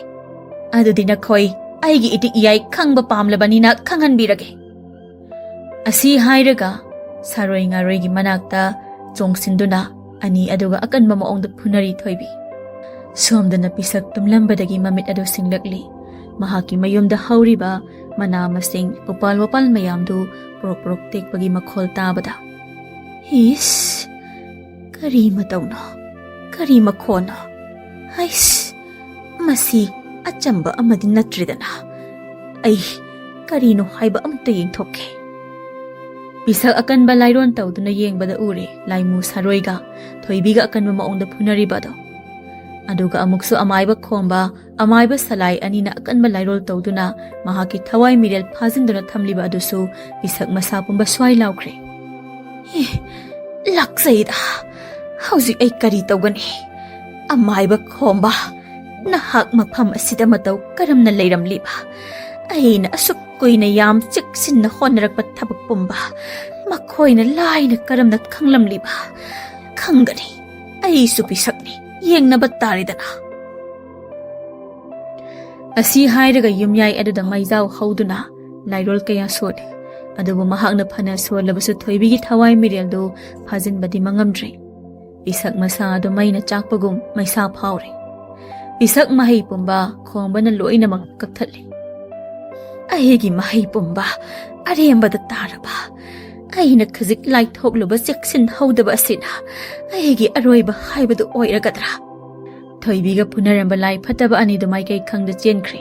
ꯑꯗꯨꯗꯤ ꯅꯈꯣꯏ ꯑꯩꯒꯤ ꯏꯇꯤꯛ ꯏꯌꯥꯏ ꯈꯪꯕ ꯄꯥꯝꯂꯕꯅꯤꯅ ꯈꯪꯍꯟꯕꯤꯔꯒꯦ꯫ ꯑꯁꯤ ꯍꯥꯏꯔꯒ ꯁꯥꯔꯣꯏ ꯉꯥꯔꯣꯏꯒꯤ ꯃꯅꯥꯛꯇ ꯆꯣꯡꯁꯤꯟꯗꯨꯅ ꯑꯅꯤ ꯑꯗꯨꯒ ꯑꯀꯟꯕ ꯃꯑꯣꯡꯗ ꯐꯨꯅꯔꯤ ꯊꯣꯏꯕꯤ꯫ ꯁꯣꯝꯗꯅ ꯄꯤꯁꯛ ꯇꯨꯝꯂꯝꯕꯗꯒꯤ ꯃꯃꯤꯠ ꯑꯗꯨ ꯁꯤꯡꯂꯛꯂꯤ꯫ ꯃꯍꯥꯛꯀꯤ ꯃꯌꯨꯝꯗ ꯍꯧꯔꯤꯕ ꯃꯅꯥ ꯃꯁꯤꯡ, ꯎꯄꯥꯜ ꯋꯥꯄꯥꯜ ꯃꯌꯥꯝꯗꯨ ꯄ꯭ꯔꯣꯛ ꯄ꯭ꯔꯣꯛ ꯇꯦꯛꯄꯒꯤ ꯃꯈꯣꯜ ꯇꯥꯕꯗ, "ꯏꯁ, ꯀꯔꯤ ꯃꯇꯧꯅꯣ? ꯀꯔꯤ ꯃꯈꯣꯟꯅꯣ? ꯍꯩꯁ, ꯃꯁꯤ ꯑꯆꯝꯕ ꯑꯃꯗꯤ ꯅꯠꯇ꯭ꯔꯦꯗꯅ꯫ ꯑꯩ ꯀꯔꯤꯅꯣ ꯍꯥꯏꯕ ꯑꯝꯇ ꯌꯦꯡꯊꯣꯛꯀꯦ"꯫ ꯄꯤꯁꯛ ꯑꯀꯟꯕ ꯂꯥꯏꯔꯣꯟ ꯇꯧꯗꯨꯅ ꯌꯦꯡꯕꯗ ꯎꯔꯦ ꯂꯥꯏꯃꯨ ꯁꯥꯔꯣꯏꯒ ꯊꯣꯏꯕꯤꯒ ꯑꯀꯟꯕ ꯃꯑꯣꯡꯗ ꯐꯨꯅꯔꯤꯕ ꯑꯗꯣ꯫ ꯑꯗꯨꯒ ꯑꯃꯨꯛꯁꯨ ꯑꯃꯥꯏꯕ ꯈꯣꯝꯕ, ꯑꯃꯥꯏꯕ ꯁꯂꯥꯏ ꯑꯅꯤꯅ ꯑꯀꯟꯕ ꯂꯥꯏꯔꯣꯜ ꯇꯧꯗꯨꯅ ꯃꯍꯥꯛꯀꯤ ꯊꯋꯥꯏ ꯃꯤꯔꯦꯜ ꯐꯥꯖꯤꯟꯗꯨꯅ ꯊꯝꯂꯤꯕ ꯑꯗꯨꯁꯨ ꯄꯤꯁꯛ ꯃꯁꯥ ꯄꯨꯝꯕ ꯁ꯭ꯋꯥꯏ ꯂꯥꯎꯈ꯭ꯔꯦ꯫ "ꯑꯦ, ꯂꯥꯛꯆꯩꯗ꯫ ꯍꯧꯖꯤꯛ ꯑꯩ ꯀꯔꯤ ꯇꯧꯒꯅꯤ? ꯑꯃꯥꯏꯕ ꯈꯣꯝꯕ, ꯅꯍꯥꯛ ꯃꯐꯝ ꯑꯁꯤꯗ ꯃꯇꯧ ꯀꯔꯝꯅ ꯂꯩꯔꯝꯂꯤꯕ? ꯑꯩꯅ ꯑꯁꯨꯛ ꯀꯨꯏꯅ ꯌꯥꯝ ꯆꯦꯛꯁꯤꯟꯅ ꯍꯣꯠꯅꯔꯛꯄ ꯊꯕꯛ ꯄꯨꯝꯕ ꯃꯈꯣꯏꯅ ꯂꯥꯏꯅ ꯀꯔꯝꯅ ꯈꯪꯂꯝꯂꯤꯕ? ꯈꯪꯒꯅꯤ, ꯑꯩꯁꯨ ꯄꯤꯁꯛꯅꯤ, ꯌꯦꯡꯅꯕ ꯇꯥꯔꯦꯗꯅ"꯫ ꯑꯁꯤ ꯍꯥꯏꯔꯒ ꯌꯨꯝꯌꯥꯏ ꯑꯗꯨꯗ ꯃꯩꯖꯥꯎ ꯍꯧꯗꯨꯅ ꯂꯥꯏꯔꯣꯜ ꯀꯌꯥ ꯁꯣꯜꯂꯤ꯫ ꯑꯗꯨꯕꯨ ꯃꯍꯥꯛꯅ ꯐꯅ ꯁꯣꯜꯂꯕꯁꯨ ꯊꯣꯏꯕꯤꯒꯤ ꯊꯋꯥꯏ ꯃꯤꯔꯦꯜꯗꯨ ꯐꯥꯖꯤꯟꯕꯗꯤ ꯃꯉꯝꯗ꯭ꯔꯦ꯫ ꯄꯤꯁꯛ ꯃꯁꯥ ꯑꯗꯨ ꯃꯩꯅ ꯆꯥꯛꯄꯒꯨꯝ ꯃꯩꯁꯥ ꯐꯥꯎꯔꯦ꯫ ꯄꯤꯁꯛ ꯃꯍꯩ ꯄꯨꯝꯕ ꯈꯣꯝꯕꯅ ꯂꯣꯏꯅꯃꯛ ꯀꯛꯊꯠꯂꯦ꯫ "ꯑꯩꯒꯤ ꯃꯍꯩ ꯄꯨꯝꯕ ꯑꯔꯦꯝꯕꯗ ꯇꯥꯔꯕ, ꯑꯩꯅ ꯈꯖꯤꯛ ꯂꯥꯏꯊꯣꯛꯂꯨꯕ ꯆꯦꯛꯁꯤꯟꯍꯧꯗꯕ ꯑꯁꯤꯅ ꯑꯩꯒꯤ ꯑꯔꯣꯏꯕ ꯍꯥꯏꯕꯗꯨ ꯑꯣꯏꯔꯒꯗ꯭ꯔꯥ?" ꯊꯣꯏꯕꯤꯒ ꯐꯨꯅꯔꯝꯕ ꯂꯥꯏ ꯐꯠꯇꯕ ꯑꯅꯤꯗꯨ ꯃꯥꯏꯀꯩ ꯈꯪꯗ ꯆꯦꯟꯈ꯭ꯔꯦ꯫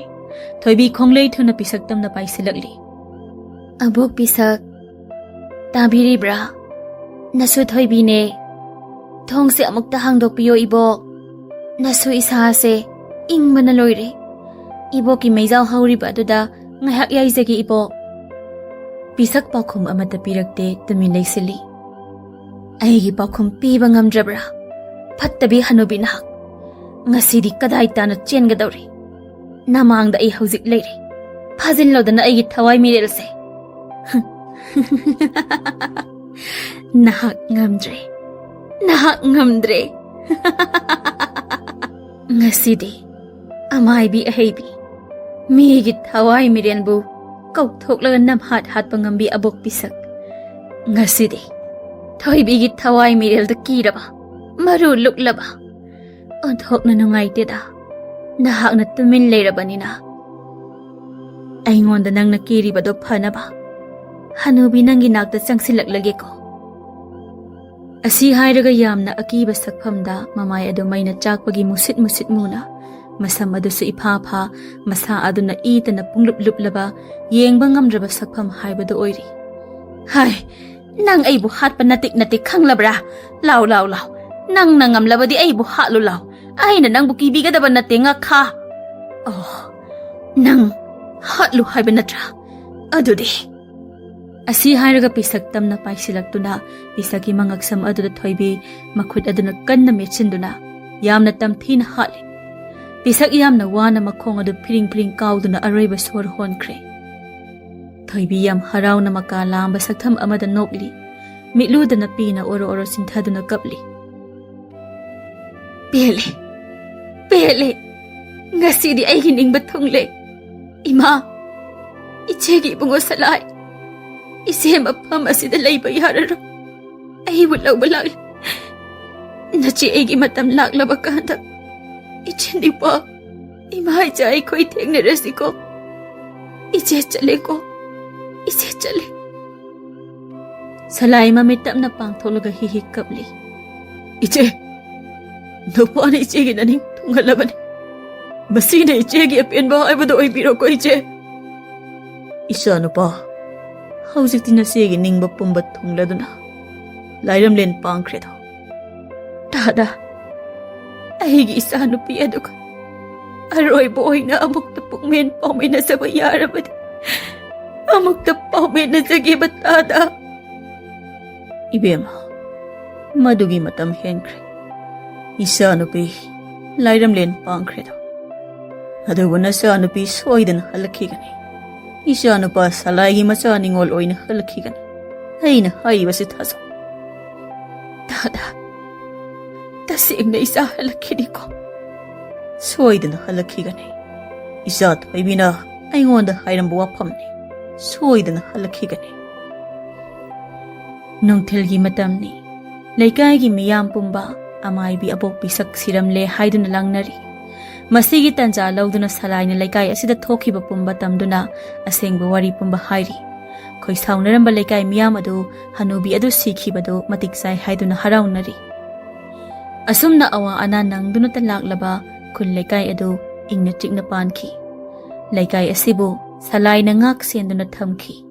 ꯊꯣꯏꯕꯤ ꯈꯣꯡꯂꯩ ꯊꯨꯅ ꯄꯤꯁꯛ ꯇꯝꯅ ꯄꯥꯏꯁꯤꯜꯂꯛꯂꯤ꯫ "ꯑꯕꯣꯛ ꯄꯤꯁꯛ, ꯇꯥꯕꯤꯔꯤꯕ꯭ꯔꯥ? ꯅꯁꯨ ꯊꯣꯏꯕꯤꯅꯦ꯫ ꯊꯣꯡꯁꯦ ꯑꯃꯨꯛꯇ ꯍꯥꯡꯗꯣꯛꯄꯤꯌꯣ ꯏꯕꯣꯛ꯫ ꯅꯁꯨ ꯏꯁꯥꯁꯦ ꯏꯪꯕꯅ ꯂꯣꯏꯔꯦ꯫ ꯏꯕꯣꯛꯀꯤ ꯃꯩꯖꯥꯎ ꯍꯧꯔꯤꯕ ꯑꯗꯨꯗ ꯉꯥꯏꯍꯥꯛ ꯌꯥꯏꯖꯒꯦ ꯏꯕꯣꯛ"꯫ ꯄꯤꯁꯛ ꯄꯥꯎꯈꯨꯝ ꯑꯃꯠꯇ ꯄꯤꯔꯛꯇꯦ, ꯇꯨꯃꯤꯟ ꯂꯩꯁꯤꯜꯂꯤ꯫ "ꯑꯩꯒꯤ ꯄꯥꯎꯈꯨꯝ ꯄꯤꯕ ꯉꯝꯗ꯭ꯔꯕ꯭ꯔꯥ? ꯐꯠꯇꯕꯤ ꯍꯅꯨꯕꯤ ꯅꯍꯥꯛ! ꯉꯁꯤꯗꯤ ꯀꯗꯥꯏ ꯇꯥꯅ ꯆꯦꯟꯒꯗꯧꯔꯤ? ꯅꯃꯥꯡꯗ ꯑꯩ ꯍꯧꯖꯤꯛ ꯂꯩꯔꯦ꯫ ꯐꯥꯖꯤꯜꯂꯣꯗꯅ ꯑꯩꯒꯤ ꯊꯋꯥꯏ ꯃꯤꯔꯦꯜꯁꯦ"꯫ "ꯅꯍꯥꯛ ꯉꯝꯗ꯭ꯔꯦ, ꯅꯍꯥꯛ ꯉꯝꯗ꯭ꯔꯦ"꯫ ꯉꯁꯤꯗꯤ ꯑꯃꯥꯏꯕꯤ ꯑꯍꯩꯕꯤ, ꯃꯤꯒꯤ ꯊꯋꯥꯏ ꯃꯤꯔꯦꯜꯕꯨ ꯀꯧꯊꯣꯛꯂꯒ ꯅꯝꯍꯥꯠ ꯍꯥꯠꯄ ꯉꯝꯕꯤ ꯑꯕꯣꯛ ꯄꯤꯁꯛ, ꯉꯁꯤꯗꯤ ꯊꯣꯏꯕꯤꯒꯤ ꯊꯋꯥꯏ ꯃꯤꯔꯦꯜꯗ ꯀꯤꯔꯕ, ꯃꯔꯨ ꯂꯨꯛꯂꯕ? ꯑꯣꯟꯊꯣꯛꯅ ꯅꯨꯡꯉꯥꯏꯇꯦꯗ꯫ ꯅꯍꯥꯛꯅ ꯇꯨꯃꯤꯟ ꯂꯩꯔꯕꯅꯤꯅ ꯑꯩꯉꯣꯟꯗ ꯅꯪꯅ ꯀꯤꯔꯤꯕꯗꯣ ꯐꯅꯕ ꯍꯅꯨꯕꯤ ꯅꯪꯒꯤ ꯅꯥꯛꯇ ꯆꯪꯁꯤꯜꯂꯛꯂꯒꯦꯀꯣ꯫ ꯑꯁꯤ ꯍꯥꯏꯔꯒ ꯌꯥꯝꯅ ꯑꯀꯤꯕ ꯁꯛꯐꯝꯗ ꯃꯃꯥꯏ ꯑꯗꯨ ꯃꯩꯅ ꯆꯥꯛꯄꯒꯤ ꯃꯨꯁꯤꯠ ꯃꯨꯁꯤꯠ ꯃꯨꯅ, ꯃꯁꯝ ꯑꯗꯨꯁꯨ ꯏꯐꯥ ꯐꯥ, ꯃꯁꯥ ꯑꯗꯨꯅ ꯏꯇꯅ ꯄꯨꯡꯂꯨꯞ ꯂꯨꯞꯂꯕ, ꯌꯦꯡꯕ ꯉꯝꯗ꯭ꯔꯕ ꯁꯛꯐꯝ ꯍꯥꯏꯕꯗꯨ ꯑꯣꯏꯔꯤ꯫ "ꯍꯥꯏ, ꯅꯪ ꯑꯩꯕꯨ ꯍꯥꯠꯄ ꯅꯇꯤꯛ ꯅꯇꯤꯛ ꯈꯪꯂꯕ꯭ꯔꯥ? ꯂꯥꯎ, ꯂꯥꯎ, ꯂꯥꯎ꯫ ꯅꯪꯅ ꯉꯝꯂꯕꯗꯤ ꯑꯩꯕꯨ ꯍꯥꯠꯂꯨ ꯂꯥꯎ꯫ ꯑꯩꯅ ꯅꯪꯕꯨ ꯀꯤꯕꯤꯒꯗꯕ ꯅꯠꯇꯦ, ꯉꯥꯈꯥ꯫ ꯑꯣ, ꯅꯪ ꯍꯥꯠꯂꯨ ꯍꯥꯏꯕ ꯅꯠꯇ꯭ꯔꯥ? ꯑꯗꯨꯗꯤ"꯫ ꯑꯁꯤ ꯍꯥꯏꯔꯒ ꯄꯤꯁꯛ ꯇꯝꯅ ꯄꯥꯏꯁꯤꯜꯂꯛꯇꯨꯅ ꯄꯤꯁꯛꯀꯤ ꯃꯉꯛꯁꯝ ꯑꯗꯨꯗ ꯊꯣꯏꯕꯤ ꯃꯈꯨꯠ ꯑꯗꯨꯅ ꯀꯟꯅ ꯃꯦꯠꯁꯤꯟꯗꯨꯅ ꯌꯥꯝꯅ ꯇꯝꯊꯤꯅ ꯍꯥꯠꯂꯤ꯫ ꯄꯤꯁꯛ ꯌꯥꯝꯅ ꯋꯥꯅ ꯃꯈꯣꯡ ꯑꯗꯨ ꯐꯤꯔꯤꯡ ꯐꯤꯔꯤꯡ ꯀꯥꯎꯗꯨꯅ ꯑꯔꯣꯏꯕ ꯁꯣꯔ ꯍꯣꯟꯈ꯭ꯔꯦ꯫ ꯊꯣꯏꯕꯤ ꯌꯥꯝ ꯍꯔꯥꯎꯅ ꯃꯀꯥ ꯂꯥꯝꯕ ꯁꯛꯊꯝ ꯑꯃꯗ ꯅꯣꯛꯂꯤ꯫ ꯃꯤꯠꯂꯨꯗꯅ ꯄꯤꯅ ꯑꯣꯔꯣ ꯑꯣꯔꯣ ꯆꯤꯟꯊꯗꯨꯅ ꯀꯞꯂꯤ꯫ "ꯄꯦꯜꯂꯦ, ꯄꯦꯜꯂꯦ꯫ ꯉꯁꯤꯗꯤ ꯑꯩꯒꯤ ꯅꯤꯡꯕ ꯊꯨꯡꯂꯦ꯫ ꯏꯃꯥ, ꯏꯆꯦꯒꯤ ꯏꯕꯨꯡꯉꯣ ꯁꯂꯥꯏ, ꯏꯆꯦ ꯃꯐꯝ ꯑꯁꯤꯗ ꯂꯩꯕ ꯌꯥꯔꯔꯣꯏ꯫ ꯑꯩꯕꯨ ꯂꯧꯕ ꯂꯥꯛꯂꯦ꯫ ꯅꯆꯦ ꯑꯩꯒꯤ ꯃꯇꯝ ꯂꯥꯛꯂꯕ ꯀꯥꯟꯗ ꯏꯆꯦ ꯅꯨꯄꯥ, ꯏꯃꯥ ꯏꯆꯥ ꯑꯩꯈꯣꯏ ꯊꯦꯡꯅꯔꯁꯤꯀꯣ꯫ ꯏꯆꯦ ꯆꯠꯂꯦꯀꯣ, ꯏꯆꯦ ꯆꯠꯂꯦ"꯫ ꯁꯂꯥꯏ ꯃꯃꯤꯠ ꯇꯞꯅ ꯄꯥꯡꯊꯣꯛꯂꯒ ꯍꯤ ꯍꯤ ꯀꯞꯂꯤ꯫ "ꯏꯆꯦ, ꯅꯨꯄꯥꯅ ꯏꯆꯦꯒꯤ ꯅꯅꯤꯡ ꯊꯨꯡꯍꯜꯂꯕꯅꯤ꯫ ꯃꯁꯤꯅ ꯏꯆꯦꯒꯤ ꯑꯄꯦꯟꯕ ꯍꯥꯏꯕꯗꯨ ꯑꯣꯏꯕꯤꯔꯣꯀꯣ, ꯏꯆꯦ"꯫ "ꯏꯆꯥꯅꯨꯄꯥ, ꯍꯧꯖꯤꯛꯇꯤ ꯅꯆꯦꯒꯤ ꯅꯤꯡꯕ ꯄꯨꯝꯕ ꯊꯨꯡꯂꯗꯨꯅ ꯂꯥꯏꯔꯝꯂꯦꯟ ꯄꯥꯡꯈ꯭ꯔꯦꯗꯣ꯫ ꯇꯥꯗ, ꯑꯩꯒꯤ ꯏꯆꯥꯅꯨꯄꯤ ꯑꯗꯨꯒ ꯑꯔꯣꯏꯕ ꯑꯣꯏꯅ ꯑꯃꯨꯛꯇ ꯄꯨꯛꯃꯦꯟ ꯄꯥꯎꯃꯤꯟꯅꯖꯕ ꯌꯥꯔꯕꯗꯤ ꯑꯃꯨꯛꯇ ꯄꯥꯎꯃꯤꯟꯅꯖꯒꯦꯕ, ꯇꯥꯗ"꯫ "ꯏꯕꯦꯝꯃ, ꯃꯗꯨꯒꯤ ꯃꯇꯝ ꯍꯦꯟꯈ꯭ꯔꯦ꯫ ꯏꯆꯥꯅꯨꯄꯤ ꯂꯥꯏꯔꯝꯂꯦꯟ ꯄꯥꯡꯈ꯭ꯔꯦꯗꯣ꯫ ꯑꯗꯨꯕꯨ ꯅꯆꯥꯅꯨꯄꯤ ꯁꯣꯏꯗꯅ ꯍꯜꯂꯛꯈꯤꯒꯅꯤ꯫ ꯏꯆꯥꯅꯨꯄꯥ ꯁꯂꯥꯏꯒꯤ ꯃꯆꯥ ꯅꯤꯉꯣꯜ ꯑꯣꯏꯅ ꯍꯜꯂꯛꯈꯤꯒꯅꯤ꯫ ꯑꯩꯅ ꯍꯥꯏꯔꯤꯕꯁꯤ ꯊꯥꯖꯧ"꯫ "ꯇꯥꯗ, ꯇꯁꯦꯡꯅ ꯏꯆꯥ ꯍꯜꯂꯛꯈꯤꯅꯤꯀꯣ"꯫ "ꯁꯣꯏꯗꯅ ꯍꯜꯂꯛꯈꯤꯒꯅꯤ꯫ ꯏꯆꯥ ꯊꯣꯏꯕꯤꯅ ꯑꯩꯉꯣꯟꯗ ꯍꯥꯏꯔꯝꯕ ꯋꯥꯐꯝꯅꯤ꯫ ꯁꯣꯏꯗꯅ ꯍꯜꯂꯛꯈꯤꯒꯅꯤ"꯫ ꯅꯨꯡꯊꯤꯜꯒꯤ ꯃꯇꯝꯅꯤ꯫ ꯂꯩꯀꯥꯏꯒꯤ ꯃꯤꯌꯥꯝ ꯄꯨꯝꯕ ꯑꯃꯥꯏꯕꯤ ꯑꯕꯣꯛꯄꯤ ꯁꯛ ꯁꯤꯔꯝꯂꯦ ꯍꯥꯏꯗꯨꯅ ꯂꯥꯡꯅꯔꯤ꯫ ꯃꯁꯤꯒꯤ ꯇꯥꯟꯖꯥ ꯂꯧꯗꯨꯅ ꯁꯂꯥꯏꯅ ꯂꯩꯀꯥꯏ ꯑꯁꯤꯗ ꯊꯣꯛꯈꯤꯕ ꯄꯨꯝꯕ ꯇꯝꯗꯨꯅ ꯑꯁꯦꯡꯕ ꯋꯥꯔꯤ ꯄꯨꯝꯕ ꯍꯥꯏꯔꯤ꯫ ꯈꯣꯏ ꯁꯥꯎꯅꯔꯝꯕ ꯂꯩꯀꯥꯏ ꯃꯤꯌꯥꯝ ꯑꯗꯨ ꯍꯅꯨꯕꯤ ꯑꯗꯨ ꯁꯤꯈꯤꯕꯗꯨ ꯃꯇꯤꯛ ꯆꯥꯏ ꯍꯥꯏꯗꯨꯅ ꯍꯔꯥꯎꯅꯔꯤ꯫ ꯑꯁꯨꯝꯅ ꯑꯋꯥ ꯑꯅꯥ ꯅꯪꯗꯨꯅꯇ ꯂꯥꯛꯂꯕ ꯈꯨꯜ ꯂꯩꯀꯥꯏ ꯑꯗꯨ ꯏꯪꯅ ꯆꯤꯛꯅ ꯄꯥꯟꯈꯤ꯫ ꯂꯩꯀꯥꯏ ꯑꯁꯤꯕꯨ ꯁꯂꯥꯏꯅ ꯉꯥꯛ ꯁꯦꯟꯗꯨꯅ ꯊꯝꯈꯤ꯫